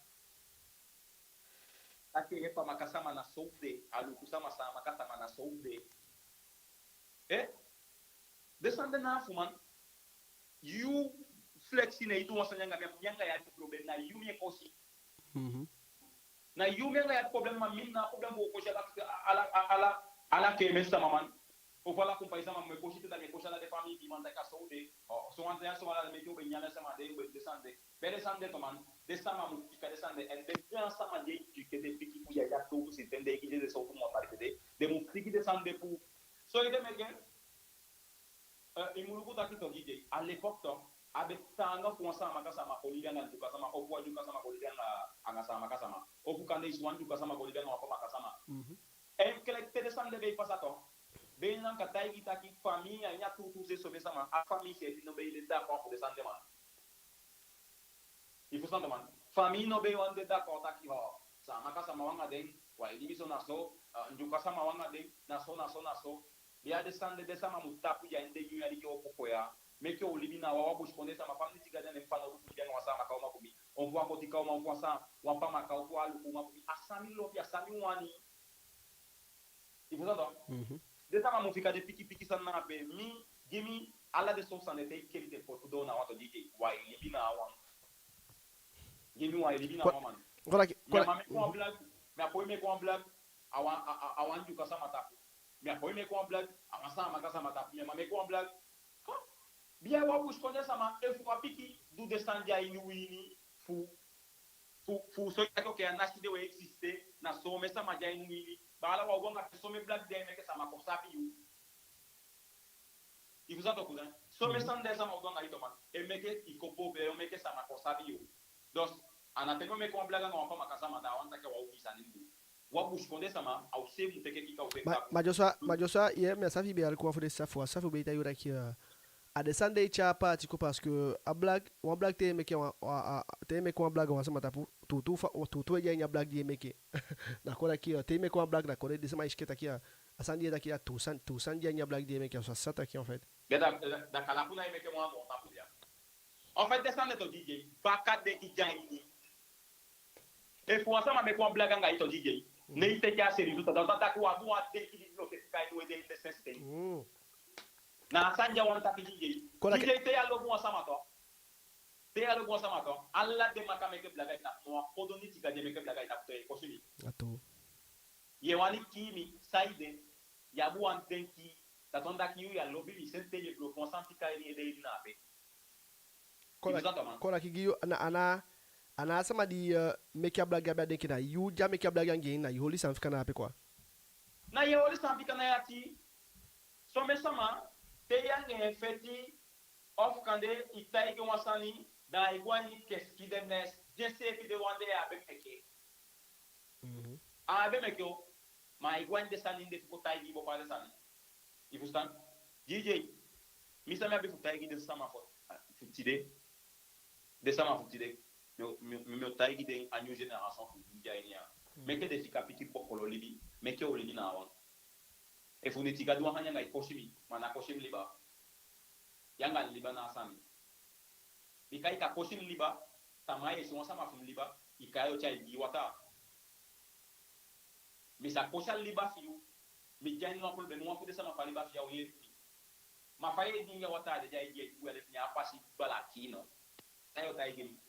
Taki, eh, Pamaka sama na so u de, Aluku sama, Saamaka sama na so u de. Eh? Den sani de na fu man. Yu Flexi, ne i du wan sani anga mi, mi anga yu abi problème, na yu mi e kosi. Mhm. Na yu mi anga yu abi problème, ma mi ná abi problème fu kosi ala, ala, ala, ala kemen sama, man. Ofu ala kompanyi sama, mi e kosi te, da mi e kosi ala den famii, di man taki a so u de. Oh, so wan ten ya so ala meke u be nyan den sama de, u be du den sani de. Bika den sani de to, man, den sama mu fika den sani de, en den, den sama di e éduquer den pikin fu yaya, tu, tu, si ten den e kisi den sowtu mentalité de, den mu fika den sani de puu. So i de meke, eh, i mu luku taki to gi den, à l'époque to, a be taanga fu wan Saamaka sama kon libi anga Ndyuka sama, ofu wan Ndyuka sama kon libi anga, anga Saamaka sama, ofu kande i si wan Ndyuka sama kon libi anga wan Pamaka sama. Mhm. En kele te den sani de be e pasa to, be na kan taigi taki famii ya, ya tu, tu, se somen sama, a famii seefi no be e de d'accord fu den sani de, man. I fusutan to, man. Famii no be e wani de d'accord taki, oh, Saamaka sama, u anga den, u e libi so na so, ah, Ndyuka sama, u anga den, na so, na so, na so. Bika den sani de, den sama mu tapu ya, en den yuu ya di e kon ya. Meke u libi na wan, wan busikondee sama, fa mi si Gadu, ne mi fanowdu mu libi anga wan Saamaka uman fu mi, ofu wan Kotika uman, ofu wan Sa-, wan Pamaka, ofu wan Aluku uman fu mi. A san mi lobi, a san mi wani. I fusutan to. Mhm. Den sama mu fika den pikin pikin sani na ape. Mi, gi mi, ala den sowtu sani de, te i keli den poti doo na wan to, di i de, u e libi na wan. Gi mi, u e libi na wan, man. Mi á man meke wan blague, mi á poi meke wan blague a wan, a, a, a wan Ndyuka sama tapu. Mi á poi meke wan blague a wan Saamaka sama tapu. Mi á man meke wan blague. Kon, bika wan busikondee sama, efu wan pikin du den sani de a ini wi ini, fu, fu, fu so taki, ok, a nasi de, u e existe, na somen sama de a ini wi ini. Baala, u á go anga somen blague di e meke sama kon sabi yu. I fusutan to, cousin. Somen sani de sama o du anga i to, man, e meke i kon poopi, e meke sama kon sabi yu. Dus, a ná te mi o meke wan blague anga wan Pamaka sama, da a wani taki a wan ogii sani mi du. Wan busikondee sama, a u seefi mu teke kika u seefi. Ma, ma Joshua, ma Joshua, ye, mi á sabi, be aliki wan fu den safu, a safu be e taigi u taki, eh, a den sani de e tyai a paati kon, parce que a blague, wan blague te i meke wan, a, a, te i meke wan blague a wan sama tapu, tuutuu fa, tuutuu e de a ini a blague di i meke. Na kon taki, euh, te i meke wan blague, na kon den sama e si enke taki a, a sani di i e taki a tuu sani, tuu sani de a ini a blague di i meke, a so a sa taki, en fait. Da, da, da kalapu na i meke wan bon tapu ya. En fait, den sani de tu, D J, baka den e de a ini. Efu wan sama meke wan blague anga i tu, D J, ne i teke a sérieux tu, da, da, da, taki wan, wan denki di bloke fika i, we, den, den sensi ten. Mm. Na a sani di a wani taki, D J. Kon taki, D J, te i á lobi wan sama tu, te i á lobi wan sama tu, ala den man kan meke blague a i tapu, ma wan kodo niti ga di e meke blague a i tapu tu, e kosi mi. A tuu. Ye wani kii mi, saide? Ye abi wan denki, da tu taki yu, ya lobi mi, sensi ten ye bloke wan sani fika i ini i ede ini na ape. Kon taki, kon taki gi yu, a ná, a ná, a ná a sama di, euh, meke a blague abi a denki, na yu di a meke a blague anga en, na yu holi sani fika na ape, quoi. Na yu holi sani fika na yu ati. Somen sama, te yu anga en feti, ofu kande i taigi en wan sani, da ai go a ini keskidenesi, den seefi den wan de a á be meke. Mhm. A á be meke o, ma ai go a ini den sani de fu kon taigi i bepaalde sani. I fusutan? D J, mi san mi abi fu taigi den sama fu, fu tide. Den sama fu tide. Mi o, mi, mi o taigi den a nyun génération fu di de a ini ya. Mhm. Meke den fika pikin bokolo libi. Meke u libi na a wan. Efu niti ga du wan sani anga i, kosi mi, ma ná kosi mi liba. Yu anga liba na a sani. Bika i kan kosi mi liba, tamaa ye si wan sama fu mi liba, i kai, yo tyai gi i wataa. Mi sa kosi a liba fi yu, mi de a ini wan problème, wan fu den sama fu a liba fi yu á o yee fu mi. Ma fa ye diingi a wataa de, di ai gi i, e puu a libi fi i a pasi bala kii no. San yo taigi mi?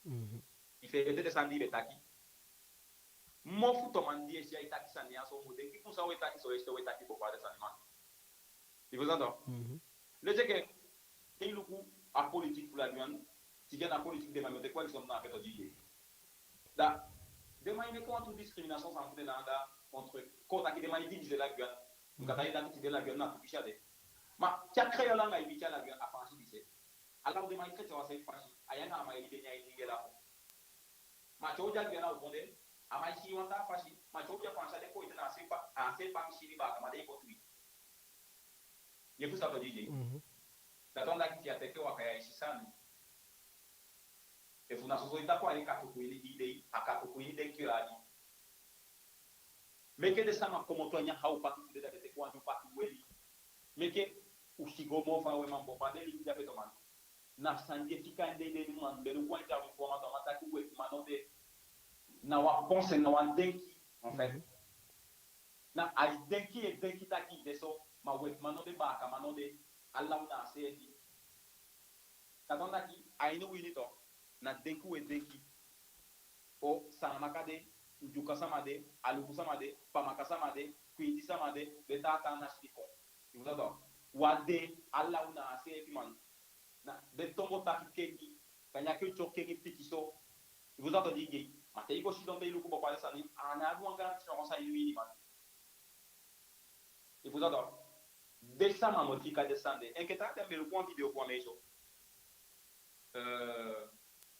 Mhm. I feegete den sani di i be taki. Mofu tu man di e si ai taki sani ya so, mu denki fu san we taki so, esite we taki bepaalde sani, man. I fusutan? Mhm. Leti enke, te i luku a politique fu la Guyane, tide na politique den man e meke, quoi, exemple, na a feto di i e. Da den man e meke wantu discrimination, san fu den na anda, contre, kon taki den man e diviser la Guyane. Mhm. Nka taki, taki tide la Guyane na tu pisi a de. Ma te a créole anga i piki a la Guyane, a Faansi di se. Ala u den man e traiter wan seefi Faansi, a yu anga a man e libi a ini a ini wan lafu. Ma te u de a Guyane, u kon de, a man e si i wan taa fasi, ma te u de a Faansi, a de kon ete na a seefi pa, a seefi pa mi si i, baakaman de i kon tu i. Ye fusutan tu, D J? Mhm. Da tu anda kiti a teke waka ya, i si sani. Efu na soso i tapu, a katuku ini i dei, a katuku ini denki yu a di. Meke den sama komoto a ini a hau patu fu den, da den teke wan nyun patu weli. Meke u si go moo faawe, man, bepaalde libi di a feto, man. Na sani di e fika den ede ini, man, be luku wan interview fu wan man, wan man taki wetiman no de. Na wan pensée, na wan denki, en fait. Mhm. Na a denki, e denki taki i de so, ma wetiman no de, baakaman no de, ala u na a seefi. Ka tu anda ki, a ini u ini tu, na denki we denki. O Saamaka de, Ndyuka sama de, Aluku sama de, Pamaka sama de, Kwinti sama de, den taa taa nasi di kon. I fusutan tu? Wan de, ala u na a seefi, man. Na den tongo taki kengi, kanya ki u tyo kengi piki so. I fusutan tu, di i gei. Ma te i go sidon, te i luku bepaalde sani, a ná abi wan gaan différence a ini u ini, man. I fusutan tu? Den sama modifier den sani de. Enke taa ten mi be luku wan video fu wan mei so. Euh,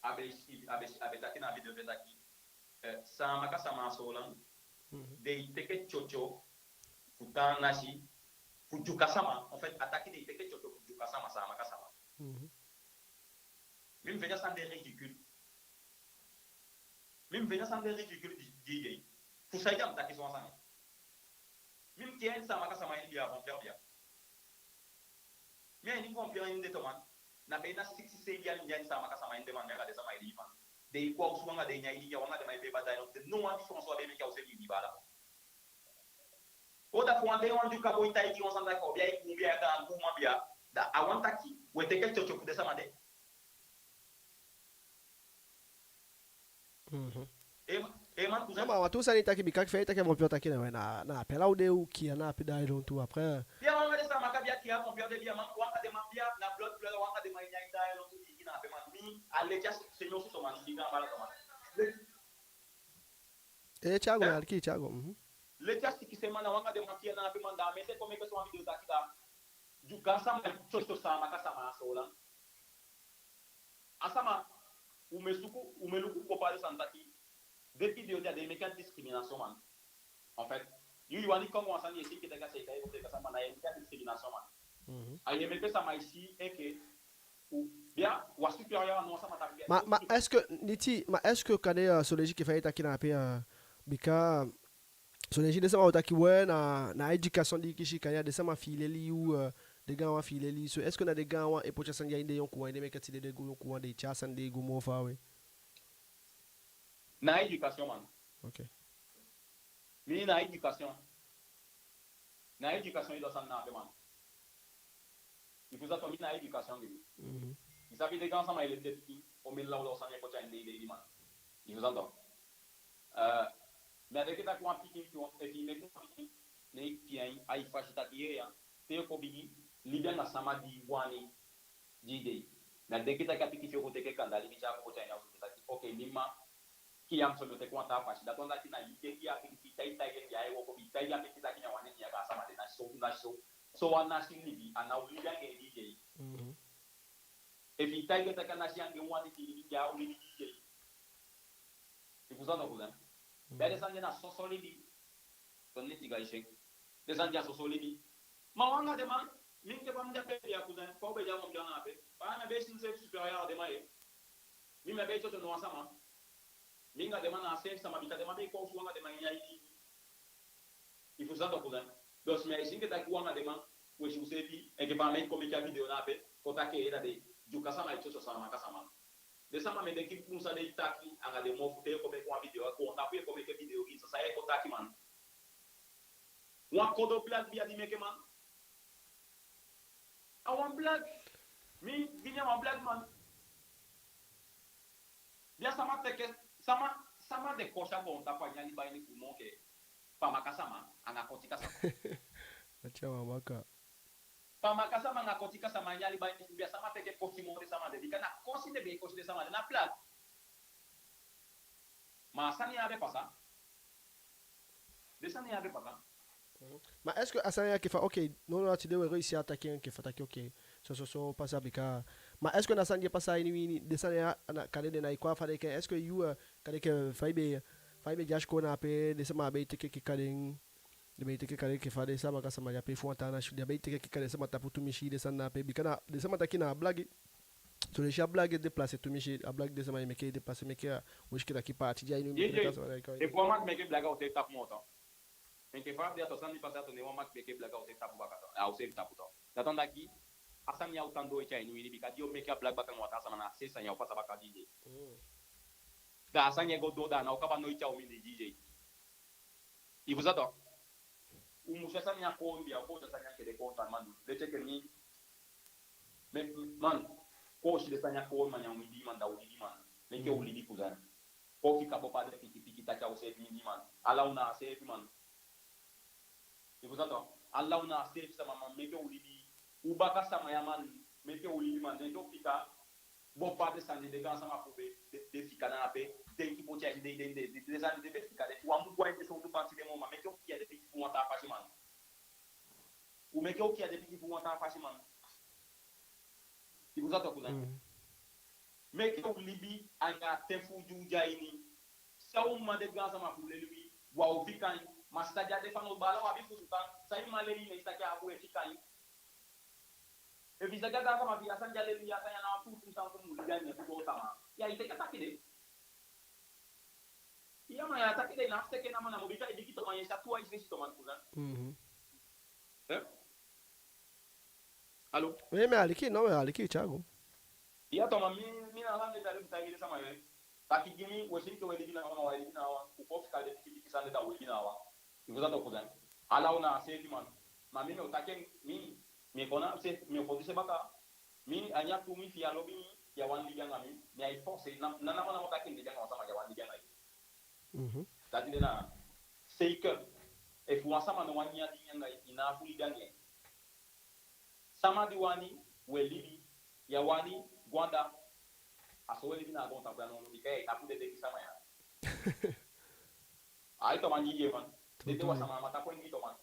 a be, a be, a be taki na a video, be taki, euh, Saamaka sama a Soolan, mhm, den e teke tyotyo fu taa nasi, fu Ndyuka sama. En fait, a taki den e teke tyotyo fu Ndyuka sama, Saamaka sama. Mhm. Mi, mi feni a sani de ridicule. Mi, mi feni a sani de ridicule, di, di i gei. Fu saide a mu taki so wan sani? Mi, mi kii a ini Saamaka sama ini bia, Vampire bia. Mi a ini Vampire ini de tu, man. Na be na siksi, seibin yali mi de a ini Saamaka sama ini de, man. Mi anga den sama e libi, man. Den e kon a osu anga den ini a ini, ya, u anga den man e beba, da i no, den no wan di François be meke a osu ini, baala. O, da fu wan dei wan Ndyuka boi taigi wan sani taki, o, bia e guun bia, gaan guun man bia. Da a wani taki we teke tyotyo fu den sama de. Mhm. E ma, e man, cousin. Non, ma wantu sani i taki, bika fa i taki a Vampire taki na, na, na ape ala u de, u kii, na ape da i don tu après. Bia, man, we den Saamaka bia kii a Vampire de, bia, man, u anga den man bia, na blood, blood, u anga den man ini a ini da i don tu, i na ape, man. Mi, a leti a sikise mi osu so, man, mi gaan baala so, man. Leti. E, Thiago, eh? Aliki, Thiago, mhm. Leti a sikise, man, na u anga den man kii na ape, man, da mi seefi kon meke so wan video taki da Ndyuka sama e tyotyo Saamaka sama a Soolan. A sama, u mu e suku, u mu e luku bepaalde sani taki, den video di a de e meke a discrimination, man. En fait, yu, yu wani kon anga wan sani, ye si enke taki a seeka, ye kon seeka sama, na ye meke a discrimination, man. Mhm. A e meke sama e si enke u, bia, u a supérieur a wan sama taki bia. Ma, ma est-ce que, Niti, ma est-ce que kande, euh, son leisi enke fa i e taki na ape, euh, bika son leisi den sama o taki we na, na éducation di i kisi, kande a den sama fi i leli, ou, euh, den gaanwan fi i leli. So est-ce que na den gaanwan e poti a sani ya ini den yonkuwan, i de meke tide den go yonkuwan den e tyai a sani de go moo faawe? Na éducation, man. Ok. Mi na éducation. Na éducation i du a sani na ape, man. I fusutan, mi na éducation gi mi. Mhm. I sabi den gaan sama e leli den pikin omen lawlaw sani e poti a ini den ede, man. I fusutan. Euh, mi á denki taki wan pikin fi i, efi i meke wan pikin, ne i kiya en a i fasi taki yee ya, te i kon bigi, libi anga sama di i wani, di i de. Mi á denki taki a pikin fi i o go teke kanda libi tyai kon poti a ini a osu, taki, ok, mi mma kiya mi so, mi o teke wan taa fasi. Dati wani taki na i denki a pikin fi i, tai, taigi en ya e wooko, bi taigi a pikin taki mi á wani kiya anga a sama de, na so, na so. So wan nasi libi, a ná o libi anga en di i de. Mhm. Efi i taigi en taki a nasi anga en wani fi i libi, ya o libi di i de. I fusutan, cousin? Mhm. Bia, den sani de na soso libi. Son neti ga i si en. Den sani de a soso libi. Ma u anga den man, mi enke fa mi de ape ya, cousin, fa u be de a wan, mi de anga ape. Fa na be si mi seefi supérieur a den man, eh. Mi, mi á be e tyotyo no wan sama. Mi anga den man na a seefi sama, bika den man be e kon osu anga den man ini a ini. I fusutan, cousin? Dus mi á e si enke taki u anga den man, we si useefi, enke fa mi e kon meke a video na ape, kon taki eda de, Dyuka sama e tyotyo Saamaka sama. Den sama mu e denki bun san den e taki anga den mofu te i e kon meke wan video, a goontapu i e kon meke video gi, san, san i e kon taki, man. Wan kodo blague bia di meke, man. A wan blague. Mi, gi mi a wan blague, man. Bia, sama teke, sama, sama de kosi a goontapu a ini a liba ini fu moo enke Pamaka sama anga Kotika sama. A tya wan baka. Pamaka sama anga Kotika sama a ini a liba ini fu, bia, sama teke kosi moo den sama de, bika na kosi den be e kosi den sama de, na blague. Ma a sani ya be pasa. Den sani ya be pasa. Mhm. Ma est-ce que a sani ya enke fa, ok, non, non, tide we réussi a taki en enke fa taki, ok, so, so, so pasa, bika, ma est-ce que na sani di e pasa a ini wi ini, den sani ya, na, kande den na i kon a fa den enke, est-ce que yu, euh, kande enke fa i be, fa i be de a sikoo na ape, den sama be e teke enke kande, den be e teke kande enke fa den Saamaka sama de ape fu wan taa nasi, den be e teke enke kande sama tapu tumisi, den sani na ape, bika na, den sama taki na blague. So den si a blague e déplacer tumisi, a blague den sama e meke e déplacer, meke a, wi si enke taki paati di a ini wi. Yee, yee. Efu wan man meke blague, a o seefi tapu moo tan. Enke fa a de a to, sani pasa to, ne wan man meke blague, a o seefi tapu baka tan. A o seefi tapu tan. Dati wani taki a sani ya o tan doo ete a ini wi ini, bika di yo meke a blague baka anga wan taa sama, na a seefi sani ya o pasa baka di i de. Mm. Da a sani ya e go doo, da a ná o kaba noiti a omen dei di i de. I fusutan? U mu si a sani ya kon, bia, u mu si a sani ya enke den kon tan, man. Leti enke mi, mi, man, kon si den sani ya kon, man, ya u mindii, man, da u libi, man. Meke u libi, cousin. Kon fika bopa den piki piki taki a useefi mindii, man. Ala u na a seefi, man. I fusutan? Ala u na a seefi sama, man. Meke u libi. U baka sama ya, man. Meke u libi, man. Den o fika bopa den sani, den gaansama fu u be, den, den fika na ape, denki poti a ini den, den, den, den sani den be fika de. U á mu go a ini den sowtu pati de moo, ma meke u kiya den pikin fu wan taa fasi, man. U meke u kiya den pikin fu wan taa fasi, man. I fusutan, cousin? Mm. Meke u libi anga a ten fu u di u de a ini. San u mma, den gaansama fu u leli wi, u á o fika en. Ma san di a de fanowdu, baala, u abi fusutan. San i mma leli i, ne i si taki a bun, i e fika en. Efu i si taki a gaansama fi i, a sani di a leli i, a sani ya na a tuutuu sani fu u mu libi anga en fu goontapu. Ya, i teke a taki de. Ya, ma ya, a taki de na a fu teke, na man, a mu bika i bigi toman, i sa tu a i fesi toman, cousin. Mhm. Eh? Allô? Oui, mi e aliki, non, mi e aliki, Thiago. Ya, toman, mi, mi na a sani de mi be e taigi den sama, eh. Taki gi mi, we si enke we libi na wan, we libi na wan. U kon fika den piki piki sani de, da u libi na wan. I fusutan, cousin? Ala u na a seefi, man. Ma mi, mi o taki en, mi, mi e kon na se, mi o kon dise baka. Mi, a ini a tu, mi, fi i á lobi mi, i á wani libi anga mi, mi á e forcer, na, na, na man, na man taki mi libi anga wan sama di á wani libi anga i. Mhm. Dati de na, c'est que, efu wan sama ná wani libi anga i, i ná abi fu libi anga en. Sama di wani, we libi, i á wani, go anda. A so we libi na a goontapu ya nownow, bika i e tapu den denki sama ya. Ai, toman, di i de, man. Den de wan sama, ma tapu en gi toman.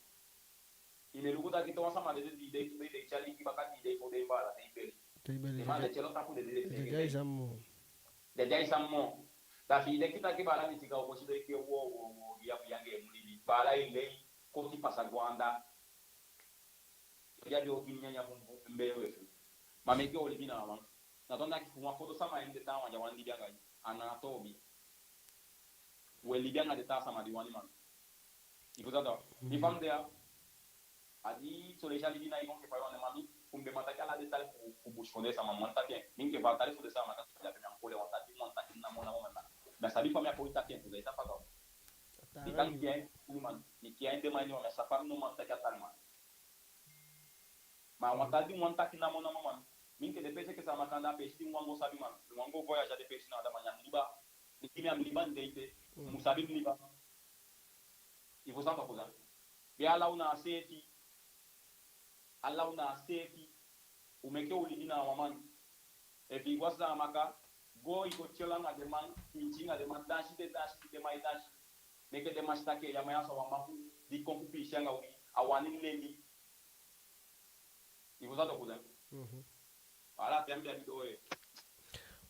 I mu e luku taki te wan sama dede, di i de, di i de, i tyai libi baka, di i de, fo den baala, den e beli. Den e beli. Den man de tyelo tapu dede, den e beli. Den de a i sama moo. Den de a i sama moo. Da fi i denki taki baala, mi tika o kosi den enke wo, wo, wo, gi i a fi i anga en mu libi. Baala, i lei, koti pasa go anda. Di a di o gi mi nyanyan bunbun, mi be e fii. Ma meke u libi na a man. Na tonda ki fu wan foto sama e de taawan di a wani libi anga i. A ná toobi. We libi anga den taa sama di wani man. I fu sa to. Mi fa mi de ya. A di so leisi a libi na i kon ke fa i wani, ma mi, fu mi be man taki ala den tali fu, fu busikondee sama, mi wani taki en. Mi enke fa a tali fu den sama, ka sa ya pe mi an kole wan taki, wan taki namo namo man. Mi á sabi fa mi á poi taki en, fu sa i sa fa to. Bika mi kiya en, man. Mi kiya en de man, mi á sa fa mi no man taki a tali man. Ma wan tali di mi wani taki namo namo man. Mi enke den peesi enke Saamaka anda, peesi di mi wani go sabi man. Mi wani go voyage a den peesi na anda man, ya mi liba. Mi gi mi a mi liba, mi de ete. Mi mu sabi mi liba. I fu sa to, kusa. Be ala u na a seefi. Ala u na a seefi. U meke u libi na wan man. Efi i go a Saamaka, go i go tyoli anga den man, piisii anga den man, dansi den dansi di den man e dansi. Meke den man si taki ya man ya so a wan man fu, di kon fu piisii anga wi, a wani leli. I fu sa to, kusa. Mhm. Ala ten be a di doo ye.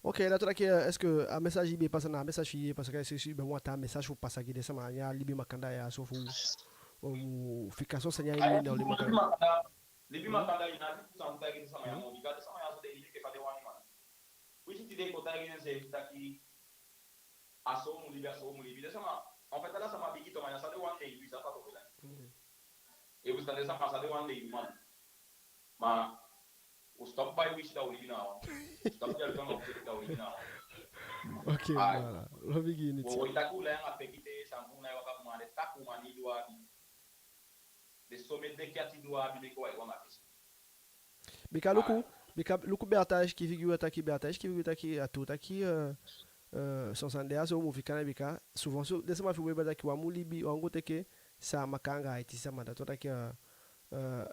Ok, na tonda ki, euh, est-ce que a message i be pasa na a message i e pasa, est-ce que i be wani a message fu pasa gi den sama di a libi makandaa ya so fu, euh, fika so sani a ini na libi makandaa. Libi makandaa, i ná abi fu san taigi den sama ya moo, bika den sama ya so den libi enke fa den wani man. Winsi tide i kon taigi den seefi taki a so u mu libi, a so u mu libi. Den sama, en fait, ala sama bigi to man, a san den wani den e du, i sa fa to, kusa. Mhm. I fu sa, den sama, a san den wani den e du man. Ma u stop bai wisi da u libi na wan. U stop bai wisi da u libi na wan. Ok, voilà. Lobi gi i niti. Wo, wo i taki u lai anga fekite, san fu u na i waka kuma den taki u man ni du abi. Den so meke den ati du abi, meke u wai wan a fesi. Bika luku, bika luku, Bertrand e sikiifi gi u taki, Bertrand e sikiifi gi u taki, a tuu taki, euh, euh, son sani de a so u mu fika na, bika souvent so den sama fi u be taki wan mu libi, wan go teke Saamaka anga Aiti sama, da tonda ki, euh, euh,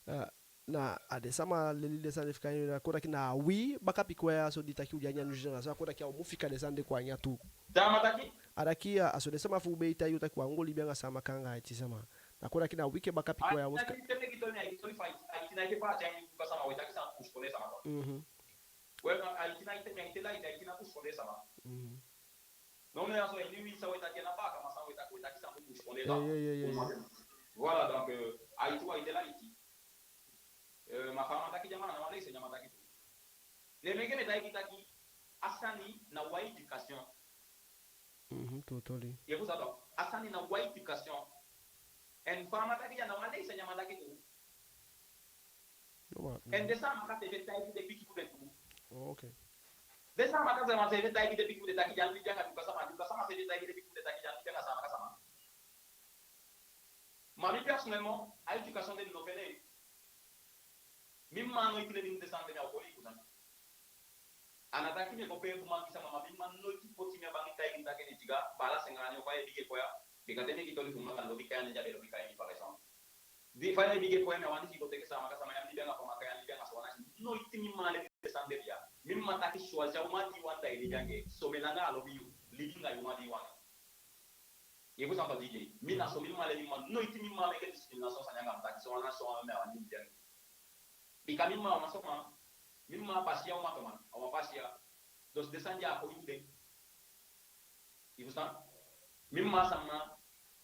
euh, na a den sama leli den sani de fika, na kon taki na wi baka pikin ya so di taki u de a ini a nyun génération, a kon taki a u mu fika den sani de kon a ini a tuu. Sama taki? A taki, a, a so den sama fu u be e taigi u taki wan go libi anga Saamaka anga Aiti sama. Na kon taki na wi enke baka pikin ya u mu fika. Aiti na ite meke toli, na ite toli fa Aiti, Aiti na ite fa a tyai Ndyuka sama, we taki sama busikondee sama. Mhm. We, na Aiti na ite, na ite la ite, Aiti na busikondee sama. Mhm. Non, mais en soi, lui, ça, ouais, t'as dit, n'a pas commencé, ouais, t'as, ouais, t'as dit, ça, bouge, on est là. Yeah, yeah, yeah, yeah, yeah. Voilà, donc, euh, Aiti, ouais, il est là, ici. Euh, ma femme, t'as qui, diamant, non, allez, c'est diamant, t'as qui. Les mecs, mais t'as qui, t'as qui, a sani na wan éducation. Mhm, totally. Ye fu sa to, a sani na wan éducation. En femme, t'as qui, diamant, allez, c'est diamant, t'as qui. No, ma, en den Saamaka seefi e taigi den pikin fu den tu. Oh, ok. Den Saamaka sama seefi e taigi den pikin fu den taki ya mu libi anga Ndyuka sama, Ndyuka sama seefi e taigi den pikin fu den taki ya mu libi anga Saamaka sama. Ma mi personnellement, a éducation de mi no fende. Mi mma noiti leli mi den sani de, mi á o koli i kusa. A ná taki mi e kon pee bun man gi sama, ma mi mma noiti poti mi a bangi taigi mi taki Ndyuka, baala, senga ani, o fa ye bigi e kon ya, bika te mi e gi toli fu mi, ma kan lobi kai a nen di a be lobi kai mi, par exemple. Di fa ye bigi e kon ya, mi á wani fi i go teke Saamaka sama, ya mu libi anga Pamaka, ya mu libi anga Soolan, noiti mi mma leli mi den sani de ya. Mi mma taki choisi a uman di i wani, da i libi anga en, so me langa a lobi yu, libi anga a uman di i wani. Ye fu sa to, D J. Mi na so mi mma leli mi, ma noiti mi mma meke discrimination sani anga mi taki Soolan, Soolan, mi á wani libi anga en. Bika mi mma a wan sama, mi mma a basiya uman to man, a wan basiya. Dus den sani ya a kon ini den. I fusutan? Mi mma sama,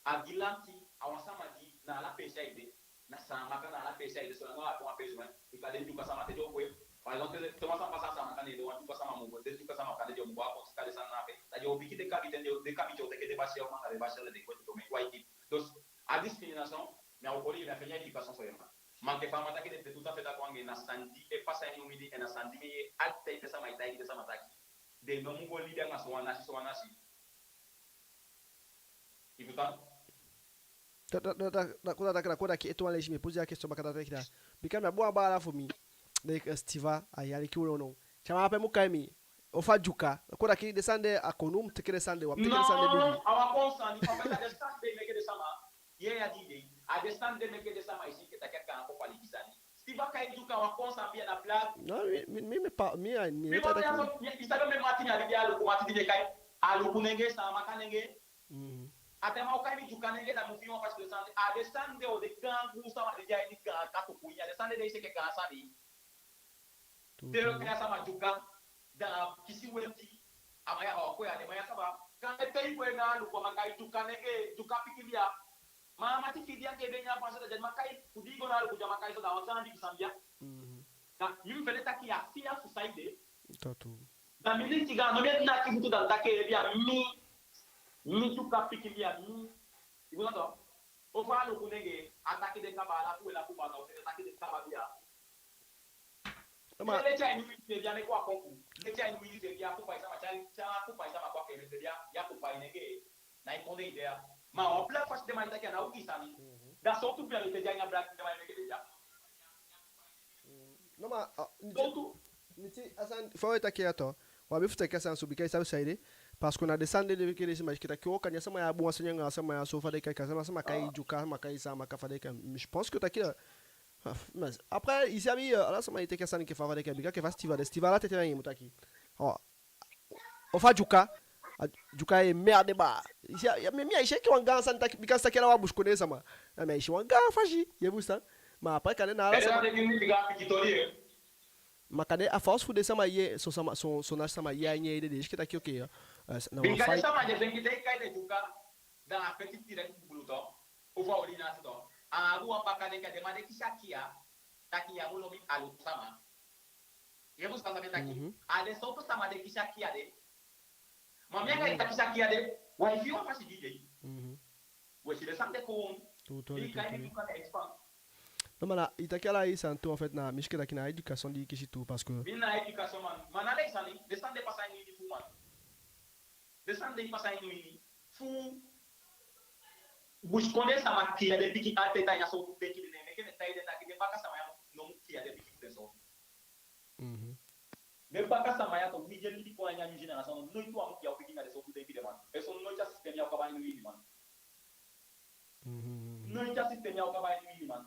a gi lanti a wan sama di na ala peesi ai de, na Saamaka, na ala peesi ai de, solanga a kon a peesi wan, bika den Ndyuka sama te den o gwe. Par exemple, te wan sama pasa a Saamaka, ne den wan Ndyuka sama mu gwe, den Ndyuka sama kande den o mu gwe a poti, kande sani na ape, da den o piki den kabiten, den kabiten o teke den basiya uman anga den basiya den gwe, den o meke wan équipe. Dus a discrimination, mi á o koli i, mi á fende a éducation so ye man. Ma enke fa a man taki de, de tout à fait d'accord anga en, na sani di e pasa a ini u mindii, en na sani di mi e yee altijd den sama e taigi den sama taki den no mu go libi anga sowan nasi, sowan nasi. I fusutan? Da, da, da, da, da kon taki, da kon taki, ete wan leisi mi e poser a question baka, da taki da. Bika mi abi wan baala fu mi, den e kai Stiva, a e aliki u nownow. Te a man ape mu kai mi, o fa Ndyuka. Da kon taki den sani de a konu, mu teke den sani de, wan mu teke den sani de bigi. Non, a wan konsani, en fait, a den sani de meke den sama, ye ya di de, a den sani de meke den sama e si enke taki a gaan kon faliki sani. Stiva kai Ndyuka wan konsani, a ná blague. Non, mi, mi, mi, mi pa, mi, a, mi, mi, mi, mi, mi, i sabi omen mati mi abi di a luku, mati di mi e kai, a luku nenge, Saamaka nenge. Mhm. A te a man o kai mi Ndyuka nenge, da mi o fii wan fasi. Den sani, a den sani de, o den gaan guu sama di de a ini gaan katuku ini, a den sani de e si enke gaan sani. Te yu o kai a sama Ndyuka, da a kisi weti, a man ya o kon ya, den man ya kaba. Kande te i gwe na a luku, a man kai Ndyuka nenge, Ndyuka pikin ya. Ma a mati fi i di anga en be nyan panse, da den man kai, fu di i go na Aluku, di a man kai so, da wan sani di i sani ya. Mhm. Da mi fende taki a si a fu saide. Tatu. Da mi di tiga, no, mi e naki futu, da taki, e bia mi, mi Dyuka pikin, bia mi. I go na to. O fa Aluku nenge, a taki den kaba, ala ku wela ku bata, o se taki den kaba bia. No, ma... Leti a ini wi seefi ya, meke wan konku. Leti a ini wi seefi ya, ku pai sama, tya, tya ku pai sama, kwa ke, mi seefi ya, ya ku pai nenge. Na i kondee i de ya. Ma wan blaka fasi den man e taki, a ná ogii sani. Mhm. Da sowtu blaka leti a ini a blaka den man e meke den ya. Mm. No, ma, ah, niti, sowtu, niti a sani fa we taki ya to. Wi abi fu teke a sani so, bika i sabi saide. Parce que na den sani de, den meke den sama si taki, o, kande a sama ya bun, a sani anga a sama ya so, fa den kai, ka sama, sama kai, ah, Dyuka, sama kai, sama kai, fa den kai. Mais je pense que taki, euh, ah, mais après, i sabi, euh, ala sama e teke a sani enke fa, fa den kai, bika enke fa Stiva de, Stiva ala tete na i mu taki. Oh. O fa Dyuka, a Dyuka e merde baa. I si, ya, mi, mi, i si enke wan gaan sani taki, bika taki ala wan busikondee sama. Ya, mi, i si wan gaan fasi, i e fusutan. Ma après, kande na ala sama. Ma kande a force fu den sama yee, son sama, son, son nasi sama yee a ini en ede, den si enke taki, ok, euh, na wan... Bika den sama di e denki te i kai den Dyuka, da a feti direct bulu to, ofu a oli na a se to. A abi wan baka de, enke den man de kisi a kiya, taki ya mu lobi Aluku sama. I e fusutan san mi e taki? Mhm. A den sowtu sama de kisi a kiya de. Ma mi anga i taki kisi a kiya de, wi e fii wan fasi di de. Mhm. We si den sani de kon. Tutoli, tutoli. No, ma na, i taki ala i sani tu, en fait, na, mi si enke taki na éducation di i kisi tu, parce que... Mi na éducation, man. Ma na ala i sani, den sani de pasa a ini wi, man. Den sani de pasa a ini wi. Fu busikondee sama kiya den pikin, a teta ya, sowtu denki den e meke, den taigi den taki den baka sama ya no mu kiya den pikin fu den sowtu. Mhm. Den baka sama ya to, wi di e libi kon a ini a nyun génération, noiti wan mu kiya u pikin anga den sowtu denki de, man. E so noiti a système ya o kaba a ini wi, man. Mhm. Noiti a système ya o kaba a ini wi, man.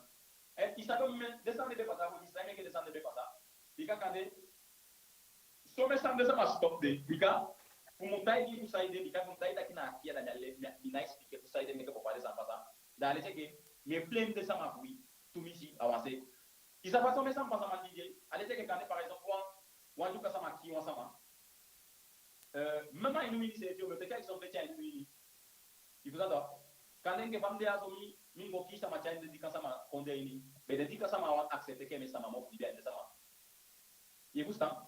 Eh, i sabi omen den sani de be pasa, fu i sabi meke den sani de be pasa. Bika kande somen sani den sama stop de. Bika fu mu taigi i fu saide, bika fu mu taigi i taki na a kiya, da mi á le, mi á, mi ná expliquer fu saide meke bepaalde sani pasa. Da a leti enke mi e blame den sama fu wi tumisi a wan se. I sabi fa somen sani pasa, man, di de. A leti enke kande, par exemple, wan, wan Dyuka sama kii wan sama. Euh, même a ini wi ini seefi, mi o teke exemple, te a ini wi ini. I fusutan to? Kande enke fa mi de ya so, mi, mi go kii sama te a ini den Dika sama kondee ini. Be den Dika sama á wani accepter ke mi sama moo fu libi a ini den sama. I fusutan?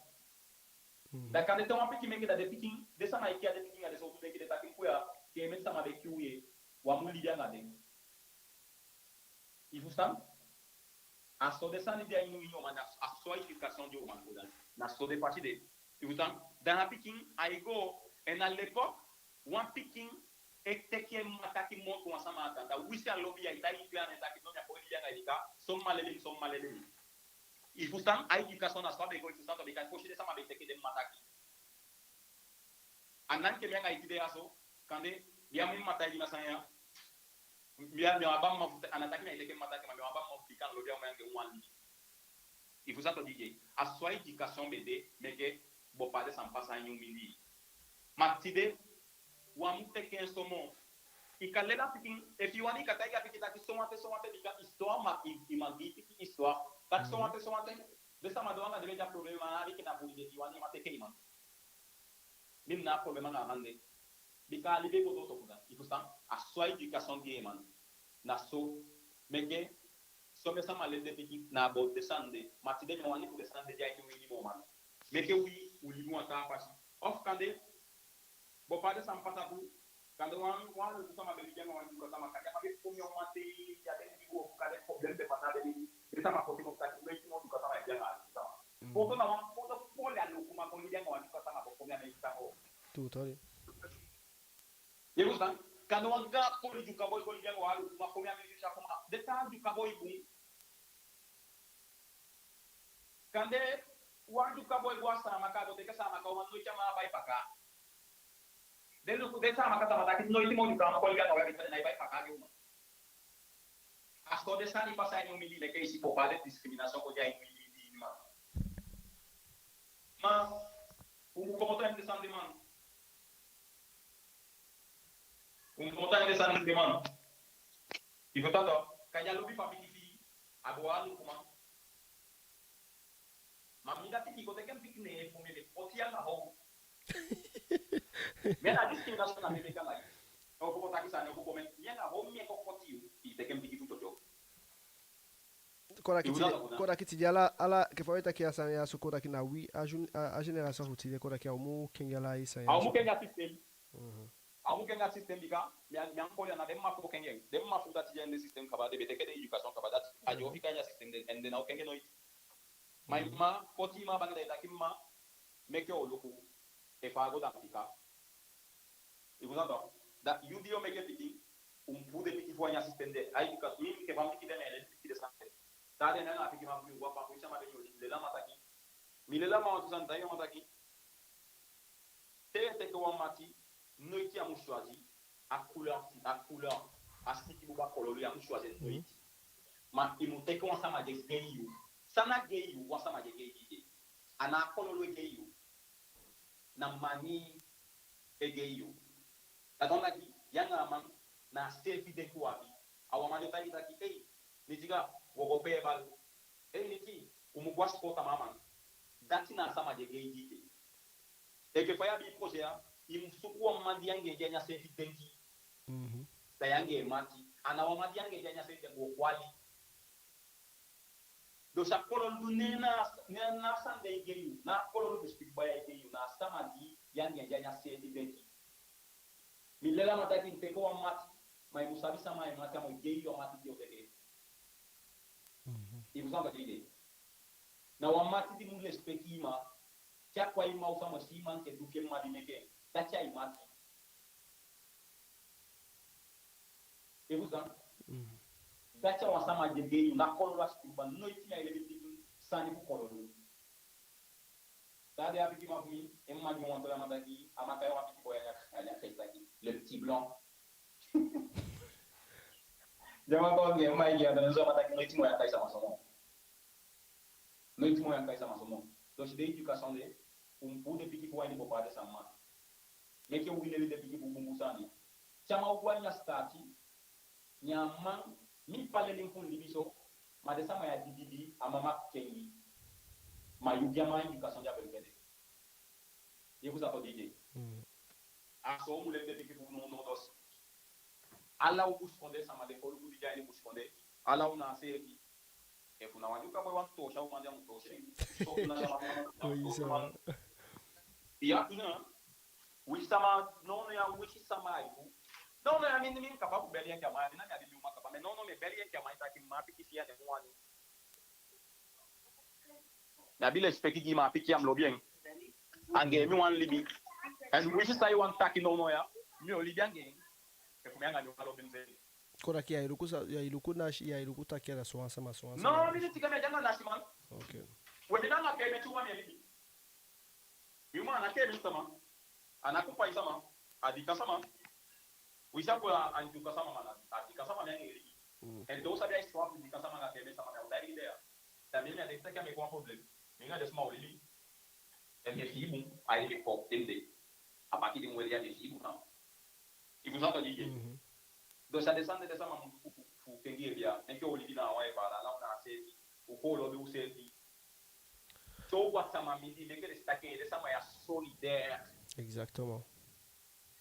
Mhm. Da kande te wan pikin meke, da den pikin, den sama e kiya den pikin anga den sowtu denki de, taki mi kuya, ke mi sama be kii u ye, u á mu libi anga den. I fusutan? A so den sani de a ini wi, man, na, a so a éducation de, man, ku dan. Na so den pasi de. I fusutan? Da a pikin, ai go, en à l'époque, wan pikin e teke en mma taki moo wan sama anda. Da winsi a lobi, ai taigi en, ai taki no, mi á poi libi anga i, bika son mma leli mi, son mma leli mi. I fusutan? A éducation na so a be go, i fusutan to, bika fosi den sama be teke den mma taki. A ná enke mi anga i tide ya so, kande, bia mi mma taigi mi a sani ya. Mi á, mi á wani baa mma fu te, a ná taki mi á e teke mma taki, ma mi á wani baa mma fu, bika mi lobi a uman anga en wan libi. I fusutan to, di de. A so a éducation be de, meke bepaalde sani pasa a ini u mindii. Ma tide, u á mu teke en so moo. I kan leli a pikin, efi i wani i kan taigi a pikin taki sowan ten, sowan ten, bika histoire ma, i, i man gi i pikin histoire. Taki sowan ten, sowan ten, den sama doo anga den, be de a problème, ma a abi kena bun ede, i wani i man teke i man. Mi ná a problème anga a man de. Bika a libi e go doo toku da. I fusutan? A so a éducation de, man. Na so. Meke somen sama leli den pikin na about den sani de. Ma tide mi á wani fu den sani de de a ini wi ini moo, man. Meke wi, u libi wan taa fasi. Of kande, bepaalde sani pasa tu, kande wan, wan Aluku sama be libi anga wan Dyuka sama, kande a man be kon a uman te, ya den libi go, kande problème be pasa den libi, den sama poti moo taki, noiti moo Dyuka sama e libi anga Aluku sama. Mm. Foto na wan, foto poli Alukuman kon libi anga wan Dyuka sama, kon a mi e taki. Tutoli. I fusutan? Kande wan gaan poli Dyuka boi kon libi anga wan Alukuman, kon a mi e taki, den taa Dyuka boi bun. Kande wan Dyuka boi go a Saamaka, go teke Saamaka uman, noiti a man á bai paka. Den luku, den Saamaka sama taki noiti moo Dyuka uman kon libi anga wan Aluku, den ná e bai paka gi uman. A so den sani pasa a ini u mindii, meke i si bepaalde discrimination kon de a ini u mindii, man. Ma u mu komoto a ini den sani de, man. U mu komoto a ini den sani de, man. I fusutan to, kande a lobi fa pikin fii, a be wan Alukuman. Ma mi dati, i go teke mi pikin neen fu mi be koti yu anga how. Mi, na discrimination na mi e meke anga yu. O kon taki sani, o kon komen, mi anga how mi e kon koti yu, i teke mi pikin fu dyodyo. Kon taki tide, kon taki tide ala, ala, enke fa we taki a sani ya so, kon taki na wi, a jun-, a, a génération fu tide, kon taki a o mu kengi ala i sani ya so. A o mu kengi a système. Mhm. A o mu kengi a système bika, mi á, mi á koli, a na den mma fu kengi en. Den mma fu dati de a ini den système kaba, den be teke den éducation kaba, dati a den o fika a ini a système de, en den ná o kengi en noiti. Ma i mma, poti i mma a baka, da i taki: mma, meke u luku efu a go da mi fika. I fusutan? Da yu di yo meke pikin, u mu puu den pikin fu u a ini a système de. Ai, bika mi, enke fa mi pikin de, mi e leli pikin de sani de. Da den na a pikin, ma fu mi, u go a papa, u sama de, yo leli a man taki. Mi leli a man wantu sani, da i a man taki. Te i e teke wan mati, noiti a mu choisi a couleur, a couleur, a sikin buba kololo, i á mu choisi en noiti. Ma i mu teke wan sama di e gei yu. San na gei yu? Wan sama di e gei yu. A ná a kololo e gei yu. Na manii e gei yu. Dati wani taki, yu anga a man, na a seefi denki u abi. A wan man di o taigi i taki: ei, Nitiga, wo go pee bal. Ei, Niti, u mu go a sikoo tamaa man. Dati na a sama di e gei i. Enke fa i abi i projet ya, i mu suku wan man di yu anga en de a ini a seefi denki. Mhm. Da yu anga en mati. A ná wan man di yu anga en de a ini a seefi denki, wo kwali. Dus a kololo, ne na, ne na a sani de e gei yu, na a kololo, dus pikin baya e gei yu, na a sama di yu anga en de a ini a seefi denki. Mi leli a man taki: i mu teke wan mati, ma i mu sabi sama e mati, a mu gei yu a mati di yo teke. Mhm. I fusutan fa a de? Na wan mati di mu lesipeki i mma. Te a kon a i mma osu, a mu si i mma enke du fi en mma di meke en. Dati a i mati. I fusutan? Mhm. Dati a wan sama di e gei yu, ná kololo a sikin buba. Noiti mi á e leli pikin sani fu kololo. Da a de a pikin man fu mi, en mma gi en wan toli, a man taki, a man kai wan pikin boi a ini a, a ini a fesi taki: le petit blanc. Di a man kon gi en, en mma e gi en a toli, so a man taki: noiti moo yu á kai sama so moo. Noiti moo yu á kai sama so moo. Donc den éducation de, u mu puu den pikin fu u a ini bopaa den sama. Meke u leli den pikin fu bunbun sani. Te a man o go a ini a sitaati, ne a man, mi papa leli mi fu mi libi so, ma den sama ya di biibi, a mma kengi. Ma yu gi a man éducation di a be mu kisi. Ye, ku sa to di de. Mm. A so u mu leli den pikin fu u nownow. Dus ala u busikondee sama, den foluku di de a ini busikondee, ala u na a seefi. Efu na wan Ndyuka boi wani toosi a uman, di a mu toosi en. So na sama, oui, sama. Ya, tu na. Wisi sama, nownow ya, wisi sama a yu. Nownow ya, mi, mi kaba fu beli enke a man, mi na mi abi mi uman kaba, ma nownow mi e beli enke a man, i taki mma pikin fi en, a den mu wani. Mi abi lesipeki gi mma pikin, a mu lobi en. Anga en mi wani libi. En wisi san i wani taki nownow ya, mi o libi anga en. Efu mi anga en, mi o lobi en seefi. Kon taki ya e luku sa, ya e luku na si, ya e luku taki a da so wan sama, so wan sama. No, mi Nitiga, mi á de anga nasi man. Ok. We mi ná anga kee, mi e tyuma mi e libi. Mi uman a ná kee mi sama. A ná kumpayi sama. A Dika sama. Wisi a kon a Ndyuka sama, ma na a Dika sama mi anga en e libi. Mm. En te u sabi a histoire fu Dika sama anga kee mi sama, mi á o daai de ya. Da mi, mi á denki taki a meke wan problème. Mi anga den sama o libi. Enke fii bun, a ini mi kop, den de. A paki di mi weli, a de fii bun na. I fusutan fa a de? Mhm. Donc a den sani de den sama mu fu, fu, fu kengi, e bia, enke u libi na wan e baala, ala u na a seefi, u kon u lobi u seefi. So u go a sama mindii, meke den si taki den sama ya solidaire. Exactement.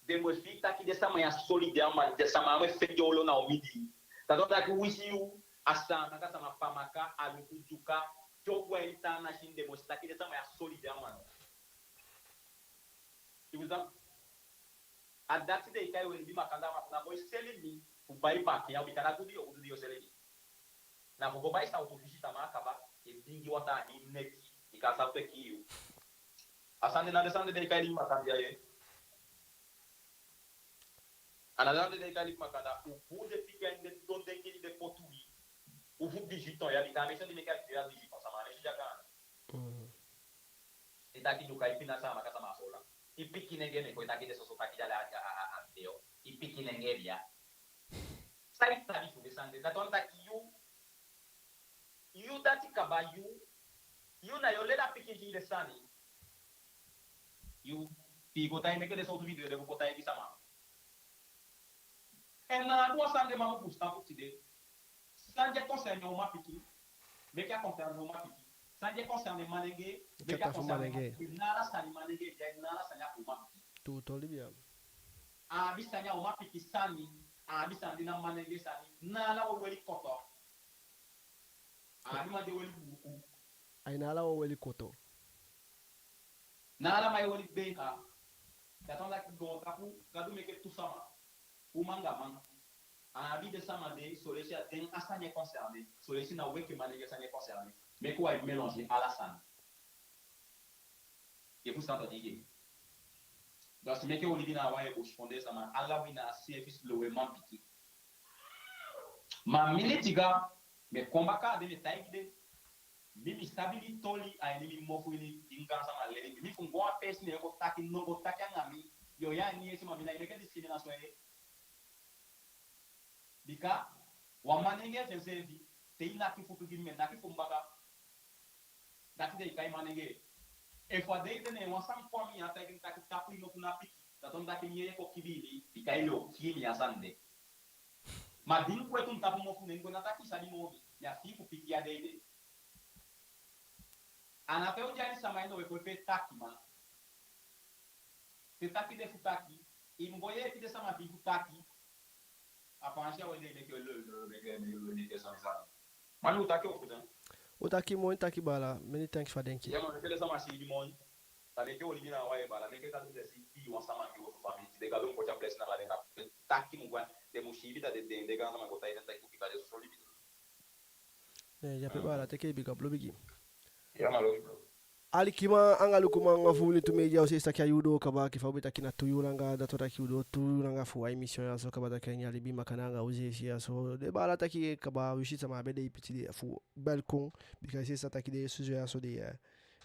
Den mu e fii taki den sama ya solidaire, man, den sama á mu e fende olo na u mindii. Dati wani taki wisi yu a Saamaka sama, Pamaka, Aluku, Dyuka, te u go a ini taa nasi, den mu e si taki den sama ya solidaire, man. I fusutan? A dati den e kai, we libi makandaa, ma fu na go e seli mi fu bai papier, bika na gudi yo, gudi yo seli mi. Na fu go bai sawtu fisi tamaa kaba, e bingi wataa a ini i neki, bika a sawtu e kii yu. A sani de na den sani den e kai libi makandaa ye. A na den sani den e kai libi makandaa, u puu den pikin a ini den don denki di den poti wi. U fu dix-huit ans ya, bika a meke den meke a dix-huit ans, sama, a meke den a gaan. Mm. I taki Ndyuka, i pina Saamaka sama a Soolan. I pikinenge, mi e kon e taki den soso taki de a, a, a, a video. I pikinenge, bia. San i sabi fu den sani de? Dati wani taki yu, yu dati kaba, yu, yu na yu o leli a pikin fi i den sani. Yu, fi i go taigi, meke den sowtu video de fu go taigi sama. En na a du wan sani den man mu fusutan fu tide. San di e concerne uman pikin, meke a concerne uman pikin. San di e concerne manenge, meke a concerne manenge. Na ala sani manenge, na ala sani a uman pikin. Tuutuu libi ya. A abi sani a uman pikin sani, a abi sani di na manenge sani, na ala u e weli koto. A Alikiman di e weli buuku. Ai, na ala o weli koto. Na ala man e weli beeka. Dati wani taki goontapu, Gadu meke tu sama. Uman anga man. A ná abi den sama de, son leisi a den a sani e concerné. Son leisi na wi enke manengee sani e concerné. Meke wi á e mélanger ala sani. Ye fusutan tok, i yee. Donc meke u libi na wan e busikondee sama, ala wi na a seefi slow e manpikin. Ma mi leti ga, mi e kon baka a de, mi e taigi den. Mi, mi sabi mi toli a ini mi mofu, ini di mi gaansama leli mi. Mi fu go a peesi, mi e go taki, no go taki anga mi. Yo, ya ni yesi, ma mi ná e meke discrimination ye. Bika wan manengee fi enseefi, te i naki futu gi mi, mi e naki fu mi baka. Dati den e kai manengee. Efu a de ete ne wan sani kon a mi, ya taigi mi taki tapu i mofu ná piki. Dati wani taki mi yeye kon kibii mi, bika i be o kii mi a sani de. Ma di mi gwe tu mi tapu mofu, ne mi gwe, ná taki i sabi moo mi, mi á fii fu piki a de ete. A ná pe u de a ini sama, i no e kon e pee taki, ma te taki de fu taki, i mu go yeepi den sama di fu taki. A paansi a wi e de, meke lo, lo, meke, meke, meke sani sani. Ma mi o taki o futu. O taki moi, taki baala, many thanks fu a denki. Ya, ma meke den sama siibi moi. San meke u libi na wan e baala, meke Gadu blesi i wan sama gi wi fu famii, tide Gadu mu poti a blessing na ala den kaba. Taki mu gwe, den mu siibi, da den, den, den gaansama go taigi den taki u bika den soso libi. Ne, ya pe baala, teke i big up, lobi gi. Ya, ma lobi, bro. Alikiman anga lukuman anga fu Wilitu Media, u si taki a yuu doo kaba, enke fa u be taki na tu yuu langa, dati wani taki u doo tu yuu langa fu a émission ya so kaba, taki a ini a libi makandaa anga u seefi ya so. Den baala taki kaba, u si sama be de e piti den fu bel kon, bika i si san taki den sujet ya so de, eh,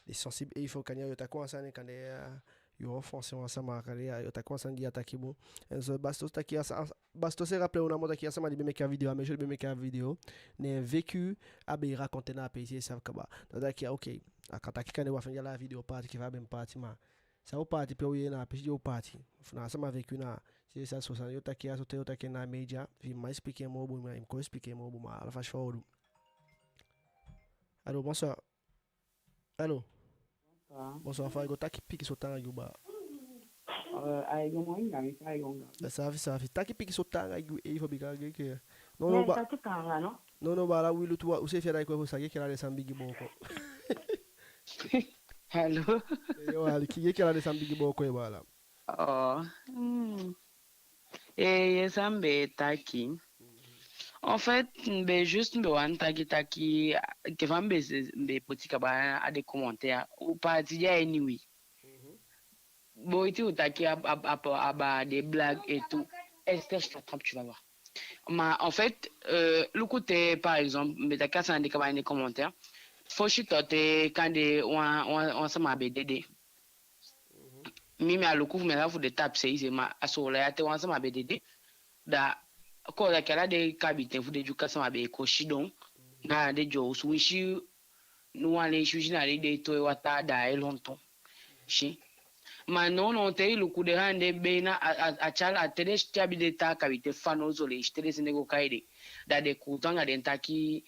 den sensible, eh, i fu kande yo taki wan sani kande, eh, yo offenser wan sama kande, eh, yo taki wan sani di á taki bun. En so, basi tu taki a sa, basi tu se rappeler u namo taki a sama di be meke a vidéo, a monsieur di be meke a vidéo, na en vécu a be raconter na a peesi, i sabi kaba. Dati wani taki, ah, ok, a kan taki kande wi á fende ala a vidéo paati enke fa a be mu paati, ma san u paati, pe u yee na a peesi di u paati. Fu na a sama vécu na, c'est ça, so san yo taki a so, te yo taki na media, fi i man expliquer moo bun, ma i mu kon expliquer moo bun, ma ala fasi fa u du. Allô, bonsoir. Allô? Bonsoir. Bonsoir, fa i go? Taki pikinso taanga gi u, baa. Eh, ai go moi anga mi, fa i go anga mi? Eh, saafi, saafi. Taki pikinso taanga gi u, eh, fu bika a gei ke. No, no, baa. Taki taanga, no? No, no, baala, Wilitu, u seefi a da i kon fu sa gei ke, ala den sani bigi booko. Allô? Eh, yo, aliki, gei ke, ala den sani bigi booko, eh, baala. Oh. Hmm. Eh, ye san mi be taki. En fait, mi be juste, mi be wani taki taki, enke fa mi be, mi be poti kaba a den commentaire, u paati de a ini wi. Bon, iti u taki a, a, a, a baa den blague et tout. Esther, je t'attrape, tu vas voir. Ma en fait, euh, luku te, par exemple, mi be taki a sani de kaba a ini den commentaire. Fosi tu te kande wan, wan, wan sama be dede. Mi, mi á luku fu mi a fu den tapu seefi, ma a soolan ya te wan sama be dede, da kon taki ala den kabiten fu den Dyuka sama be e kon sidon na den dyonsu, winsi wan leisi, winsi na den e towe wataa, da ai lontu. Si. Ma nownow te i luku den ande be na a, a, a tyali a te den si te abi den taa kabiten fanowdu, son leisi te den sende go kai den, da den kuutu anga den taki,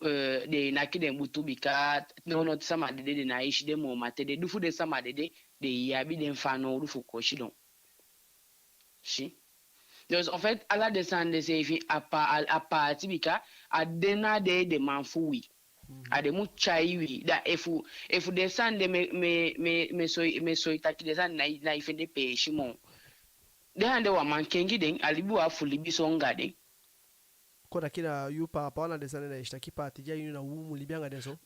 eh, den e naki den butu bika nownow te sama dede den ná e si den moo, ma te den du fu den sama dede, den e abi den fanowdu fu kon sidon. Si. Dus en fait, ala den sani de seefi a pa-, a, a paati bika a den na den edeman fu wi. A den mu tyai wi. Da efu, efu den sani de mi e, mi e, mi e, mi e soi, mi e soi taki den sani ná e, ná e fende peesi moo. Den ande wi á man kengi den, a libi wi abi fu libi so anga den. Kon taki na yu papa, na den sani de na i si taki paati de a ini, na u mu libi anga den so.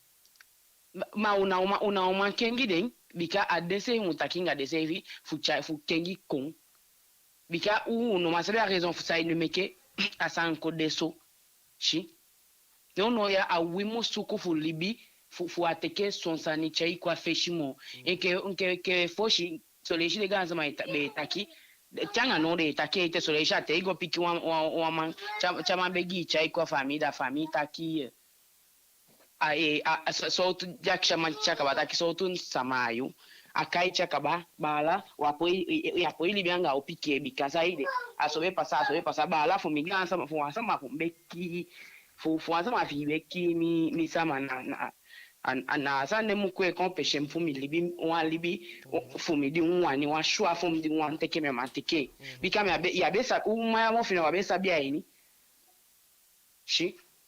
Ma, ma u ná o man, u ná o man kengi den, bika a den seefi mu taki anga den seefi fu tyai, fu kengi kon. Bika u, u ná man sabi a raison fu saide meke a sani kon de so. Si. Nownow ya a wi mu suku fu libi, fu, fu á teke son sani tyai kon a fesi moo. Enke, enke, enke fosi, son leisi den gaansama e ta-, be e taki, te anga now den e taki ete, son leisi a te i go piki wan, wan, wan man, te a, te a man begi i tyai kon a famii, da famii taki, eh, a, eh, a, a, so-, sowtu, dyaki sama tyai kaba taki sowtu sama a yu. A kai tyai kaba, baala, wi á poi, i, i, wi á poi libi anga u pikin, bika saide, a so be pasa, a so be pasa, baala, fu mi gaansama, fu wan sama fu mi be kii, fu, fu wan sama fi i be kii mi, mi sama na, na, a, a, na a sani de mu kon e kon pesi mi fu mi libi, wan libi, fu mi di mi wani, wan choix fu mi di mi wani teke, mi á man teke. Bika mi á be, i á be sa-, u mma ya mofu na wi á be sabi a ini. Si.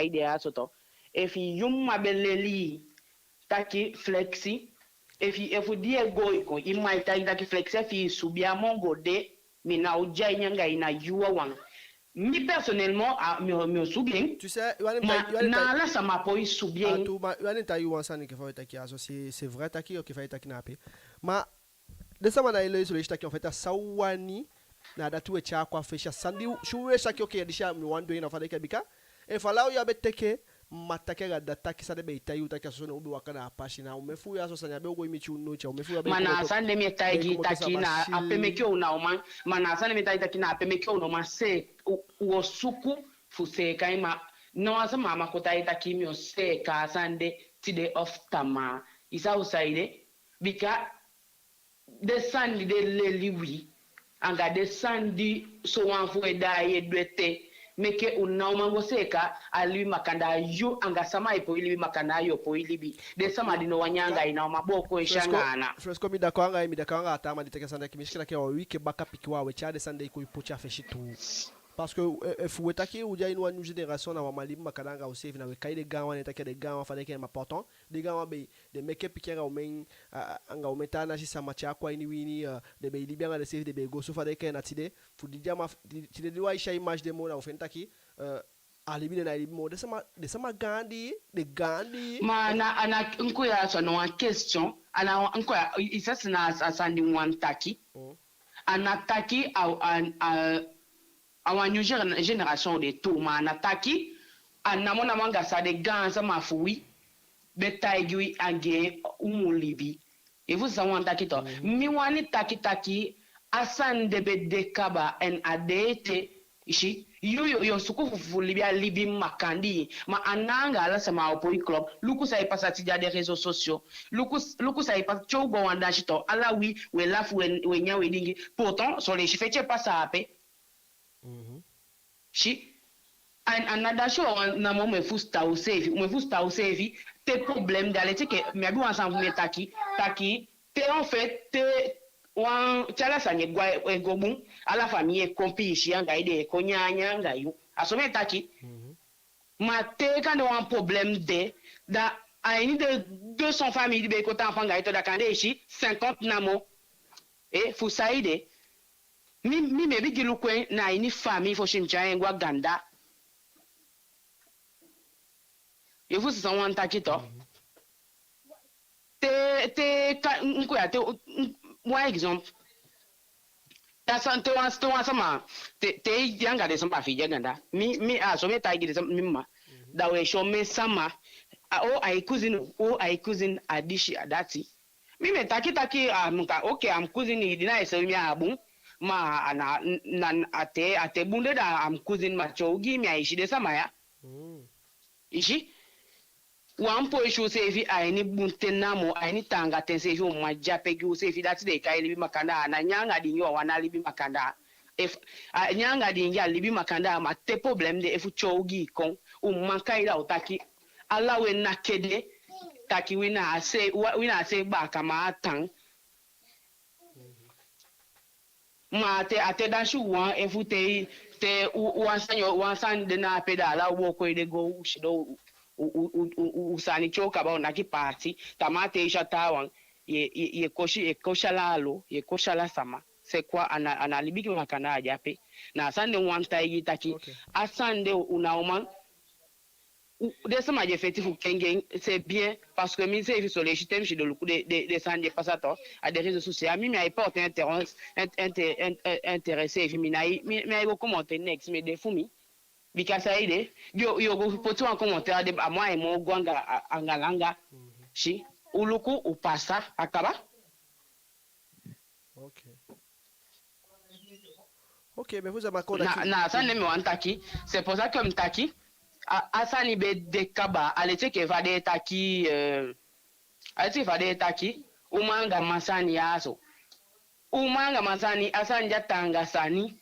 fa i de a so to. Efi yu mma be leli i taki Flexi, efi, efu di e go i kon, i mma e taigi taki Flexi, efi i subi a mongo de, mi ná o de a ini anga i na yu wawan. Mi personnellement, a, mi o, mi o subi en. Tu sais, i wani mi taigi, i wani taigi, na ala sama poi subi en. A tuu, ma i wani taigi wan sani enke fa we taki a so, c'est, c'est vrai taki, enke fa i taki na ape. Ma den sama na e leisi, leisi taki, en fait, a san u wani, na dati we tyai kon a fesi, a sani di u, si u we taki, ok, a disi a mi wani du en, na fa den e kai, bika efu ala u ya be teke, mma taki anga dda taki, san den be e taigi u taki a soso, ne u be waka na a pasi, na omen fu u ya so sani ya be o go e miti u noiti, omen fu u ya be e komoto. Ma na a sani de mi e taigi i taki na ape meke u ná o man, ma na a sani de mi e taigi i taki na ape meke u ná o man se, u, u o suku fu seeka en, ma ná wan sama á man kon taigi i taki mi o seeka a sani de tide ofu tamaa. I sa u saide? Bika den sani di den leli wi, anga den sani di sowan fu u e daai e du ete, meke u ná o man go seeka a libi makandaa. Yu anga sama e poi libi makandaa, yu o poi libi. Den sama di ná wani anga i, ná o man booko en si anga ana. Fresco, mi d'accord anga i, mi d'accord anga a taa man di taki a sani taki, mi si enke taki a wan wiki baka pikin wan, a we tyai den sani de e kon e poti a fesi tuu. Parce que, eh, efu we taki u de a ini wan new génération, na u á man libi makandaa anga useefi, na we kai den gaanwan, ne taki den gaanwan, fa den e kai en, ma pourtant den gaanwan be den meke pikin anga omen, a, a, anga omen taa nasi sama, te a kon a ini wi ini, eh, den be e libi anga denseefi, den be e go so, fa den e kai en, na tide, fu di den á man, di, tide di u á e si a image de moo, na u feni taki, eh, a libi de ná e libi moo. Den sama, den sama gaandi, den gaandi. Ma a ná, a ná, nku ya so, a ná wan question, a ná wan, nku ya, i, i sa si na a sani di mi wani taki. Mm. A ná taki a, a, a, a wan new géné-, génération de tuu, ma a ná taki a namo namo anga san den gaansama fu wi be taigi wi anga en u mu libi. I fusutan san mi wani taki to? Mhm. Mi wani taki taki a sani de be de kaba, en a de ete. I si, yu, yu, yu o suku fu, fu libi a libi makandii, ma a ná anga ala sama a o poi club. Luku san e pasa tide a den réseaux sociaux. Luku, luku san e pasa, te u go a wan dansi to, ala wi, we lafu, we, we nyan, we dingi. Pourtant son leisi feti e pasa ape. Mhm. Si, a, a ná dansi wawan namo, u mu e fusutan useefi, u mu e fusutan useefi, te problème de, a leti enke, mi abi wan sani fu mi e taki, taki, te en fait, te wan, te ala sani e go, e go bun, ala famii e kon piisii anga i, den e kon nyan anga yu. A so mi e taki. Mhm. Ma te kande wan problème de, da a ini den deux cents famii di be e kon taampu anga i to, da kande i si cinquante namo. Eh, fu saide? Mi, mi, mi e bigin luku en na ini famii fosi mi tyai en go a ganda. I fusutan san mi wani taki to? Mhm. Te, te, ka, nku ya, te, n-, wan exemple. Te san, te wan, te wan sama, te, te i de anga den sama fi i de a ganda. Mi, mi, a so mi e taigi den sama, mi mma. Mhm. Da we si omen sama, a, o, a i cousine, o, a i cousine, a disi, a dati. Mi, mi e taki taki, a, mi ka, ok, a mi cousine, i di na i se mi a bun. Ma a na, na, a te, a te bun de, da a mi cousine, ma te ogii mi, a i si den sama ya. Mm. I si? Wan poi si useefi a ini bun ten namo, a ini taanga ten seefi, u mu man de ape gi useefi. Dati den e kai libi makandaa. A ná nyan anga diingi wawan na libi makandaa. Efu a nyan anga diingi, a libi makandaa, ma te problème de, efu te ogii kon, u man kai da u taki, ala wi na kede, taki wi na a se, wi na a se baakaman a tan. Ma a te, a te dansi u wan, efu te, te u, wan sani, wan sani de na ape, da ala u wooko ede go, u sidon, u, u, u, u, u sani tyo kaba, u naki paati. Tamaa te i si a taawan, ye, ye, ye kosi, ye kosi ala alo, ye kosi ala sama. C'est quoi, a na, a na libi makandaa a de ape. Na a sani de u wani taigi taki, ok, a sani de u ná o man, u, den sama di e feti fu kengi en, c'est bien, parce que mi seefi son leisi te mi sidon luku den, den, den sani di e pasa tu a den réseaux sociaux, mi, mi á e porter intérêt, int-, inter-, int-, intérêt seefi, mi ná e, mi, mi á e go commenter neks, mi e de fu mi. Bika saide, yo, yo go poti wan commentaire de, a moo ai moo go anga, a, anga langa. Mhm. Si, u luku, u pasa, a kaba. Ok. Ok, mais vous avez encore... Na, na a sani de mi wani taki. C'est pour ça que mi taki, a, a sani be de kaba, a leti enke fa den e taki, euh, a leti enke fa den e taki, uman anga man sani ya so. Uman anga man sani, a sani de a taanga sani,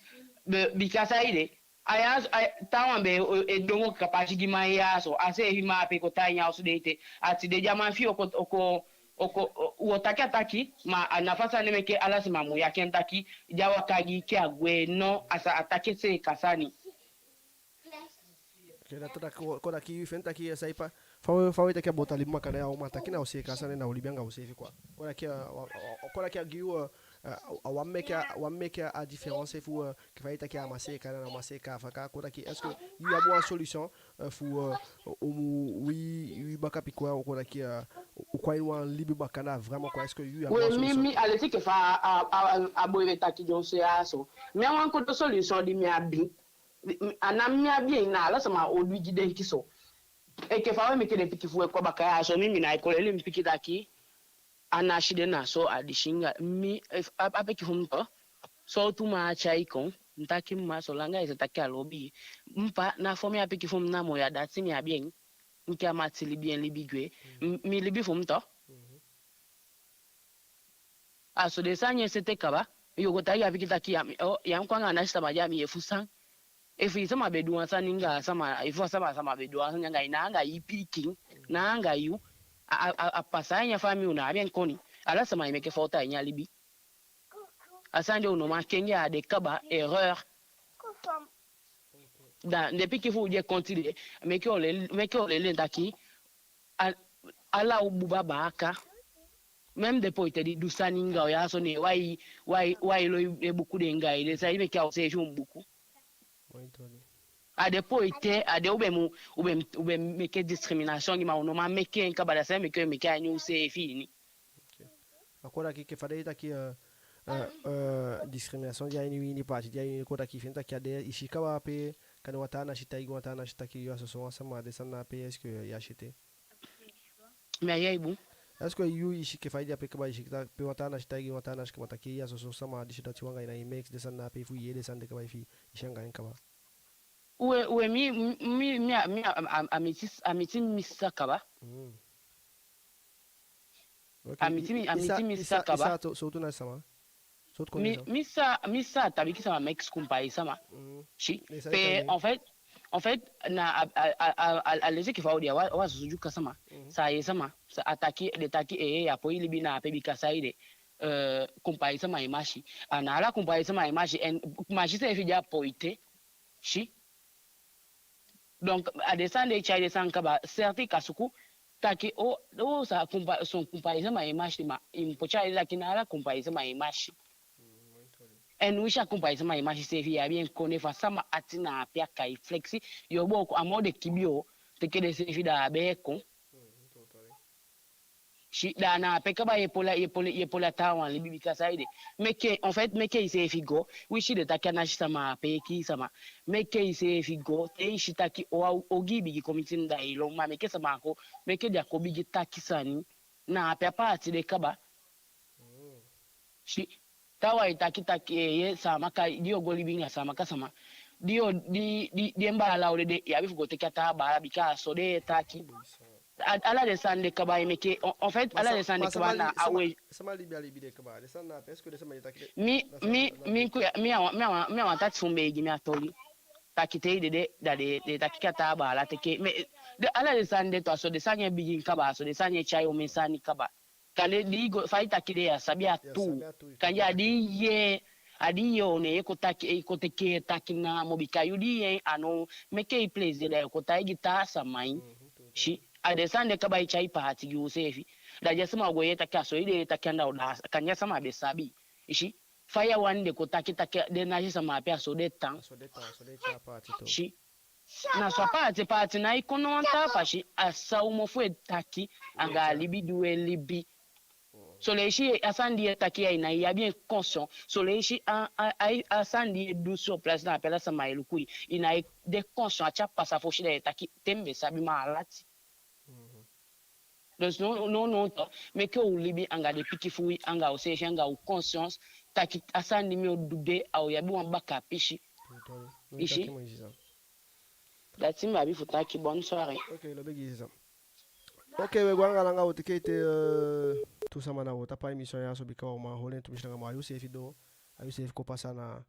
be, bika saide, a ya so, a, taawan be e, e dongo kapasi gi man ya so, a seefi man ape kon tan a ini a osu de ete, a tide di a man fi i o kon, o kon, o kon, u o taki a taki, ma a ná fa sani meke ala sama mu yaki en taki, di a waka gi i ke a gwe, no, a sa, a taki seeka sani. Ok, da kon taki, kon taki i feni taki a sai pa, fa, fa wi taki a botali makandaa ya, u man taki na u seeka sani, na u libi anga useefi quoi. Kon taki, euh, wa-, wa-, kon taki a gi u, euh, euh, a wan meke, a wan meke a différence fu, euh, enke fa i taki a man seeka, na a man seeka fa ka, kon taki, est-ce que i abi wan solution, euh, fu, euh, u mu, wi, wi baka piki wan, kon taki, euh, u kon a ini wan libi makandaa vraiment quoi, est-ce que i abi wan solution? Oui, mi, mi, a leti enke fa a, a, a, a boi be taki dyonson ya so. Mi a wan kodo solution di mi abi. A ná mi abi en, na ala sama o du i gi denki so. Enke fa we meke den pikin fu we kon a baka ya so, mi, mi ná e kon leli mi pikin taki a nasi de na so a disi anga mi, efu a, a pikin fu mi tu, sowtu man a tyai kon, mi taki mma, solanga i sa taki a lobi i, mi pa, ná fu mi a pikin fu mi namo ya, dati mi abi en, enke a mati libi en libi gwe, mi, mi libi fu mi tu. Mhm. A so den sani e seti kaba, yo go taigi a pikin taki ya mi, o, ya mi kon anga a nasi sama di a mi efu san. Efu i sama be du wan sani anga a sama, efu a sama, sama be du wan sani anga i, na anga i pikin, na anga yu. A, a, a, a pasa a ini a famii, u ná abi en koni. Ala sama e meke fowtu a ini a libi. A sani de u no man kengi, a de kaba, erreur. Da den pikin fu u di e kon tide, meke u leli, meke u leli den taki, a, ala u buba baaka. Même den poite di du sani anga u ya so, ne wai, wai, wai lon e buku den anga i, den sa i meke a useefi u mu buku. A den poite, a den u be mu, u be, u be meke discrimination gi, ma u no man meke en kaba, da sa i meke, meke a ini useefi ini. Ok. A kon taki enke fa den e taki, euh, euh, euh, discrimination di a ini wi ini paati, di a ini, kon taki i feni taki a de, i si kaba ape, kande wan taa nasi taigi wan taa nasi taki yu a soso wan sama, den sani na ape, est-ce que i accepte? Mi á yee i bun. Est-ce que yu i si enke fa i de ape kaba, i si taki pe wan taa nasi taigi wan taa nasi kaba taki yu a soso sama, disi dati, wan anga i na i mix, den sani na ape, efu i yee den sani de kaba, efu i si anga en kaba? We, we, mi, mi, mi, a, mi, a, a, a miti, a miti mi sa kaba. Mm. Ok, a miti mi, a miti mi sa kaba. I sa, i sa, i sa, so, sowtu nasi sama? Sowtu kondee sama? Mi sa, mi sa Tabiki sama, mix Kumpai sama. Mm. Si. Pe, en fait, en fait, na a, a, a, a, a leti enke fa u de, a wan, a wan soso Dyuka sama. Mhm. Sa ye sama. Sa a taki, den taki, eh, ya poi libi na ape bika saide, eh, Kumpai sama e masi. A ná ala Kumpai sama e masi, en masi seefi de a poite. Si. Donc, a den sani de e tyai den sani kaba, certes i kan suku taki, o, o, sa Kumpa, son Kumpai sama e masi, ma i mu poti a ede taki ná ala Kumpai sama e masi. En winsi a Kumpai sama e masi seefi, i abi en kondee fa sama ati na ape a kai flexi, yo booko a moo den kibii o teke denseefi, da a be e kon. Si, da na ape kaba ye poli, ye poli, ye poli a taawan libi bika saide. Meke, en fait, meke iseefi go. Winsi den taki a nasi sama ape e kii sama. Meke iseefi go. Te i si taki o, ogii bigin kon miti mi, da i lon, ma meke sama kon, meke den á kon bigin taki sani. Na ape a paati de kaba. Si, taawan e taki taki, eh, ye, Saamaka, di yo go libi anga Saamaka sama. Di yo, di, di, di en baala o dede, i abi fu go teke a taa baala bika a so den e taki. A, ala den sani de kaba e meke, en, en fait, ala den sani de kaba na a we. Sama libi a libi de kaba. Den sani na ape, est-ce que den sama e taki de? Mi, mi, mi, mi a wan, mi a wan, mi a wan tati fu mi be e gi mi a toli. Taki te i dede, da den, den taki ke a taa baala teke. Mais, den, ala den sani de tu, a so den sani e bigin kaba, a so den sani e tyai omen sani kaba. Kande di i go, fa i taki de, ya sabi a tuu. Kande a di i yee, a di i yee, o, ne i kon taki, i kon teke taki namo, bika yu di i yee, a no meke i plaisir, da i kon taigi taa sama. Si, a den sani de kaba e tyai paati gi useefi. Da di a sama go yee taki a so i de e taki anda, o, da kande a sama be sabi. I si, fa i á wani den kon taki taki den ná si sama ape, a so den tan. A so den tan, a so den tyai paati tu. Si. Na so a paati, paati ná e kon na wan taa fasi, a san u mofu e taki, anga a libi di u e libi. Son leisi a sani di i e taki ya, i ná e abi en conscient. Son leisi a, a, a, a sani di i e du sur place, na ape ala sama e luku i, i ná e de conscient. A te a pasa fosi, da i e taki te mi be sabi, ma a lati. Dus no, no, no, to, meke u libi anga den pikin fu wi, anga useefi, anga u conscience, taki a sani di mi o du de, a o abi wan baka pisi. I si? Dati mi abi fu taki. Bonne soirée. Ok, lobi gi i, sisa. Ok, we go anga langa, wo teke ete, eh, tu sama na wo tapu a émission ya so, bika wo man holi en tumisi langa moo. A yuseefi doo, a yuseefi kon pasa na.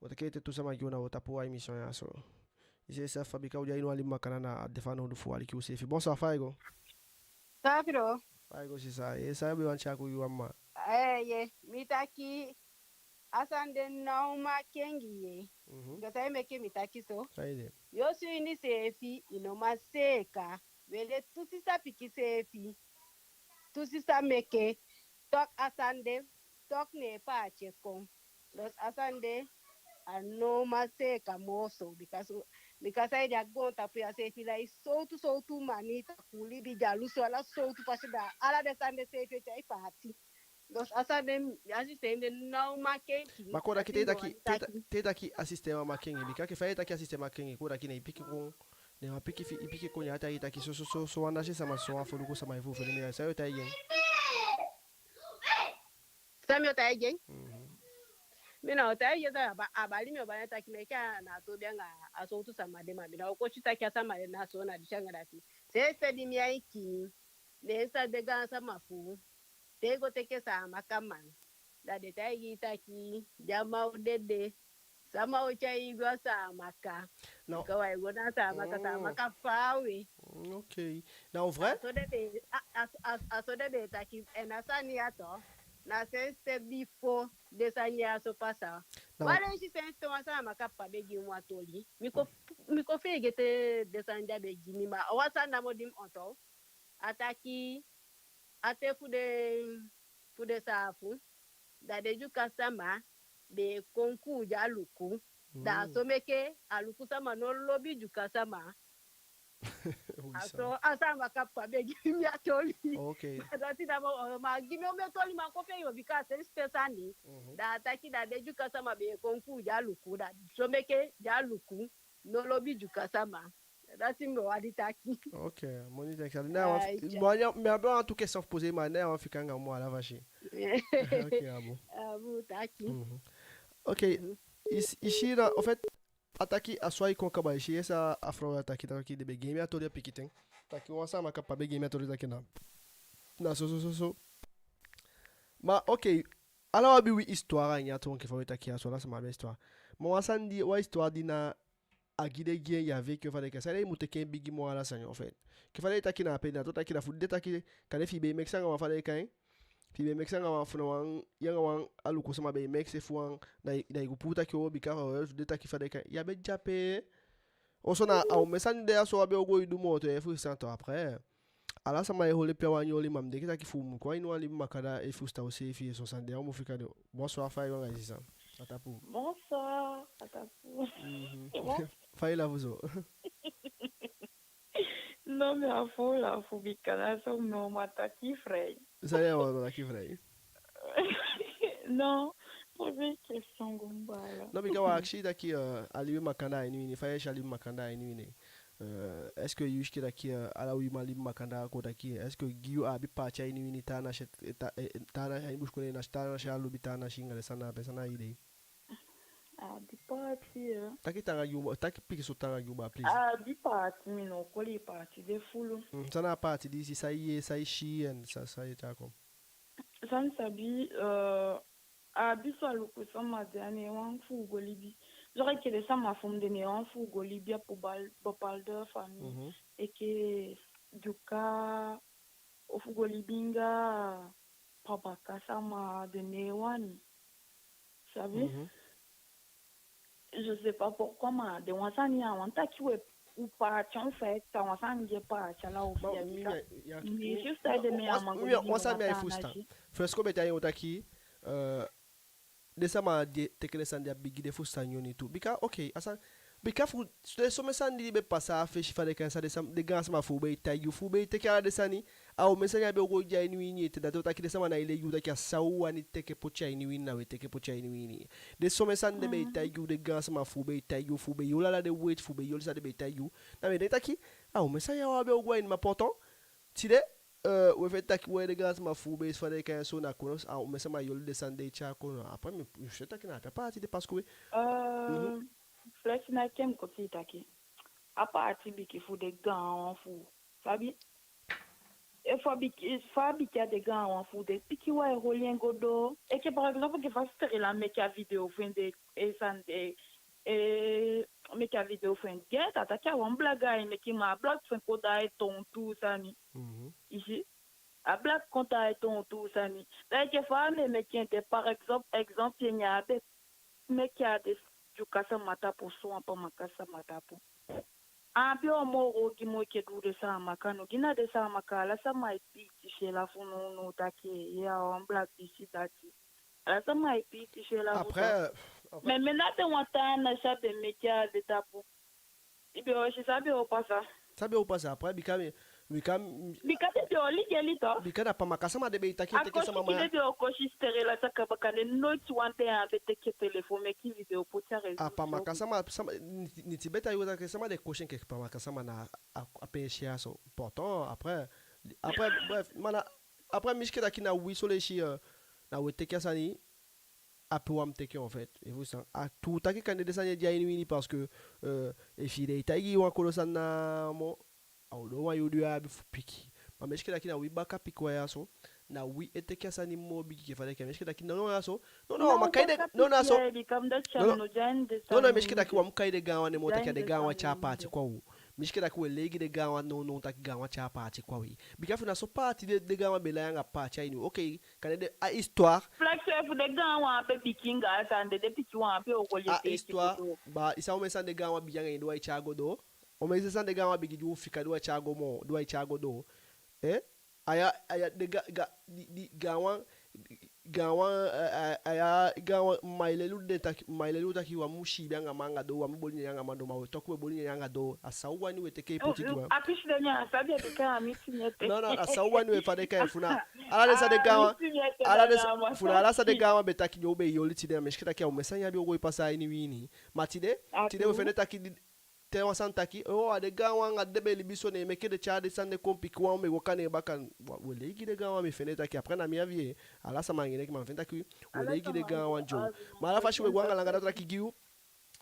Wo teke ete tu sama gi u na wo tapu a émission ya so. I si, sisa, fa, bika u de a ini wan libi makandaa, na a de fanowdu fu u aliki useefi. Bonsoir, fa i go? Safiro. Fa i go, sisa? Ye, san i be wani taki gi u, a mma? Eh, ye, mi taki, a sani de ná o man kengi ye. Mhm. Bika san e meke mi taki so? San ede? Yu o si ini seefi, i no man seeka. We de tu sisa pikin seefi. Tu sisa meke. Tok a sani de, tok ne paati e kon. Dus a sani de, a no man seeka moo so. Bika so, bika san ede, a goontapu ya seefi lai sowtu sowtu mani takuu libi, dyalusu, ala sowtu fasi, da ala den sani de seefi e tyai paati. Dus a sani de, a sistema de ná o man kengi. Ma kon taki te i taki, te i ta-, te i taki a sistema man kengi, bika enke fa i taki a sistema kengi, kon taki ne i piki kon, ne wan pikin fi i piki kon, ne a taigi i taki so, so, so, so wan nasi sama, so wan foluku sama e fuufeli mi, san yo taigi en? San mi o taigi en? Mhm. Mi ná o taigi en, a ba-, a bali mi o bali en taki meke a ná toobi anga a sowtu sama de, ma mi ná o kon si taki a sama de na so, na disi anga dati. Sensi di mi ain kiin, ne mi sa de gaansama fu u, te i go teke Saamaka man, da den taigi i taki den á man o dede, sama o tyai i gwe a Saamaka. No. Bika wai go na Saamaka, mm, Saamaka faawe. Mm, ok. Na vrai? A so den be, a, a, a, a so den be taki, en a sani ya tu, na sensi te bifo den sani ya so pasa. Na wan leisi sensi te wan Saamaka papa be gi mi wan toli. Mi kon, mi kon feegete den sani di a be gi mi, ma a wan sani namo di mi onto. A taki, a ten fu den, fu den saafu, da den Dyuka sama be e kon kuu di Aluku. Da a so meke Aluku sama no lobi Dyuka sama. A so a Saamaka papa be gi mi a toli. Ok. Ma dati namo, ma gi mi omen toli, ma kon fii yu, bika a sensi te sani. Mhm. Da a taki da den Dyuka sama be e kon kuu di Aluku, da a so meke di Aluku no lobi Dyuka sama. Dati mi be wani taki. Ok, moni taki. Na wan, mi abi wan tu question fu poser, ma na wan fika anga moo ala fasi. Ok, a bun. A bun, taki. Mhm. Ok, i si, i si na, en fait, a taki a so ai kon kaba, i si, i sa a frow a taki, taki den be gi mi a toli a pikin ten. Taki wan Saamaka papa be gi mi a toli taki na, na so, so, so, so. Ma, ok, ala u abi wi histoire a ini a tronki fa wi taki a so, ala sama abi histoire. Ma wan sani di, wan histoire di na a gi den gi en, ya vécu en, fa den e kai, san i mu teke en bigi moo ala sani, en fait. Ke fa den e taki na ape, na to taki na fu den taki, kande fi i be e meke sani anga wan, fa den e kai, fi i be e meke sani anga wan, fu na wan, yu anga wan Aluku sama be e meke sani fu wan, da i, da i go puu taki o, bika fa den taki, fa den e kai, ya be de ape. Oso na a omen sani de a so a be o go e du moo tu, e fusutan tu après. Ala sama e holi pe a wani holi, ma mi denki taki fu u mu kon a ini wan libi makandaa e fusutan useefi, e son sani de a o mu fika de. Bonsoir, fa i go anga i sisa? A tapu. Bonsoir, a tapu. Mhm. Bon. Fa i lafu so? Non, mi á fu lafu, bika na so mi o man taki frei. San i o man taki frei? Non, poser question go baala. Non, bika wan akisi taki, euh, a libi makandaa a ini wi ini, fa i e si a libi makandaa a ini wi ini. Euh, est-ce que i si taki, euh, ala uman libi makandaa kon taki, est-ce que gi yu a abi paati a ini wi ini, taa nasi, eh, taa, eh, taa nasi a ini busikondee, nasi, taa nasi á lobi taa nasi anga den sani ape, san na a idee? A abi paati, eh. Taki taanga gi u baa, taki pikinso taanga gi u baa, please. A abi paati, mi ná o koli paati de fulu. Mm, san na a paati di i si, san i yee, san i si, en san, san i e taki? San mi sabi, eh, a abi son Aluku sama di a ná e wani fu u go libi. Genre enke den sama fu mi, den ná e wani fu go libi a bepaalde famii. Mhm. Enke Dyuka, ofu go libi anga Pamaka sama, den ná e wani. Sabi? Mhm. Je sais pas pourquoi, ma den wan sani ya, a wan taki we u paati, en fait, a wan sani di e paati ala u. Ma, fi a mi, bika mi, ya, mi, mi, juste mi, de mi wan, a man go mi, libi wan sani mi á e fusutan. Fresco be taigi u taki, euh, den sama di e teke den sani de, a bigi den fusutan nyoni tu. Bika, ok, a sani, bika fu, den somen sani di be pasa a fesi, fa den kan sa, den sam-, den gaan sama fu u be e taigi u, fu u be e teke ala den sani, a omen sani á be o go de a ini u ini ete. Dati o taki den sama ná e lei u taki a san u wani teke poti a ini u ini, na we teke poti a ini u ini. Den somen sani den be e taigi u, den gaan sama fu u be e taigi u, fu u be e oli ala den weiti, fu u be e oli san den be e taigi u. Na mi e denki taki, a omen sani ya u á be o go a ini, ma pourtant, tide, euh, we feni taki we, den gaan sama fu u be e si fa den kan so na kono, a omen sama e oli den sani de e tyai kon. Après, mi, mi feni taki na ape a paati de, parce que we... Euh, mhm. Flex, na enke mi koti taki. A paati bigi fu den gaanwan fu u, sabi? Efu a bigi, efu a bigi a den gaanwan fu u, den pikin wan e oli en go doo. Enke par exemple, enke fa Sterila meke a video fu en de, e sani de, e meke a video fu en. Gi en, a taki a wan blague ai meke, ma a blague fu en kon daai tontu sani. Mhm. I si? A blague kon daai tontu sani. Da enke fa a be meke en de, par exemple, exemple, neen a be meke a de Dyuka sama tapu, so wan Pamaka sama tapu. A be o moo ogii moo enke di u de Saamaka. No, gi na den Saamaka, ala sama e piiti sela fu nownow taki, ya, a wan blague disi dati. Ala sama e piiti sela fu... Après, euh, après, mais maintenant den wan taa nasi a be meke a de tapu. I be o si san be o pasa. San be o pasa après, bika mi, bika mi... Bika den be o ligeli tu. Bika na Pamaka sama den be e taki, a teke kosi sama ki ma... den be o kosi Sterila sa kaba, kande noiti wan dei a be teke telefon meke video poti a réseau. A Pamaka sama, sama, ni, ni ti be taigi u taki sama den kosi enke Pamaka sama na a, a pe i si a so. Pourtant, après, après, bref, ma na, après, mi si enke taki na wi so leisi, euh, na we teke a sani, a pe u á mu teke, en fait. Efu san, a tuu taki kande den sani e de a ini u ini, parce que, euh, efi den e taigi i wan kodo sani namo, a o doo wan yuu di u á abi fu piki. Ma mi si enke taki na wi baka pikin wan ya so, na wi e teke a sani moo bigi enke fa den e kai. Mi si enke taki, non, non, ya so, non, non, ma kai den, non, non, ya so, non, non, mi si enke taki u á mu kai den gaanwan nen moo, taki a den gaanwan tyai paati kon a u. Mi si enke taki we lei gi den gaanwan, non, non, taki gaanwan tyai paati kon a wi. Bika efu na so paati den, den gaanwan be lai anga paati a ini u. Ok, kande den, a histoire. Flex, efu den gaanwan á be bigi anga a sani de, den pikin wan á be o go leli a histoire. Ba, i sa omen sani den gaanwan bigi anga en di u á e tyai go doo. Omen sani den gaanwan bigi di u fika di u á e tyai go moo, di u á e tyai go doo. Eh? Aya, aya, den ga, ga, di, di gaanwan, gaanwan, eh, eh, aya, gaanwan, mi e leli u den taki, mi e leli u taki u á mu siibi anga man anga doo, u á mu boli nyanyan anga man doo, ma we toku we boli nyanyan anga doo. A san u wani we teke poti gi wan. A pisi de mi á sabi, bika a mi si mi ete. Non, non, a san u wani we fa den e kai en fu na. Ala den sani den gaanwan, ala den sa, fu na ala san den gaanwan be taki di u be e oli tide, mi si enke taki a omen sani á be o go e pasa a ini u ini. Ma tide, tide we fende taki di, te wan sani taki, oh, a den gaanwan anga den be libi so, ne meke den tyai den sani de kon pikin wan, u mu e go kande en baka. Wa, we lei gi den gaanwan, mi fende taki, après na mi abi e, ala sama anga en, ma mi fende taki we lei gi den gaanwan dyo. Ma ala fasi we go anga langa, dati taki gi u,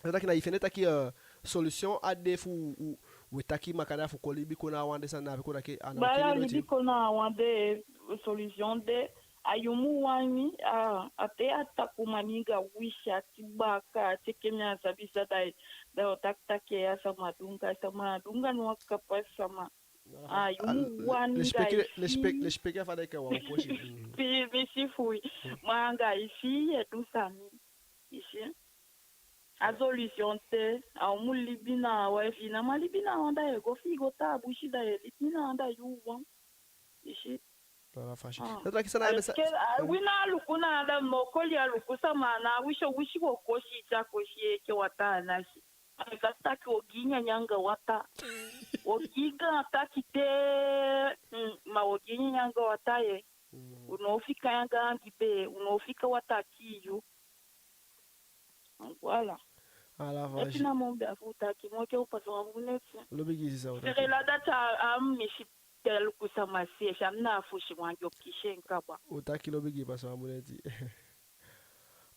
dati taki na i fende taki, euh, solution á de fu u, we taki makandaa fu kon libi kon na a wan de, san na a be kon taki, a ná o kii noti. Libi kon na a wan de, solution de. A yu mu wani, a, a te a takuu mani anga wisi ati baka, a teke mi á sabi san, da, da o taki taki a sama dunga, sama dunga no wan kapa sama. A yu mu wani anga i si. Lesipeki, lesipeki a fa den e kai wan kosi. Fi, mi si fu i. Mm. Ma anga i si e du sani. I si. A solution te, a u mu libi na wan, efi i ná man libi na wan, da i e go fi i go taa busi, da i e libi na wan, da yu wan. I si. Voilà, fashi. Ah. Dati taki san na a message. Ah, wi ná luku na anda, moo koli a luku sama na wisi, wisi wo kosi, i tya kosi enke wataa nasi. A dati taki wo gi nyanyan anga wataa. Wo gi gaan taki te, mm, ma wo gi nyanyan anga wataa ye. Mm. U ná o fika nyanyan anga bee, u ná o fika wataa kii yu. Voilà. Ala fashi. Eti na moo mi be abi fu taki, moo ke u pasa wan bun neti. Lobi gi i sisa, u taki. Sere la dati a, a mi si te luku sama si, e si a mi na a fosi wan di o kisi en kaba. U taki, lobi gi i, pasa wan bun neti.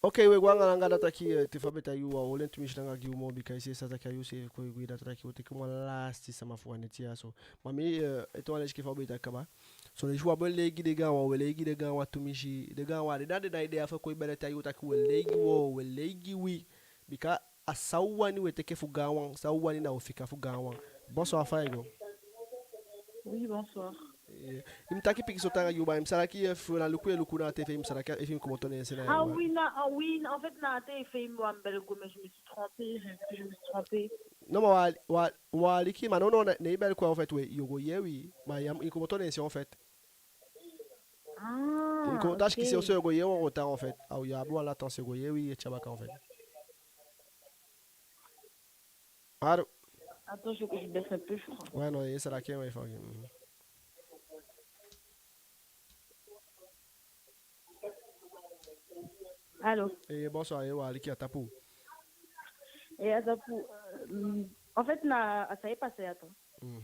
Ok, we go anga langa, dati taki, eh, te fa be taigi u, a o lenti mi si langa gi u moo, bika i si sa taki a yu seefi kon e gwe, dati taki u teke wan lasti sama fu wan neti ya so. Ma mi, eh, ete wan leisi enke fa u be taki kaba. So leisi u á be lei gi den gaanwan, we lei gi den gaanwan tumisi, den gaanwan, den dati den ná e de ya fu kon e bali taigi u taki we lei gi u, we lei gi wi. Bika a san u wani we teke fu gaanwan, san u wani na u fika fu gaanwan. Bonsoir, fa i go? Oui, bonsoir. Eh, i mu taki pikinso taanga, yu bai, mi sa taki efu na luku e luku na a tv, mi sa taki efu i komoto ne en se na... Ah oui, na, ah oui, en fait, na a tv mi wani bel go, mais je me suis trompée, je, je me suis trompée. Non, ma wa, wa, wa aliki, ma non, non, ne, ne i bel go, en fait, we, yo go yee wi, ma ya, i komoto ne en se, en fait. Ah, I komoto a sikisi, ok. So yo go yee wan retard, en fait. Aw, ya abi wan latence, yo go yee wi e tyai baka, en fait. Allô? Attends, je, je baisse un peu, je crois. Ouais, non, i sa taki en, ouais, fa, mhm. Allô? Eh, bonsoir, eh, wa aliki, a tapu. Et à ça pour, euh, en fait, na, a san e pasa ya, attends. Mhm.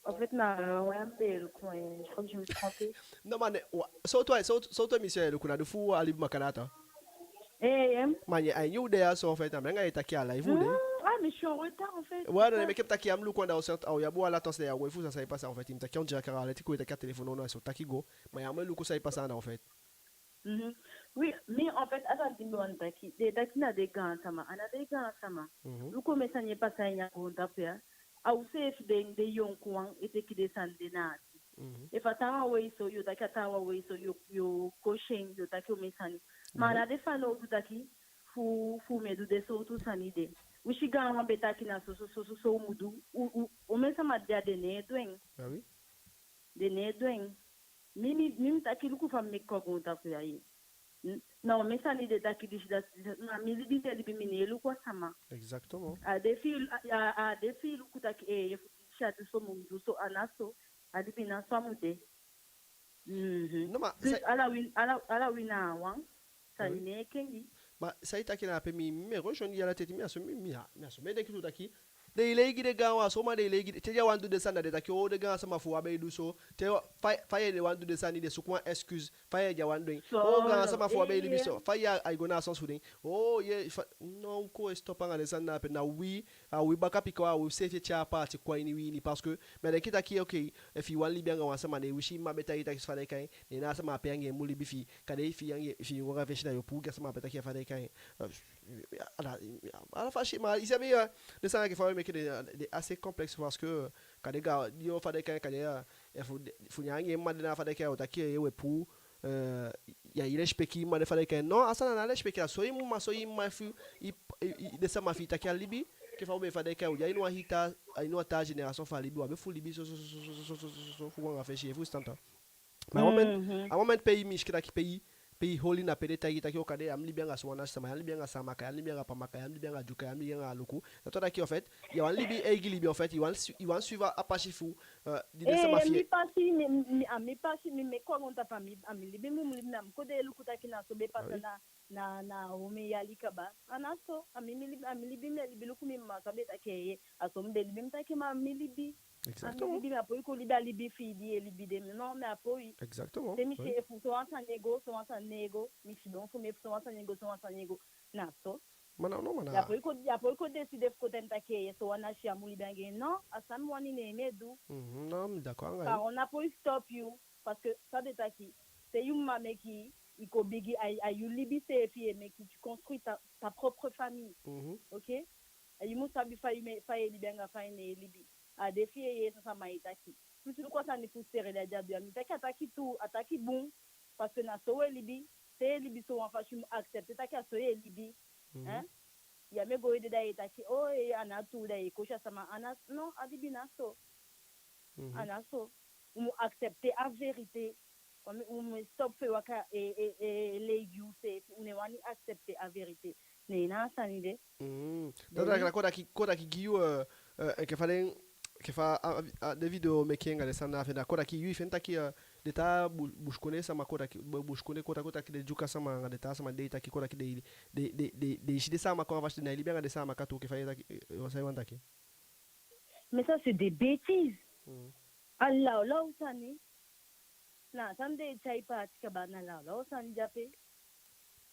En fait, na, ouais, un peu le coin, je crois que je me suis trompée. Non, ma ne, wa, so tu, so, so tu émission, le kuna du fu a libi makanata. Eh, em? Ma ne, a ini u de ya so, en fait, na mi anga i e taki a live u de. Hmm, ah, mais je suis en retard, en fait. Ouais, C'est non, ça. Mais ke taki a mu luku anda, o sent, aw ya abi wan latence de ya, we, fu san sa e pasa, en fait. I mu taki on dirait que a leti ku e taki a téléphone, non, non, so taki go. Ma ya mu e luku san e pasa anda, en fait. Mhm. Oui, mi, en fait, a san di mi wani taki, den e taki na den gaansama, a ná den gaansama. Mhm. Luku omen sani e pasa a ini a goontapu ya. A u seefi den, den yonkuwan e teke den sani de na ati. Mhm. Efu a taawan wei so, yo taki a taawan wei so, yo, yo kosi en, yo taki omen sani. Ma a ná de fanowdu taki fu, fu u mu e du den sowtu sani de. Wi si gaanwan be taki na so, so, so, so, so u mu du. U, u, omen sama de ya, den ná e du en. Ah oui? Den ná e du en. Mi, mi, mi, mi taki luku fa mi meke kon a goontapu ya, ye. N-, na omen sani den taki disi, dati, dati, na mi libi mi e libi, mi ná e luku a sama. Exactement. A de fi i, a, a, a de fi i luku taki, eh, efu disi a du so, mi mu du so, a ná so. A libi na so a mu de. Mhm. Non, ma, Dus sa- ala wi, ala, ala wi na wan. Sani Oui. Ná e kengi. Ma san i taki na ape, mi, mi e rejoindre i ala teti, mi, a so mi, mi, a, mi, a so mi e denki tu taki. Den e lei gi den gaanwan, a so ma den e lei gi den, te den á wani du den sani, na den taki, o, den gaansama fu u á be e du so. Te fa, fa i e wani du den sani, den suku wan excuse, fa i e wani du en. O, gaansama fu u á be e libi so, fa i e go na a sens fu den. O, ye, fa, non, u kon e stop anga den sani na ape, na wi, a wi baka piki wan, a wi seefi e tyai a paati kon a ini wi ini, parce que, mi e denki taki, ok, efi i wani libi anga wan sama, ne wi si i mma be taigi i taki so fa den e kai en, ne na a sama ape anga en i mu libi, fi i, kande efi i anga, efi i go anga fesi, na yo puu gi a sama ape taki a fa den e kai en. Eh, ala, ala fasi, ma i sabi, eh, den sani enke fa we meke den, den assez complexe, parce que, eh, kande ga, yo fa den e kai en, kande, eh, efu, fu i anga en mma de na fa den e kai en, yo taki, eh, we puu, eh, ya e lesipeki i mma de fa den e kai en. Non, a sani na lesipeki, a so i mma, so i mma, efu i, i, i, den sama fi i taki a libi, enke fa u be, fa den e kai en, ya a ini wan hii taa, a ini wan taa génération fu a libi, u á be fu libi so, so, so, fu go anga fesi, efu i fusutan. Ma a moment, Mhm. A moment pe i, mi si enke taki pe i, pe i holi na pe den taigi i taki, o, kande ya mu libi anga sowan nasi sama, ya mu libi anga Saamaka, ya mu libi anga Pamaka, ya mu libi anga Dyuka, ya mu libi anga Aluku. Na tu taki, en fait, ya wani libi i eigi libi, en fait, i wani su-, i wani suivi a pasi fu, eh, di den sama fi i. Mi pasi, mi, mi, a mi pasi, mi meke kon a goontapu, a mi, a mi libi mi mu libi, na mi kon de luku taki na so be pasa na, na, na omen yali kaba. A ná so, a mi, mi libi, a mi libi mi e libi, luku mi mma sa be taki, eh, a so mi be libi, mi taki ma a mi libi. A mi Exactement. libi, mi á poi kon libi a libi fi i di i e libi de. Non, mi á poi. Exactement. Te mi si Oui. efu sowan sani e go, sowan sani e go, mi sidon fu mi, efu sowan sani e go, sowan sani e go. Na so. Ma na, non, ma na. Ya poi kon, ya poi kon décider fu kon taki, eh, sowan nasi á mu libi anga en. Non, a san mi wani ne mi e du. Mhm, non, mi d'accord anga i. Parent ná poi stop yu, parce que san den taki, te yu mma meke i kon bigi, a, a yu libi seefi e meke i construire ta, ta propre famille. Mhm. Ok? A yu mu sabi fa i mu, fa i e libi anga fa i ná e libi. A de fi i e yee san sama e taki. Plus luku a sani fu Serela di a du ya, mi taki a taki tuu, a taki bun. Parce que na so we libi, te i e libi sowan fasi i mu accepter taki a so i e libi. Mhm. Hein? Ya mu e go ede da i e taki, o, eh, a ná tuu, da i e kosi a sama, a ná, non, a libi na so. Mhm. A ná so. U mu accepter a vérité. U mu, u mu stop fu e waka e, e, e lei gi useefi, u ná wani accepter a vérité. Ne na a sani de. Mhm. Ben Dati, oui. Kon taki, kon taki gi yu, eh, eh, enke fa den, enke fa a, a, a, den video meke anga den sani na a fen, da kon taki yu i feni taki, eh, den taa bu-, busikondee sama, kon taki, bu-, busikondee, kon taki, kon taki den Dyuka sama anga den taa sama di i taki, kon taki den, den, den, den, den i si den sama kon a fasi, den ná e libi anga den Saamaka tu, enke fa i taki, eh, eh, san i wani taki. Mais ça, c'est des bêtises. Mhm. A lawlaw sani. Na a sani den e tyai paati kaba, na lawlaw sani de ape.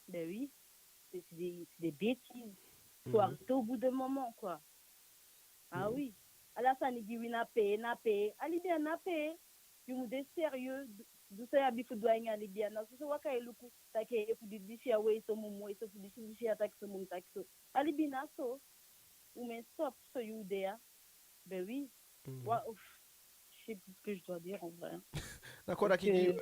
Ben oui. C'est, c'est des, c'est des bêtises. Faut Mhm. arrêter au bout d'un moment, quoi. Ah Mhm. Oui. Ala sani gi wi na pee, na pee. A libi a na pee. Yu mu de sérieux. du san i abi fu du a ini a libi ya. Na so so waka e luku, taki efu di disi ya wei so, mu mu wei so, fu disi, disi ya taki so, mu mu taki so. A libi na so. U mu e stop so, yu de ya. Ben oui. Mhm. Wa, ouf, je sais plus ce que je dois dire en vrai. Na kon taki gi,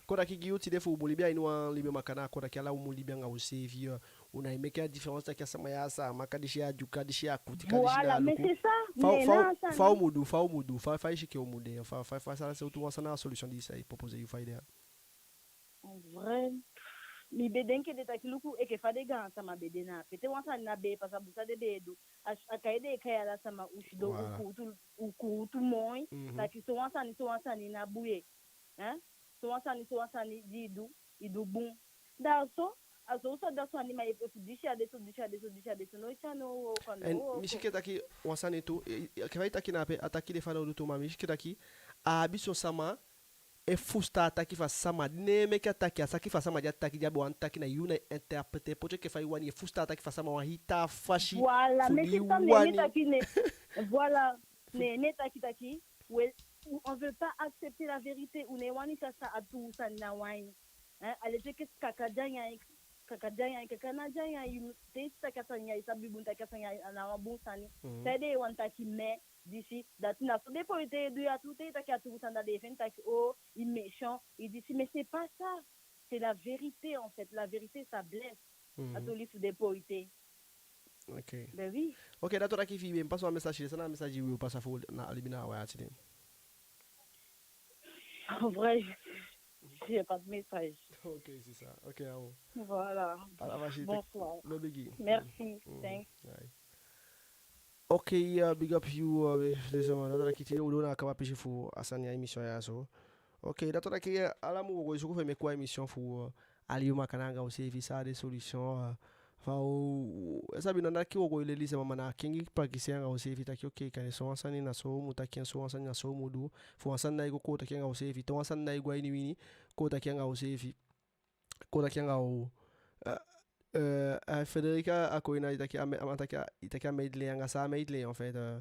kon taki gi yu tide fu u mu libi a ini wan libi makandaa, kon taki ala u mu libi anga useefi, euh, u ná e meke a différence taki a sama ya sa maka disi, a Dyuka disi, a Kutika disi. Voilà, na mais luku. C'est ça. Fa, mais fa, na fa u mu du, fa u mu du, fa, fa i si enke u mu de, fa, fa, fa, sa, sa, tu wan sani, a solution di i sa e proposer yu, fa i de ya? En vrai, mi be denki de taki luku enke fa den gaansama be de na ape. Te wan sani ná be e pasa bun, san den be e du? A, a kai den e kai ala sama, u sidon, u kuutu, u kuutu moi. Mhm. Taki so wan sani, so wan sani ná bun ye. Hein? So wan sani, so wan sani di i du, i du bun. Da so, a so u sa da so, a nima e pe fu disi a de so, disi a de so, disi a de so, no i sa no wo kan. En no wo mi si enke taki wan sani tu, e, e, enke fa i taki na ape, a taki de fanowdu tu, ma mi si enke taki a abi son sama e fusutan a taki fu a sama di ná e meke a taki, a taki fu a sama di a taki, di a be wani taki, na yu na e interpréter, poti enke fa i wani, e fusutan a taki fu a sama wan hii taa fasi. Voilà, fu mais di c'est ça, mais wani. Ne taki ne, voilà, ne, ne taki taki, we, on veut pas accepter la vérité, u ná e wani sa, sa a tuu sani na wan. Hein, a leti enke kaka di a nyan, kaka di a nyan, kaka na di a nyan, yu te i si taki a sani ya, i sabi bun taki a sani ya a ná wan bun sani. Mhm. Te den e wani taki, mais disi, dati, na so den poi te du ya tu, te i taki a tuu sani, da den e feni taki, oh, i méchant, i disi, mais c'est pas ça. C'est la vérité, en fait. La vérité, ça blesse. Mhm. A toli fu den poi te. Ok. Ben oui. Ok, da tu taki fi i be pasa wan message, san na a message wi o pasa fu na a libi na a waya tide? En vrai, j'ai pas de message. Ok, c'est ça. Ok, awo. Voilà. Ala fasi, bonsoir. No bigi. Merci. Mhm. Thanks. Bye. Ok, euh, big up yu, euh, we, den sama, da tu taki tide u doo na a kaba pisi fu a sani, a émission ya so. Ok, da tu taki, euh, ala mu go suku fu e meke wan émission fu, euh, a libi makandaa anga useefi, san a den solution, euh, fa u, u, i sabi, ná taki u go e leli sama, ma na kengi pakisei anga useefi taki, ok, kande so wan sani na so u mu taki en, so wan sani na so u mu du, fu wan sani ná e go, kon taki anga useefi, te wan sani ná e go a ini wi ini, kon taki anga useefi. Kon taki anga u, eh, eh, eh, Federica a kon ini, i taki a me-, a man taki a, i taki a medley, anga san a medley, en fait, eh,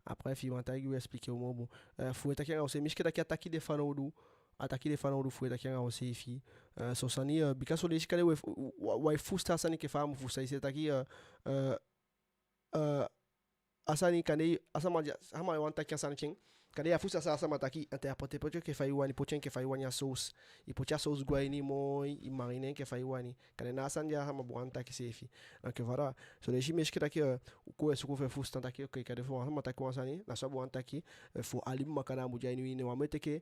après fi i man taigi u, expliquer u moo bun. Eh, fu u e taki anga useefi, mi si enke taki a taki de fanowdu, a taki de fanowdu fu u e taki anga useefi. Eh, son sani, eh, bika son leisi kande u e fu-, u-, u-, u e fusutan a sani enke fa a mu fusutan, i si, taki, eh, eh, eh, a sani kande a sama di a, a sama wani taki a sani, kande ya fusutan san a sama taki, interpréter, poti en enke fa i wani, poti en enke fa i wani a sauce. I poti a sauce go a ini moi, i mariner en enke fa i wani. Kande na a sani di a sama be wani taki seefi. Donc voilà. Son leisi mi e si enke taki, eh, u kon e suku fu e fusutan taki, ok, kande fu wan sama taki wan sani, na so a be wani taki, eh, fu a libi makandaa mu de a ini wi ini, u á mu e teke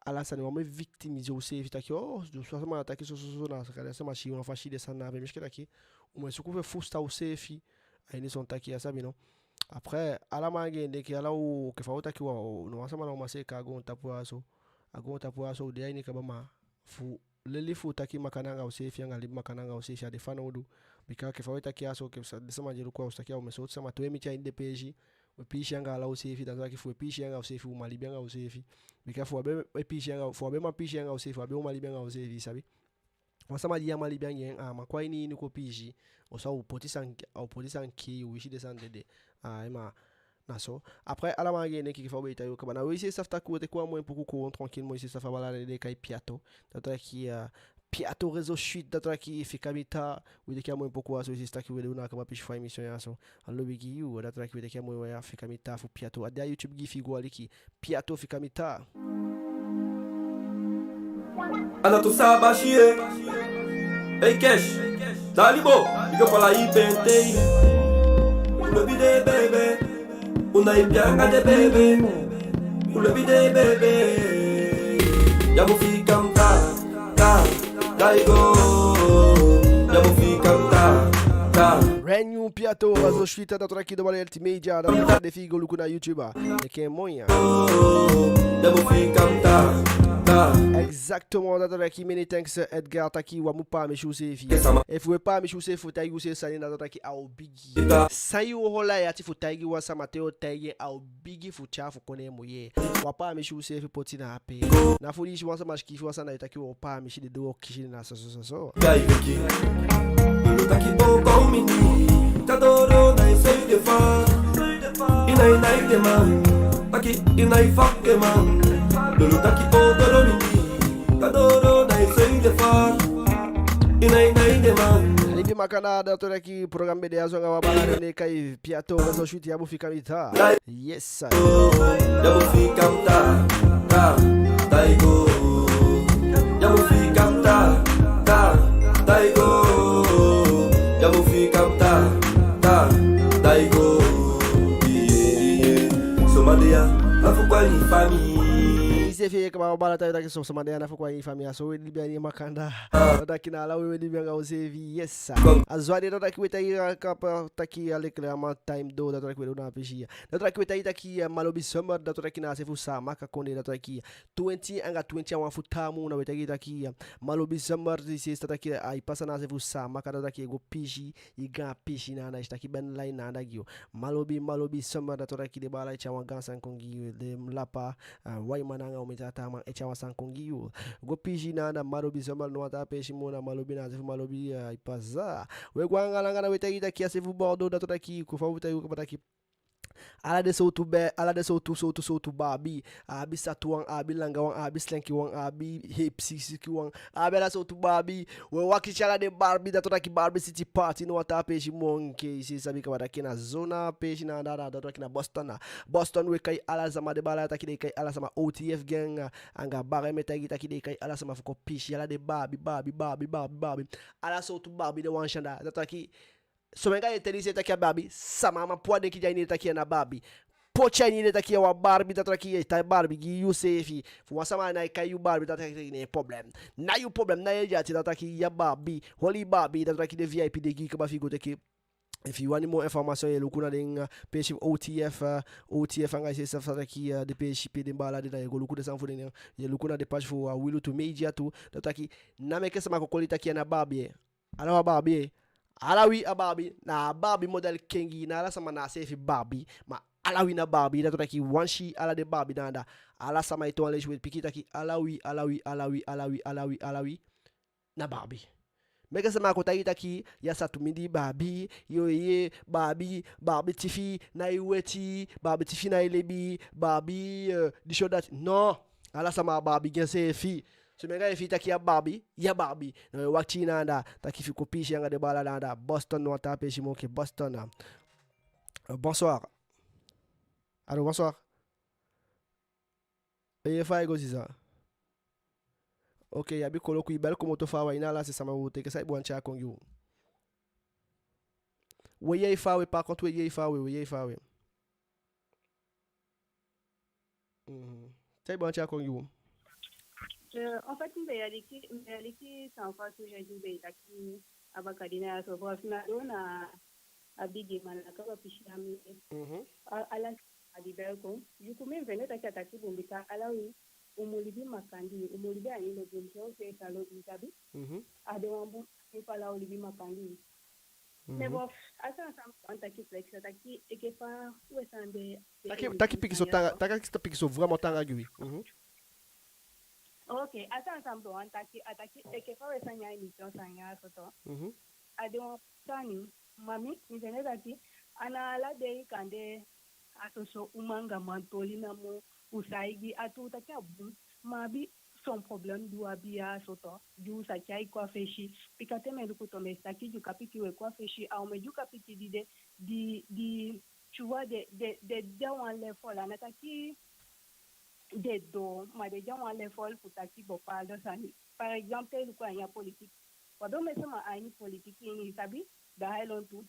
ala sani, u á mu e victimiser useefi taki, oh, so a sama taki so, so, so, na kande a sama si wan fasi, den sani na ape. Mi e si enke taki u mu e suku fu e fusutan useefi a ini son taki, i sabi, no? Après, ala man e denki, ala u, enke fa u taki, wan, no wan sama ná o man seeka a goontapu ya so. A goontapu ya so u de a ini kaba, ma fu leli fu taki makandaa anga useefi, anga libi makandaa anga useefi, a de fanowdu. Bika enke fa u e taki ya so, enke sa-, den sama di e luku, a u sa taki a omen sowtu sama, te u e miti a ini den peesi, u e piisii anga ala useefi, da tu taki fu u e piisii anga useefi, u man libi anga useefi. Bika fu u á be e piisii anga, fu u á be man piisii anga useefi, u á be o man libi anga useefi, i sabi. Wan sama di i á man libi anga en, a man kon a ini i ini kon piisii, ofuso a o poti sani, a o poti sani kii i, u e si den sani dede. Ah, i man, na so. Après, ala man e denki enke fa u be e taigi u kaba. Na we, i si, safu taki we teke wan moi poku kon tranquillement, i si, safu a baala di den e kai Piato. Da tu taki, eh, Piato Réseau Chute, da tu taki fika mi taa. We teke a moi poku ya so, i si, taki we de na a kaba pisi fu a émission ya so. A lobi gi yu, da tu taki we teke a moi ya, fika mi taa, fu Piato. A de a YouTube, gi fi i go aliki. Piato, fika mi taa. Anato Sabasi, eh. Hey, Cash. Dalibo, big up ala i pente. Lobi de bebe. Una i pianga de bebe. Lobi de bebe. Ya mu fika mi taa, taa, daigo. Ya mu fika mi taa, taa. Brand new Piato, Réseau Chute, da tu taki W L T Media, da tu taki de fi i go luku na YouTube, ah. Teke moi ya. Exactement, da tu taki many thanks, Edgar, taki u á mu paamisi useefi. Efu we paamisi useefi fu taigi useefi sani, da tu taki a o bigi. San yu o holi a i ati fu taigi wan sama, te yo taigi en, a o bigi fu tyai fu kon ne en mu yee. U á paamisi useefi poti na ape. Na fu di i si wan sama sikiifi wan sani, da i taki u o paamisi den, den o kisi den na soso soso. Libi makandaa, dati wani taki program be de ya so anga wan baala den e kai Piato, so switi, ya mu fika mi taa. Yes, sir. Ya mu fika mi taa, taa, taa, i go. Ya mu fika mi taa, taa, taa, i go. Ya mu fika mi taa, taa, taa, i go. Iye, iye. Sama de ya, a fu kon a ini famii. I seefi e kaba, wan baala taigi taki so, sama de ya, a fu kon a ini famii. A so we libi a ini makandaa. Dati wani taki na ala we, we libi anga u seefi, yes, sir. A so a de. Dati wani taki we taigi, a kaba taki a leklama time doo, dati wani taki we doo na a peesi ya. Dati wani taki we taigi taki, eh, Malobi Summer, dati wani taki na a se fu Saamaka kondee, dati wani taki twenti anga twenti a wan fu taa mun, na we taigi taki, eh, Malobi Summer, disi dati wani taki, eh, ai pasa na a se fu Saamaka, dati wani taki e go piisii, i gaan piisii na anda, i si taki ben lai na anda gi u. Malobi, Malobi Summer, dati wani taki den baala e tyai wan gaan sani kon gi u, den lapa, eh, waiman anga omen taa taa man e tyai wan sani kon gi u. Go piisii na anda, Malobi Summer, ná wan taa peesi moo, na Malobi, na a se fu Malobi, eh, ai pasa. We go anga langa, na we taigi taki a se fu Bordeaux, dati wani taki, kon fa u taigi u kaba taki ala den sowtu be, ala den sowtu, sowtu, sowtu baabi. A abi satu wan, a abi langa wan, a abi silenki wan, a abi hei pisi siki wan, a abi ala sowtu baabi. We wakiti ala den baabi, dati wani taki Barbie City Party, ná wan taa peesi moo enke i seefi sabi kaba taki na so na a peesi na anda, dati wani taki na Boston na. Boston, we kai ala sama, den baala taki den e kai ala sama, O T F gang, anga Barem e taigi taki den e kai ala sama fu kon piisii, ala den baabi, baabi, baabi, baabi, baabi. Ala sowtu baabi den wani si anda, dati wani taki somen gaan e teli i seefi taki a baabi, sama á man puu a denki de a ini i ede taki ya na baabi. Poti a ini i ede taki ya wan baabi, dati wani taki i e tan baabi gi yuseefi. Fu wan sama ná e kai yu baabi, dati wani taki na i problem. Na yu problem, na i ede ati, dati wani taki ya baabi. Holi baabi, dati wani taki den V I P de gi i kaba fi i go teke. Efi i wani moo information, i e luku na den, eh, peesi fu O T F, eh, O T F anga i seefi sabi taki, eh, den peesi pe den baala de, na i e go luku den sani fu den, eh, i e luku na den page fu, eh, Wilutu Media tu. Dati wani taki ná meke sama kon koli taki ya na baabi, eh. Ala wi a baabi, eh. Ala wi a baabi, na a baabi model kengi, ná ala sama na a seefi baabi, ma ala wi na baabi, dati wani taki wan si ala den baabi na anda. Ala sama e toon a leisi, we piki taki ala wi, ala wi, ala wi, ala wi, ala wi, ala wi na baabi. Meke sama kon taigi taki ya sa tumindi baabi, yo ye, baabi, baabi tifi ná e weti, baabi tifi ná e lebi, baabi, eh, disi o dati. No, ala sama a baabi gi enseefi. Somen gaan e fii taki ya baabi, ya baabi. Na we wakiti na anda, taki fi i kon piisii anga den baala na anda. Boston, ná wan taa peesi moo enke Boston na. Euh, bonsoir. Allô, bonsoir. E, fa i go, sisa? Ok, i abi koloku, i bel komoto faawe, i na a lasi sama, u o teke san i be wani tyai kon gi u. We yee i faawe, par contre, we yee i faawe, we yee i faawe. Mhm. San i be wani tyai kon gi u? Euh, en fait, mi be e aliki, mi be e aliki san fa sujet di be e taki a bakadina ya so, fa a fina doo na a bigiman, a kaba pisi a mi. Mhm. A, ala a di bel kon. Yu ku mi, mi fende taki a taki bun, bika ala wi u mu libi makandii, u mu libi a ini lobi, u mu si u seefi a lobi, i sabi. Mhm. A de wan bun sani fu ala u libi makandii. Mhm. Mais bon, a sani san mi be wani taki, flex, a taki enke fa we sani de. Taki, taki pikinso taanga, taki pikinso vraiment taanga gi wi. Mhm. Ok, a sani san mi be wani taki, a taki enke fa we sani a émission sani ya so tu. Mhm. A de wan sani, ma mi, mi fende taki a ná ala dei kande a soso uman anga man toli namo u sa e gi. A tuu taki a bun, ma a abi son problème di u abi ya so tu, di u sa tyai kon a fesi. Bika te mi e luku tu, mi e si taki Dyuka pikin, we kon a fesi, a omen Dyuka pikin di de, di, di, tu vois, den, den, den de a wan level, a ná taki den doo, ma den de a wan level fu taki bepaalde sani. Par exemple, te i luku a ini a politique, u abi omen sama a ini politique ini, i sabi, da ai lontu.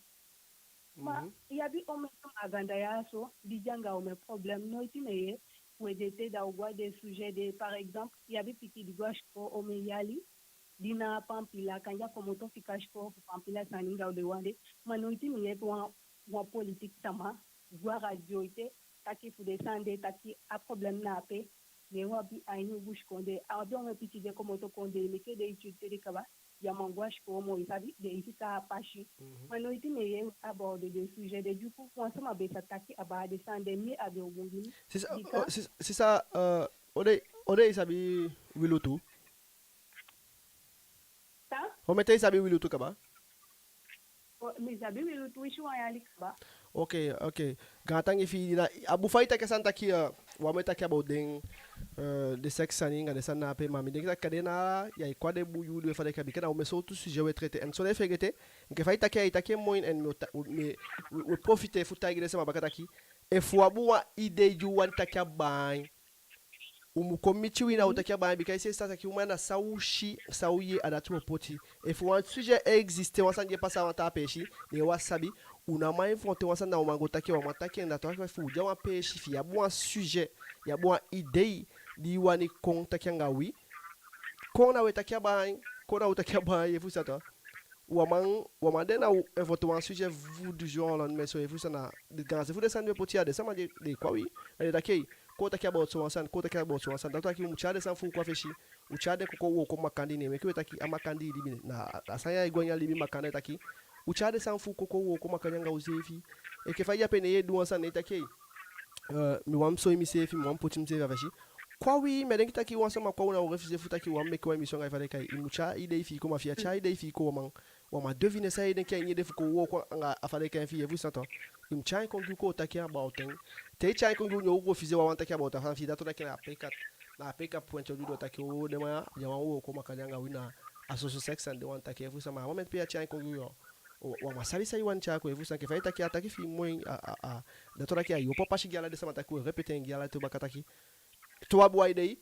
Ma, mhm, i abi omen sama a ganda ya so di de anga omen problème, noiti mi e yee we de te, da u go a den sujet de. Par exemple, i abi pikin di go a sikoo omen yali, di ná a pampila, kande a komoto fika sikoo fu pampila sani anga den wan de. Ma noiti mi e yee wan, wan politique sama go a radio ete taki fu den sani de, taki a problème na ape. Ne u abi a ini u busikondee, a abi omen pikin di e komoto kondee, meke den étude te den kaba, den á man go a sikoo moo, i sabi, den e fika a pasi. Mhm. Ma noiti mi e yee u aborder den sujet de. Du coup, wan sama be sa taki a baa den sani de, mi a be o bun gi mi. Sisa, bika, oh, sis-, sisa, euh, on dirait, on dirait i sabi Wilutu. San? Omen ten i sabi Wilutu kaba? Oh, mi sabi Wilutu, i si, wan yali kaba. Ok, ok. Gaantangi fi i. Na a bun fa i taki a sani taki, eh, wan mu e taki about den, eh, den sexe sani anga den sani na ape, ma mi denki taki kande na ya e kon a den bun yuu di we fadeka, bika na omen sowtu sujet we traiter. En so ná e fegete, enke fa i taki, i taki en moi, en mi o ta-, mi, we, we profiter fu taigi den sama baka taki, efu u abi wan idei di u wani taki a baan, u mu kon miti wi, na u taki a baan, bika i seefi sabi taki u man, na san u si, san u yee, a dati u o poti. Efu wan sujet e existe, wan sani di e pasa a wan taa peesi, ne u á sabi, u ná man inventer wan sani, na u man go taki en, u á man taki en. Dati wani taki efu u de a wan peesi fi i abi wan sujet, i abi wan idei di i wani kon taki anga wi, kon na we taki a baan, kon na u taki a baan, i e fusutan. U á man, u á man de na u inventer wan sujet fu du jour au lendemain so, i e fusutan. Na den gaanse fu den sani we poti ya, den sama den, den e kon a wi, na den taki, ei, kon u taki about so wan sani, kon u taki about so wan sani. Dati wani taki u mu tyai den sani fu u kon a fesi, u tyai den kon, kon wooko makandii. Ne meke we taki a makandii libi, na a sani ya e go a ini a libi makandii, taki u tyai den sani fu u kon, kon wooko makandii anga useefi. Enke fa i de ape, ne i e du wan sani, ne i taki, ei, eh, mi wani soi miseefi, mi wani poti miseefi a fesi. Kon a wi, mi á denki taki wan sama kon a u, na u refuser fu taki u wani meke wan émission anga i, fadeka. I mu tyai idei fi i kon, ma fi i á tyai idei fi i kon, u á man, u á man deviner san i e denki a ini i ede fu kon wooko anga a, fadeka, fi i, i e fusutan. I mu tyai en kon gi u, kon u taki about en. Te i tyai en kon gi u, ne u refuser, u á wani taki about a sani fi i, dati wani taki na ape kati, na ape kati point u o du, den o taki, o, den man ya, den á wani wooko makandii anga wi, na a soso sexe sani den wani taki, i e fusutan. Ma a moment pe i tyai en kon gi u, u, u á man sabi san i wani tyai kon, i e fusutan. Enke fa i taki, a taki fi i moi, a, a, a, dati wani taki a i opo a pasi gi ala den sama taki we répéter en gi ala tu baka taki, te u abi wan idei,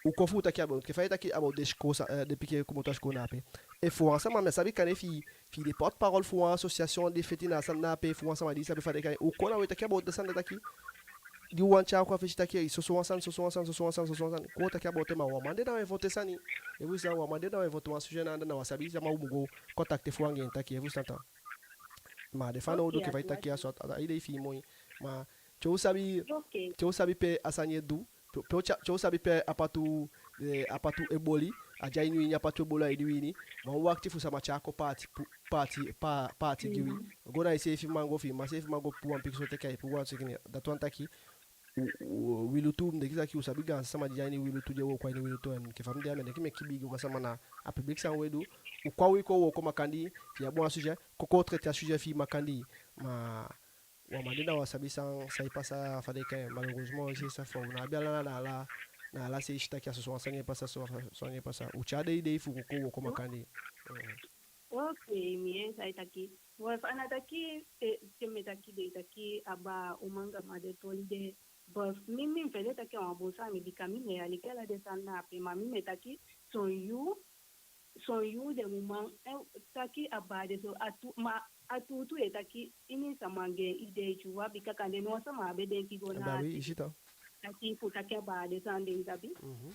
u kon fu u taki about, enke fa i taki about den sikoo sa, eh, den pikin e komoto a sikoo na ape. Efu wan sama, mi á sabi, kande fi, fi i de porte-parole fu wan association, den feti na a sani na ape, fu wan sama di i sabi, fadeka, u kon, na we taki about den sani de, taki di u wani tyai kon a fesi taki, ei, soso wan sani, soso wan sani, soso wan sani, soso wan sani, kon u taki about en. Ma u á man de na u inventer sani, i e fusutan, u á man de na u inventer wan sujet na anda, na u á sabi sama u mu go contacter fu anga en taki, i e fusutan. Ma a de fanowdu, enke fa i taki a so, a idei fi i moi. Ma te u sabi, te u sabi pe a sani e du, pe, pe u tya-, te u sabi pe a patu, eh, a patu e boli, a de a ini wi ini, a patu e boli a ini wi ini. Ma u wakti fu sama tyai kon paati, pu-, paati, pa-, paati gi wi. Go na iseefi man go, fi i mma seefi man go puu wan pikinso teke, ai puu wan sikin. Dati wani taki u, u, wi lutu, mi denki taki u sabi gaanse sama di de a ini wi lutu, di e wooko a ini wi lutu. En enke fa mi de ya, mi á denki mi e kibii gi wan sama, na a public sani we du. U kon a wi kon wooko makandii, fi i abi wan sujet, kon, kon traiter a sujet fi i makandii. Ma u á man de na u á sabi san, san e pasa, fadeka. Malheureusement, i si, san fa u ná abi ala, na ala, na ala se i si taki a soso wan sani e pasa, soso wan sani e pasa. U tyai den idei fu u kon wooko makandii. Mm. Ok, mi yee san i taki. Bon, efu a ná taki, te, te mi e taki, den e taki a baa uman anga man de toli de. Bon, mi, mi fende taki a wan bun sani, bika mi, mi e aliki ala den sani na ape, ma mi, mi e taki son yuu, son yuu den uman, eh, taki a baa de so, a tuu, ma a tuutuu e taki, ini sama anga en idei tu, wa, bika kande no sama á be denki go na a tuu. Taki fu taki a baa de sani de, i sabi. Mhm.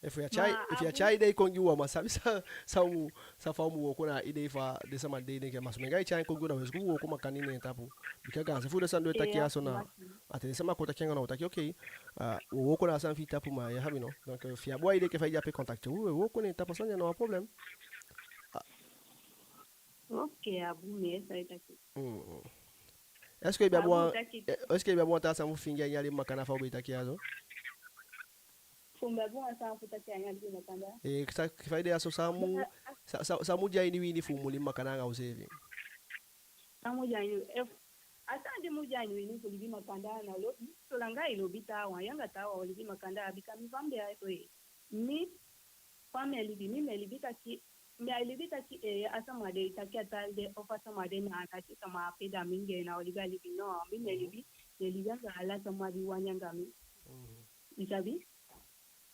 Efu i á tyai, efu i á tyai idei kon gi u, u á man sabi san, san u mu, san fa u mu wooko na a idei fa den sama de, i denki. Ma somen gaan i tyai en kon gi u, na we suku fu wooko makandii ne en tapu. Bika gaanse fu den sani di we taki ya so, na a te den sama kon taki anga na u, taki, ok, ah, wo-, wooko na a sani fi i tapu, ma i á sabi, no? Donc, efu i abi wan idei enke fa i de ape, contacter u, we wooko ne en tapu, a sani ya ná wan problème. Ah. Ok, a bun, mi yee san i taki. Mm. Est-ce que i be abi wan, est-ce que i be abi wan taa sani fu fingi a ini a libi makandaa fa u be e taki ya so? Fu mi be abi wan sani fu taki a ini a libi makandaa? Eh, sa, fa i de ya so, san mu, sa, sa, san mu de a ini wi ini fu u mu libi makandaa anga useefi? San mu de a ini, efu a sani di mu de a ini wi ini fu libi makandaa na lobi, solanga i lobi taawan, yu anga taawan o libi makandaa, bika mi fa mi de ya so, eh, mi, fa mi e libi, mi, mi e libi taki, mi á e libi taki, eh, a sama de e taki a taal de, ofu a sama de na a nasi sama ape, da mi anga en ná o libi a libi, no, mi, mi e libi, mi e libi anga ala sama di wani anga mi. Mhm. I sabi?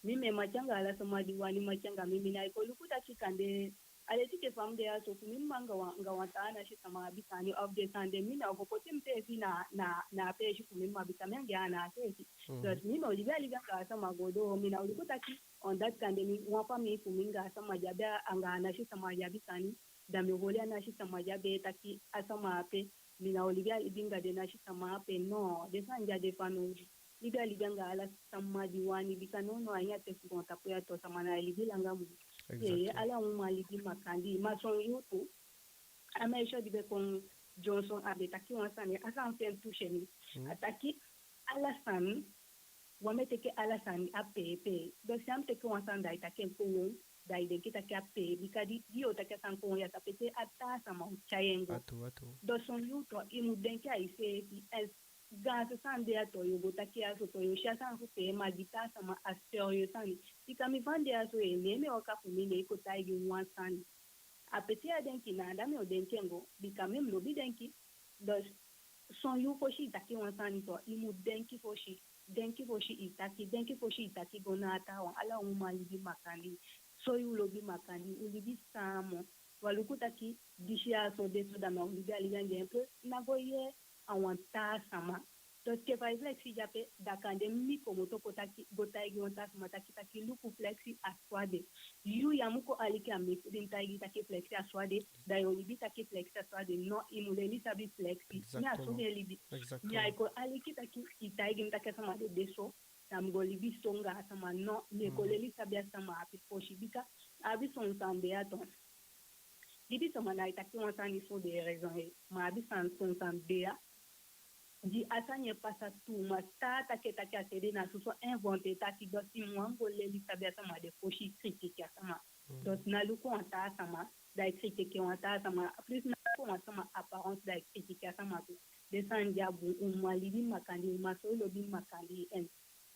Mi, mi e mati anga ala sama di wani mati anga mi, mi ná e kon luku taki kande, a leti enke fa mi de ya so, fu mi mma anga wan, anga wan taa nasi sama abi sani, ofu den sani de, mi ná o go poti mi seefi na, na, na a peesi fu mi mma, bika mi anga en a ná a seefi. Mhm. Dus mi, mi o libi a libi anga a sama go doo, mi ná o luku taki, on dati kande mi, wan famii fu mi anga a sama di abi a, anga a nasi sama di abi sani, da mi o holi a nasi sama di abi en taki a sama ape, mi ná o libi a libi anga den nasi sama ape, no, den sani de á de fanowdu. Libi a libi anga ala sama di wani, bika nownow a ini a ten fu goontapu ya tu, sama ná e libi langa moo. Exactly. Ee, ala uman libi makandii, ma son yuu tu, a meisje di be kon dyonson, a be taki wan sani, a sani fu en toucher mi. Mm. A taki, ala sani, wan mu e teke ala sani a peepee. Dus a mu teke wan sani da ai taki en kon, da i denki taki a pee, bika di, di yo taki a sani kon ya, a sa pe te a taa sama o tyai en go. A tuu, a tuu. Dus son yuu tu, i mu denki a iseefi, èn gaanse sani de ya tu, yo go taki a so tu, yo si a sani fu pee, ma gi taa sama a sérieux sani. Bika mi fa mi de ya so, ne mi e waka fu mi, ne i kon taigi mi wan sani. A pe te a denki na anda mi o denki en go, bika mi, mi lobi denki. Dus son yuu fosi i taki wan sani tu, i mu denki fosi. Denki fosi i taki, denki fosi i taki go na a taawan. Ala uman libi makandii. So yu lobi makandii, u libi samen. Wan luku taki disi ya so de so, da na u libi a libi anga en, pe na go yee a wan taa sama. Dus enke fa i flexi de ape, da kande mi komoto kon taki, go taigi wan taa sama taki, taki luku, flexi a so a de. Yu ya mu kon aliki a mi fu di mi taigi taki flexi a so a de, da yo libi taki flexi a so a de. No, i mu leli sabi flexi. Mi a so mi e libi. Mi á e kon aliki taki i taigi mi taki a sama de de so, da mi go libi so anga a sama. No, mi e kon leli sabi a sama ape fosi, bika abi son sani de ya tu. Libisama ná e taki wan sani fu den raison, ma abi son sani de ya di a sani e pasa tuu, ma taa taki e taki a se de na soso inventer taki. Dus i mu wani go leli sabi a sama de fosi i critiquer a sama. Dus ná luku wan taa sama, da i critiquer wan taa sama. Plus ná luku wan sama apparence, da i critiquer a sama tu. Den sani de á bun. Uman libi makandii, uman so lobi makandii, èn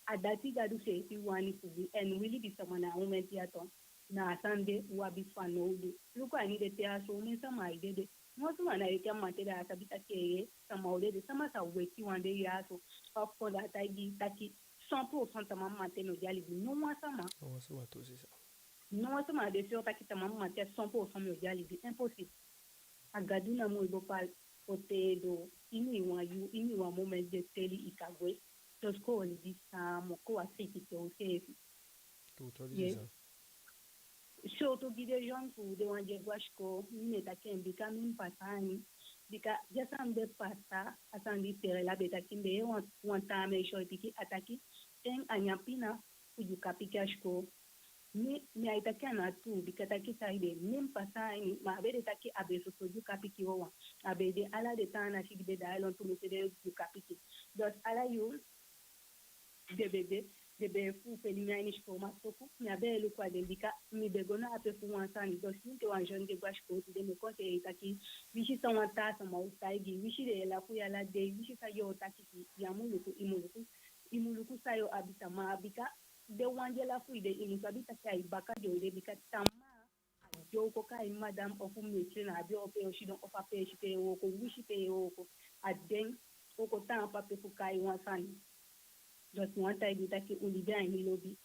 a dati Gadu seefi wani fu wi. Èn wi libisama na a momenti ya tu, na a sani de u abi fanowdu. Luku a ini den ten ya so, omen sama e dede. Wan sama ná e teke mamanten, da a sabi taki, ee, sama o dede. Sama sa weti wan dei ya so, ofu kon da a taigi taki cent pour cent tamaa mamanten mi o de a libi? No wan sama. No wan sama tu, sisa. No wan sama de sûr taki tamaa mamanten cent pour cent mi o de a libi. Impossible. A Gadu namo e bepali o ten doo. Ini wan yuu, ini wan momenti den teli i kan gwe. Dus kon u libi samen, kon u á critiquer useefi. Tuu, tuu, sisa. Surtout gi den jeunes fu den wan di e go a sikoo, mi e taki en bika mi pasa a ini. Bika di a sani be pasa, a sani di Perella be taki, mi be yee wan, wan taa meisje pikin a taki, en a nyan pina fu Dyuka pikin a sikoo. Mi, mi á e taki a ná tuu, bika taki saide, mi pasa a ini, ma a be de taki a be soso Dyuka pikin wawan. A be de ala den taa nasi di be de a lontu mi se den Dyuka pikin. Dus ala yuu den be de, den be e fuufeli mi a ini sikoo, ma toku mi á be e luku a den, bika mi be go na ape fu wan sani. Dus mi enke wan jeune di e go a sikoo tide, mi e conseiller taki, wisi san wan taa sama o taigi, wisi den e lafu i ala dei, wisi san yo taki, fi i á mu luku, i mu luku, i mu luku san yo abi tamaa, bika den wan di e lafu i de, i mu sabi taki a i baka den o de, bika tamaa a den o kon kai i madam ofu monsieur na a bureau pe yo sidon ofu a peesi pe yo wooko, wisi pe yo wooko, a den o kon taampu ape fu kai i wan sani. Dus mi wani taigi u taki u libi a ini lobi.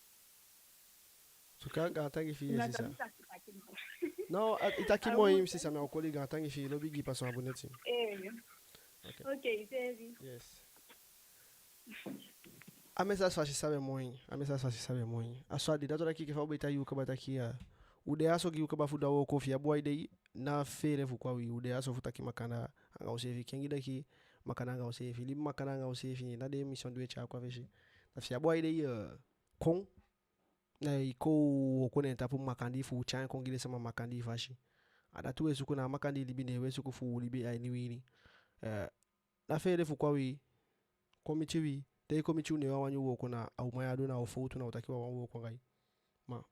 Suka, gaantangi fi i, sisa. No, a, i taki moi, sisa, mi á o koli, gaantangi fi i, lobi gi i, pasa wan bun neti. Eh. Ok. Ok, iseefi. Yes. A message fa a sisa be moi, a message fa a sisa be moi. A so a de, dati wani taki enke fa u be taigi u kaba taki, a, u de a so gi u kaba fu du a wooko fi i, a bun a i dei, ná feele fu kon a wi, u de a so fu taki makandaa anga useefi, kengi taki makandaa anga useefi, libi makandaa anga useefi, na den émission di u e tyai kon a fesi. Da fi i, a bun a i dei, eh, kon, na i kon wooko na en tapu makandii fu u tyai en kon gi den sama makandii fasi. A dati u e suku, na makandii libi, ne u e suku fu u libi a ini wi ini. Eh, ná feele fu kon a wi, kon miti wi, te i kon miti u, ne u á wani wooko, na a uman ya du, na a fowtu, na u taki u á wani wooko anga i. Ma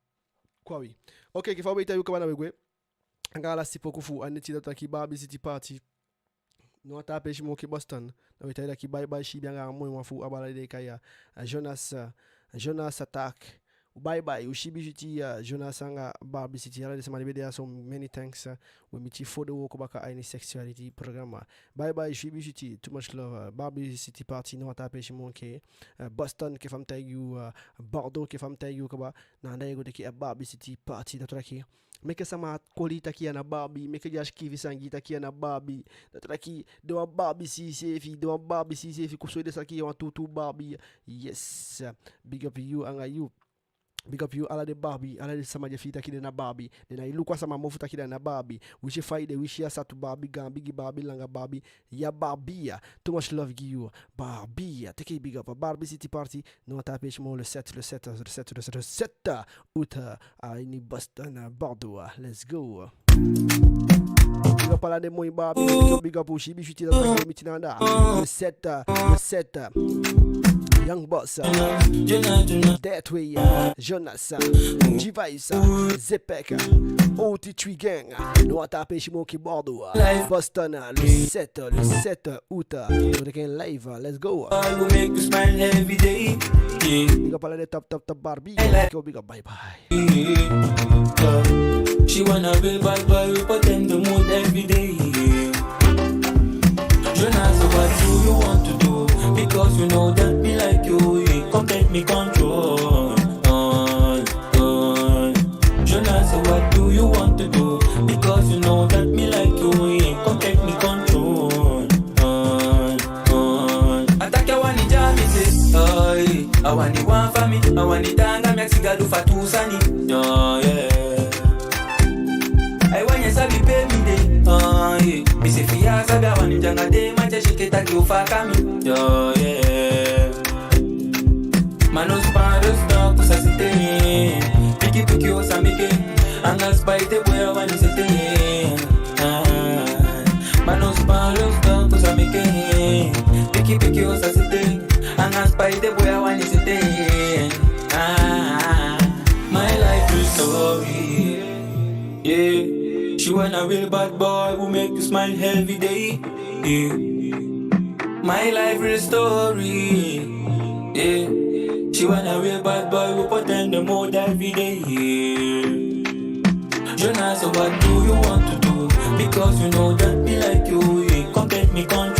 kon a wi. Ok, enke fa u be taigi u kaba, na we gwe anga a lasiti poku fu a neti, dati wani taki Barbie City Party. No wan taa peesi moo enke Boston. Na we taigi taki bye bye, siibi anga a moi wan fu a baala di den e kai, a, Jonas, a, Jonas Attack. Bye bye, u siibi switi, a, Jonas anga Barbie City. Ala den sama di be de a so, many thanks, a, we miti fu den wooko baka a ini Sexuality Programme. Bye bye, siibi switi, too much love, a, Barbie City Party, no wan taa peesi moo enke, a, Boston, enke fa mi taigi u, a, Bordeaux, enke fa mi taigi u kaba, na anda i e go teke a Barbie City Party, dati wani taki meke sama koli i taki i na Barbie, meke den sikiifi sani gi i taki i na Barbie. Dati wani taki den wan Barbie si iseefi, den wan Barbie si iseefi, kon soi den taki i wan tuutuu Barbie. Yes. Big up yu anga yu. Big up yu, ala den Barbie, ala den sama di e fii taki den na Barbie. Den ná e luku a sama mofu taki den na Barbie. Wisi fa i de, wisi a satu Barbie, gaan bigi Barbie, langa Barbie. Ya Barbie, a. Too much love gi yu. Barbie, a. Teke i big up. Barbie City Party, no wan taa peesi moo, le sept, le sept, le sept, le sept, le sept août, a, a ini Boston, a, Bordeaux, a. Let's go. Big up ala den moi Barbie, big up, big up, u siibi switi, dati wani taki miti na anda. Le sept, le sept. Young Boss, Deathway, Jonas, G-Vibes, Zepek, O T three Gang, no wan taa peesi moo enke Bordeaux, Boston, le sept, le sept août, we teke en live, let's go. Big up ala den top, top, top Barbie, big up, bye bye. She want a real bad boy, we put in the mood every day. Jonas, what do you want to do? Because you know that me like you, yeah. Come take me control. Jonas, what do you want to do? Because you know that me like you, yeah. Come take me control. Attack, a wani jam mi se, oh, yeah. A wani wan fa mi, a wani taanga mi, a si Gadu fa tu sani, oh, yeah. Ai wani sabi pe mi de, oh, yeah. Mi se fi a sabi, a wani janga de ma te si ke taki o fa kami, oh, yeah. Manos paros ta kusa site, piki piki o sa meke, anga spaite boya wani site. Ah, manos paros ta kusa meke, piki piki o sa site, anga spaite boya wani site. Ah, my life real story. Yeah, she want a real bad boy who make you smile every day. Yeah. My life real story. Yeah. She want a real bad boy who put in the mood every day. Yeah. Jonas, so what do you want to do? Because you know that me like you. Yeah. Come take me, come